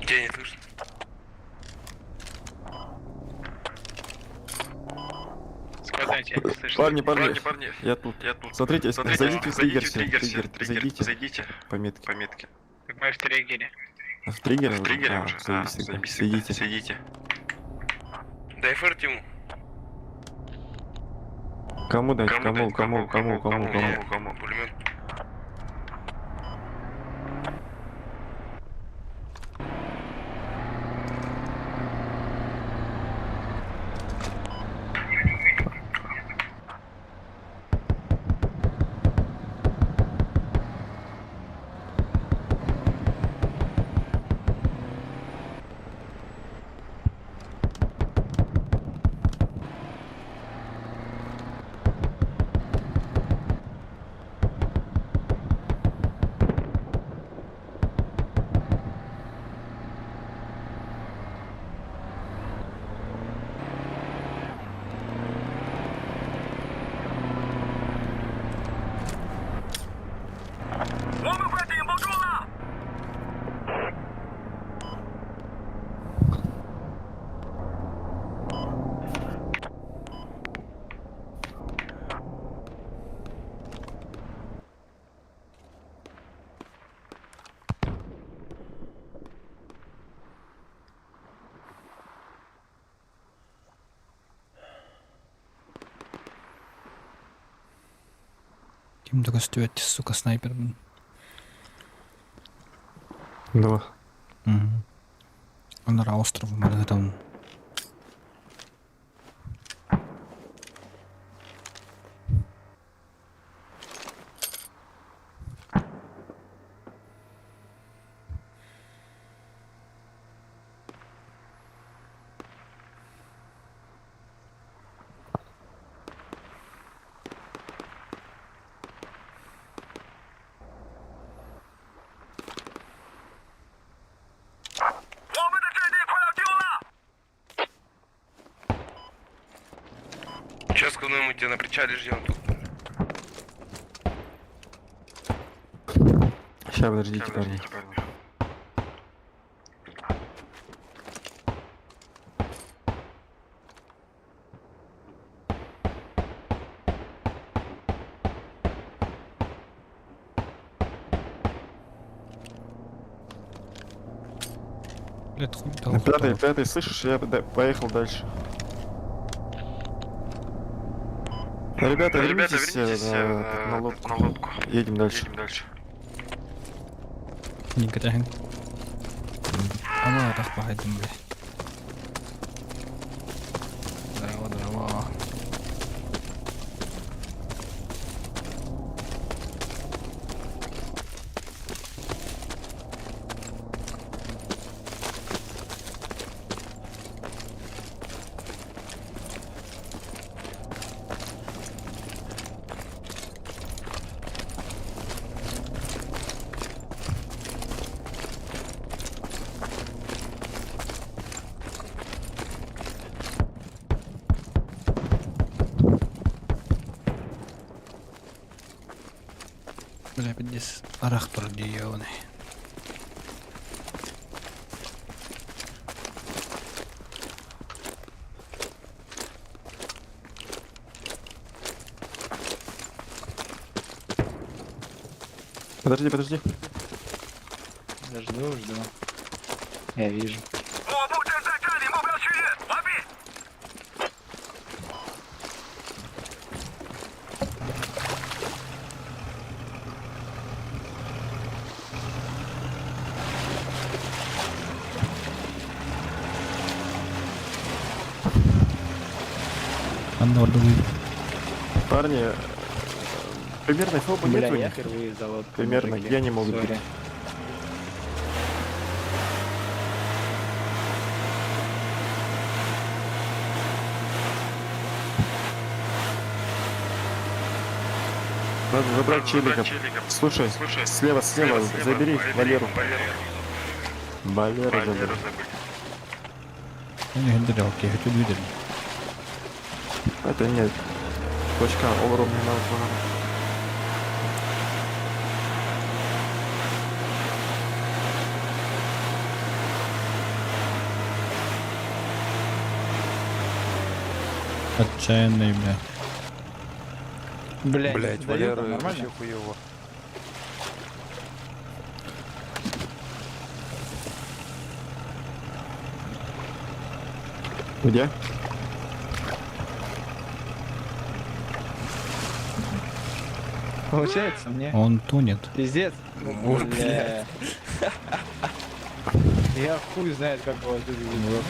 Тебя не слышно. Сказать, я не слышал. Парни, парни, Парни, парни. я тут. Я тут. Смотрите, Смотрите, зайдите в триггер, зайдите в все, триггер, триггер, все, триггер, зайдите. зайдите. По метке. По метке. Так мы в триггере. А в триггере В уже? триггере А, уже? А, заебись тогда. заебись тогда. Сидите. Сидите. Дай ферт ему. Кому дать? Кому Кому, дать? кому, кому, кому, кому? кому? Пулемет. Ким да көстүбэт, сука, снайпербын. Два. Анараа остров маныгытан. Сейчас, когда мы тебя на причале ждем тут. Сейчас, подождите, парни. Блядь, хуй дал. Пятый, пятый, слышишь, я поехал дальше. Ребята, Ребята, вернитесь, вернитесь, на лодку. Едем дальше. Едем дальше. Никогда. Ана рахпахайдым, бля. Здорово, здорово. Бля, пиздец. Арах турдионы. Подожди, подожди. Жду, жду. Я вижу. Анна ордугуй. Парни, примерно фоба Бля, нет у я них? впервые за лодку, Примерно, мужики. где они могут Сори. быть? Надо забрать челика. Слушай, слева, слева, забери Валеру. Валеру забери. Я не генералки, я хочу двигатель. Это нет. Точка, олором не надо. Отчаянный, бля. Бля, Блять, не Валера, создают, нормально? вообще хуево. Где? Получается мне. Он тонет. Пиздец. Ой, Бля. Я хуй знает, как его отсюда вывести.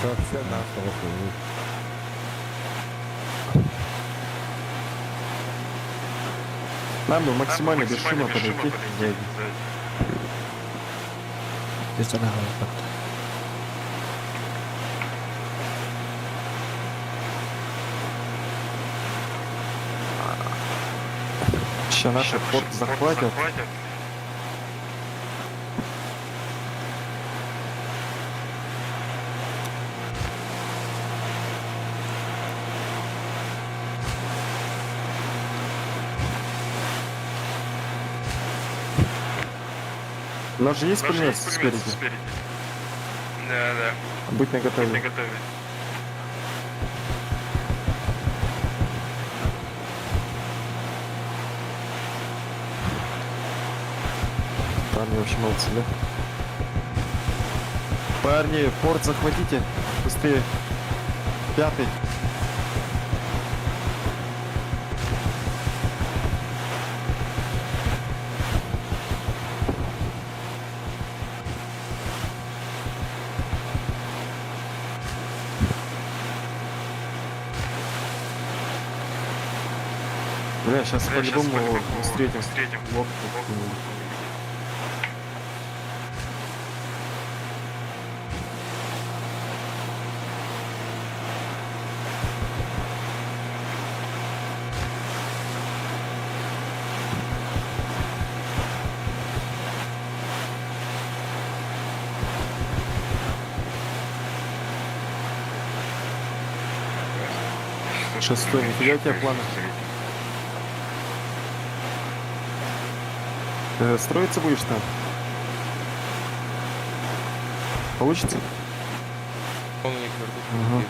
Вообще нахуй. Нам бы максимально без шума подойти. сзади. Здесь арах Сейчас наши порт захватят. У нас же есть пулемет спереди? Да, да. Будь наготове. Наготове. Парни вообще молодцы, да? Парни, порт захватите. Быстрее. Пятый. Бля, сейчас по-любому встретим. Лодку какую-нибудь. Шестой, нифига у тебя планы. Строиться будешь там? Получится? Он у них вертушка Ага. блядь.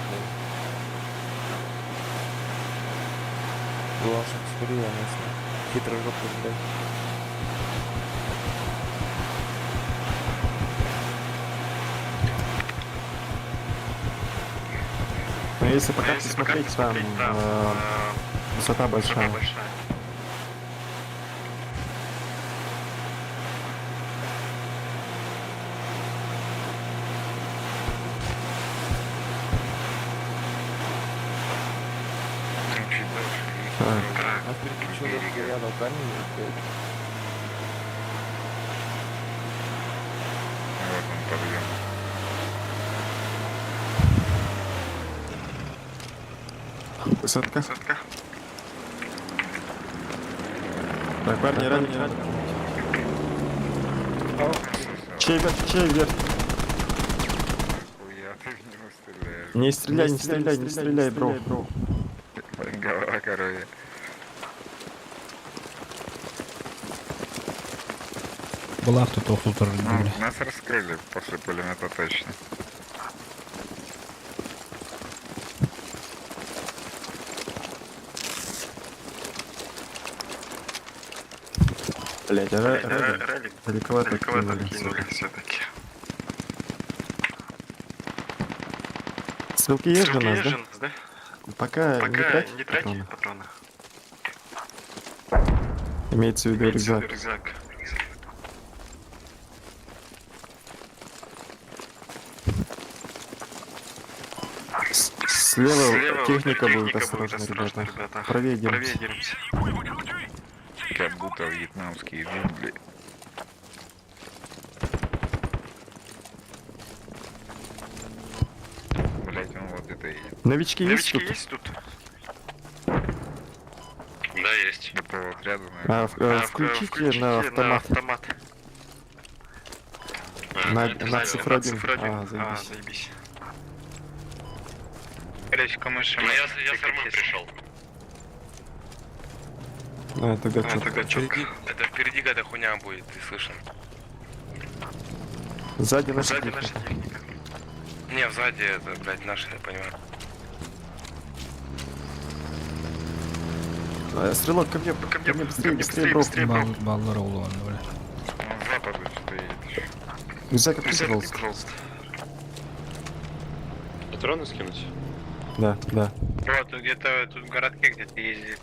Главное, чтоб спалила нас. Хитро жопу, блядь. Но если по карте смотреть, там высота большая. Там чуть дальше. Так. А впереди что за рядом камень, блядь? Вот он подъем. Высадка. Так, парни, рано, рано. Чей верх, чей верх? Хуя ты в него стреляешь. Не стреляй, не стреляй, не стреляй, бро. Голова коровья. Была кто-то тут Ну, бля. нас раскрыли после пулемета точно. Блять, а Ралик далековато кинули все-таки. Стрелки есть же у нас, да? Пока, не трать патроны. Имеется в виду рюкзак. Слева техника будет, осторожно, ребята. Правее деремся. Как будто вьетнамские джунгли. Блять, он вот это едет. Новички есть тут? Да, есть. До полуотряда, наверное. А, включите на автомат. На цифру один. А, заебись. Короче, мыши. Ну, я с армой пришел. А, тогда чётко. Это впереди какая-то хуйня будет, ты слышал? Сзади наша техника. Не, сзади это, блядь, наши, я понимаю. Стрелок, ко мне, быстрее, быстрее, бро. Баллар улуан, бля. Он с запада что-то едет еще. Рюкзак открой, пожалуйста. Патроны скинуть? Да, да. Вот, тут где-то тут в городке где-то ездит.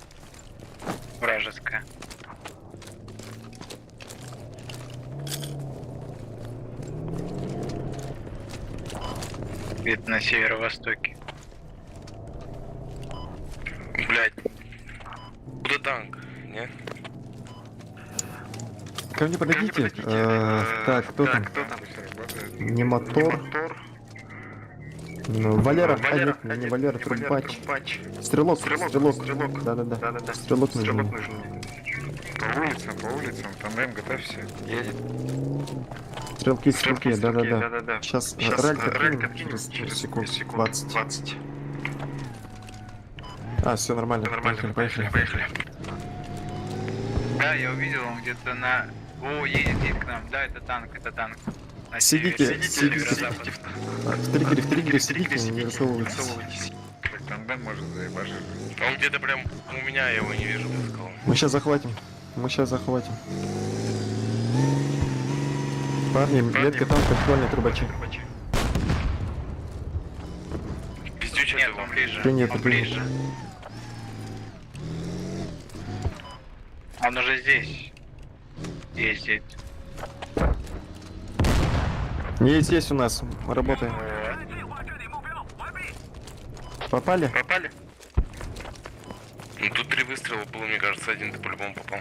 Вражеская. Где-то на северо-востоке. Блять. Куда танк? Не? Ко мне подойдите. Так, кто там? Не мотор. Ну, Валера, а, нет, не Валера, трубач. Стрелок, стрелок. Да-да-да. Стрелок нужен. мне. По улицам, тандем, готовься. Едет. Стрелки, стрелки, да-да-да. Сейчас ралька откинем через секунд 20. А, все нормально. Поехали, поехали. Да, я увидел, он где-то на... О, едет, едет к нам. Да, это танк, это танк. На Сидите, севере, сидите. северо-запад. В триггере, сидите, не высовывайтесь. Так тандем может заебашить. Он где-то прям у меня, я его не вижу, сказал. Мы сейчас захватим. Мы сейчас захватим. Парни, метка там контрольные трубачи. Пиздючий Нет, он ближе. Принято, он принято. ближе. Он уже здесь ездит. Есть, есть у нас. Мы работаем. Попали? Попали? Ну тут три выстрела было, мне кажется, один ты по-любому попал.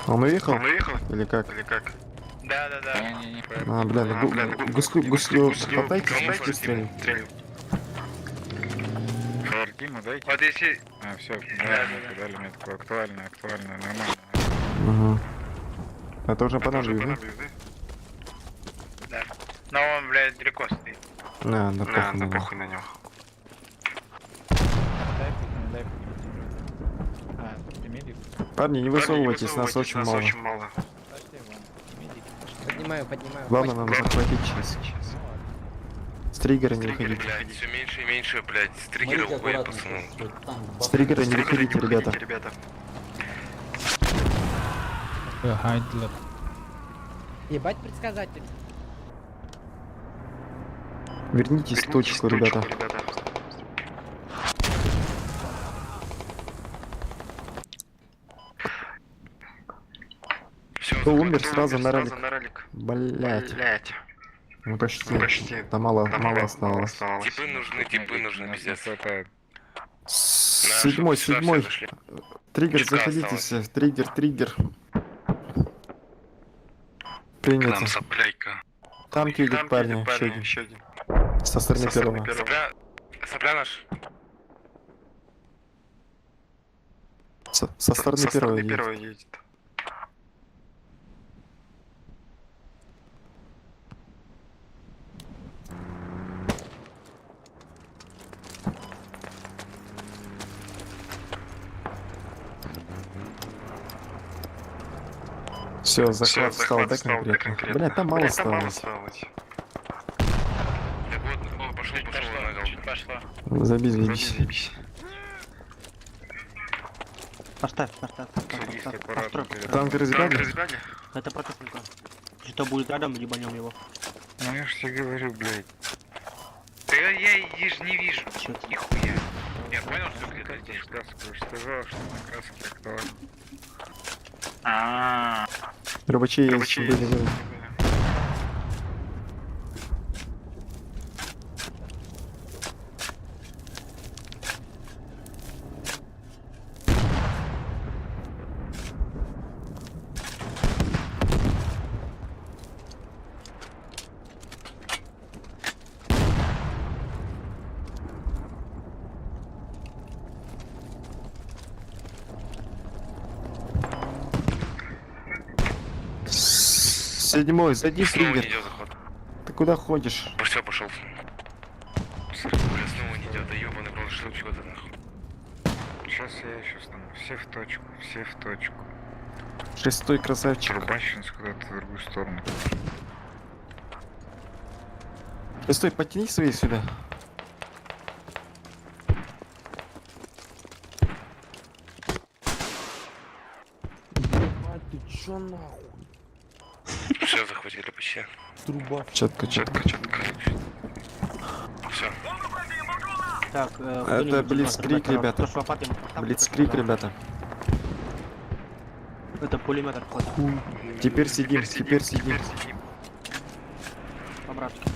Он уехал? Он уехал? Или как? Или как? Да, да, да. Не, не, не. А, бля, ну, гуску, гуслю, хватайте, гуску стрелю. Фаердиму дайте. Вот если... А, все, да, да, дали метку. Актуально, актуально, нормально. Угу. Это уже понадобится, да? Да. Но он, блядь, далеко стоит. А, да, похуй, да, на, похуй на него. Дай подними, дай подними. А, ты медик? Парни, не высовывайтесь, нас очень мало. мало. Поднимаю, поднимаю. Главное нам захватить сейчас. С триггера не выходите. Блядь, все меньше и меньше, блядь, с триггера уходят, пацаны. С триггера не выходите, ребята. Хайдлер. Ебать предсказатель. Вернитесь в точку, ребята. Кто умер, сразу на ралик. Блять. Ну почти. Почти. Там мало, мало осталось. Типы нужны, типы нужны, пиздец. Седьмой, седьмой. Триггер, заходите все. Триггер, триггер. Принято. сопляйка. Танки идут, парни, еще один. Со стороны первого. Сопля... Сопля наш. Со стороны первого едет. Все, захват стал, да, конкретно? Бля, там мало осталось. Так вот, о, пошел, пошел, на Чуть пошло. Забей, заебись. Поставь, поставь, поставь, поставь, построй. Танк разбирали? Это противника. Что будет рядом, ебанем его. Ну я ж тебе говорю, блядь. Да я, я же не вижу. Нихуя. Я понял, что где-то здесь. Краску, сказал, что на краске актуально. А, Рабочие есть, были, были. Седьмой, зайди в Снова не триггер. идет заход. Ты куда ходишь? Все, пошел. Бля, снова не идет, да ебаный в рот, что чего-то нахуй. Сейчас я еще стану. Все в точку, все в точку. Шестой красавчик. Трубачинс куда-то в другую сторону. Шестой, подтяни свои сюда. Ебать, ты чё нахуй? Все захватили почти. Труба. Четко, четко. Четко. Все. Так, Это Блицкрик, ребята. Блицкрик, ребята. Это пулемет отходит. Теперь сидим, теперь сидим. По-братски.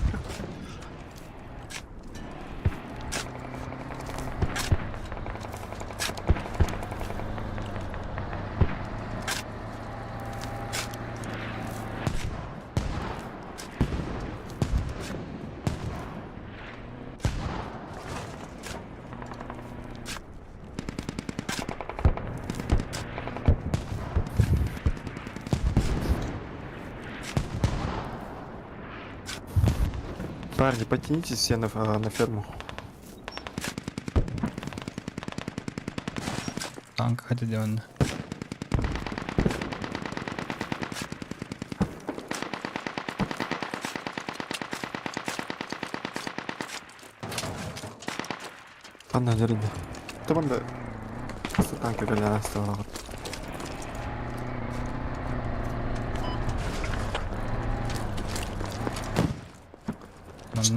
Парни, подтянитесь все на ферму. Танк хотя делан. Ладно, держи. Да вон да. Просто танка для осталось.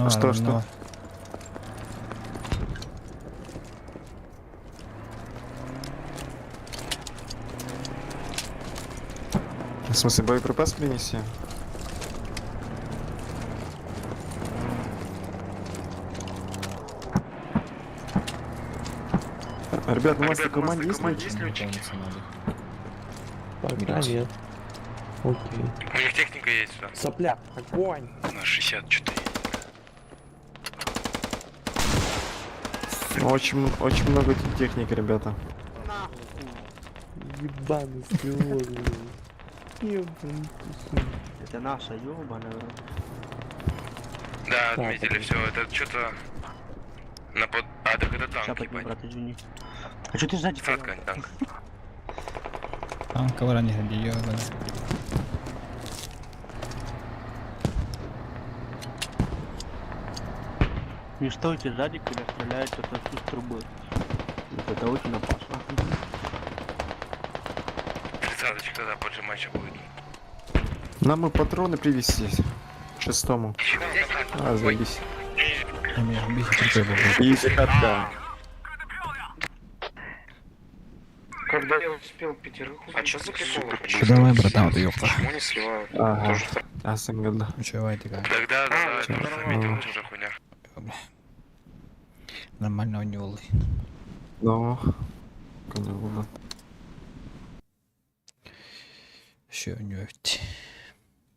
Что, что? В смысле, боеприпас принеси? Ребят, у нас на команде есть летчики? Пока нет. Окей. У них техника есть сюда. Сопля, огонь! На 64. Очень, очень много техники, ребята. Ебаный стрелок, блин. Ебаный ты, сука. Это наша ёбаная. в рот. Да, отметили все. Это что-то на под... А, так это Ща танк, подниму, ебать. брат, извини. А чё ты сзади Садка, а не танк. Танка варани ёбаный. Не стойте сзади, когда стреляют это из трубы. Вот Это очень опасно. Тридцаточка тогда поджимать еще будет. Нам и патроны привезти. Шестому. А, заебись. И катка. Когда я успел пятерых А чё за приколы? Давай, братан, вот ёпта. Почему не сливают? Ага. А, сангада. Чувай, ты как? Тогда, да, да, Чё? заметил, что за хуйня. Нормально у него. Ну. Понял, да. Еще у него.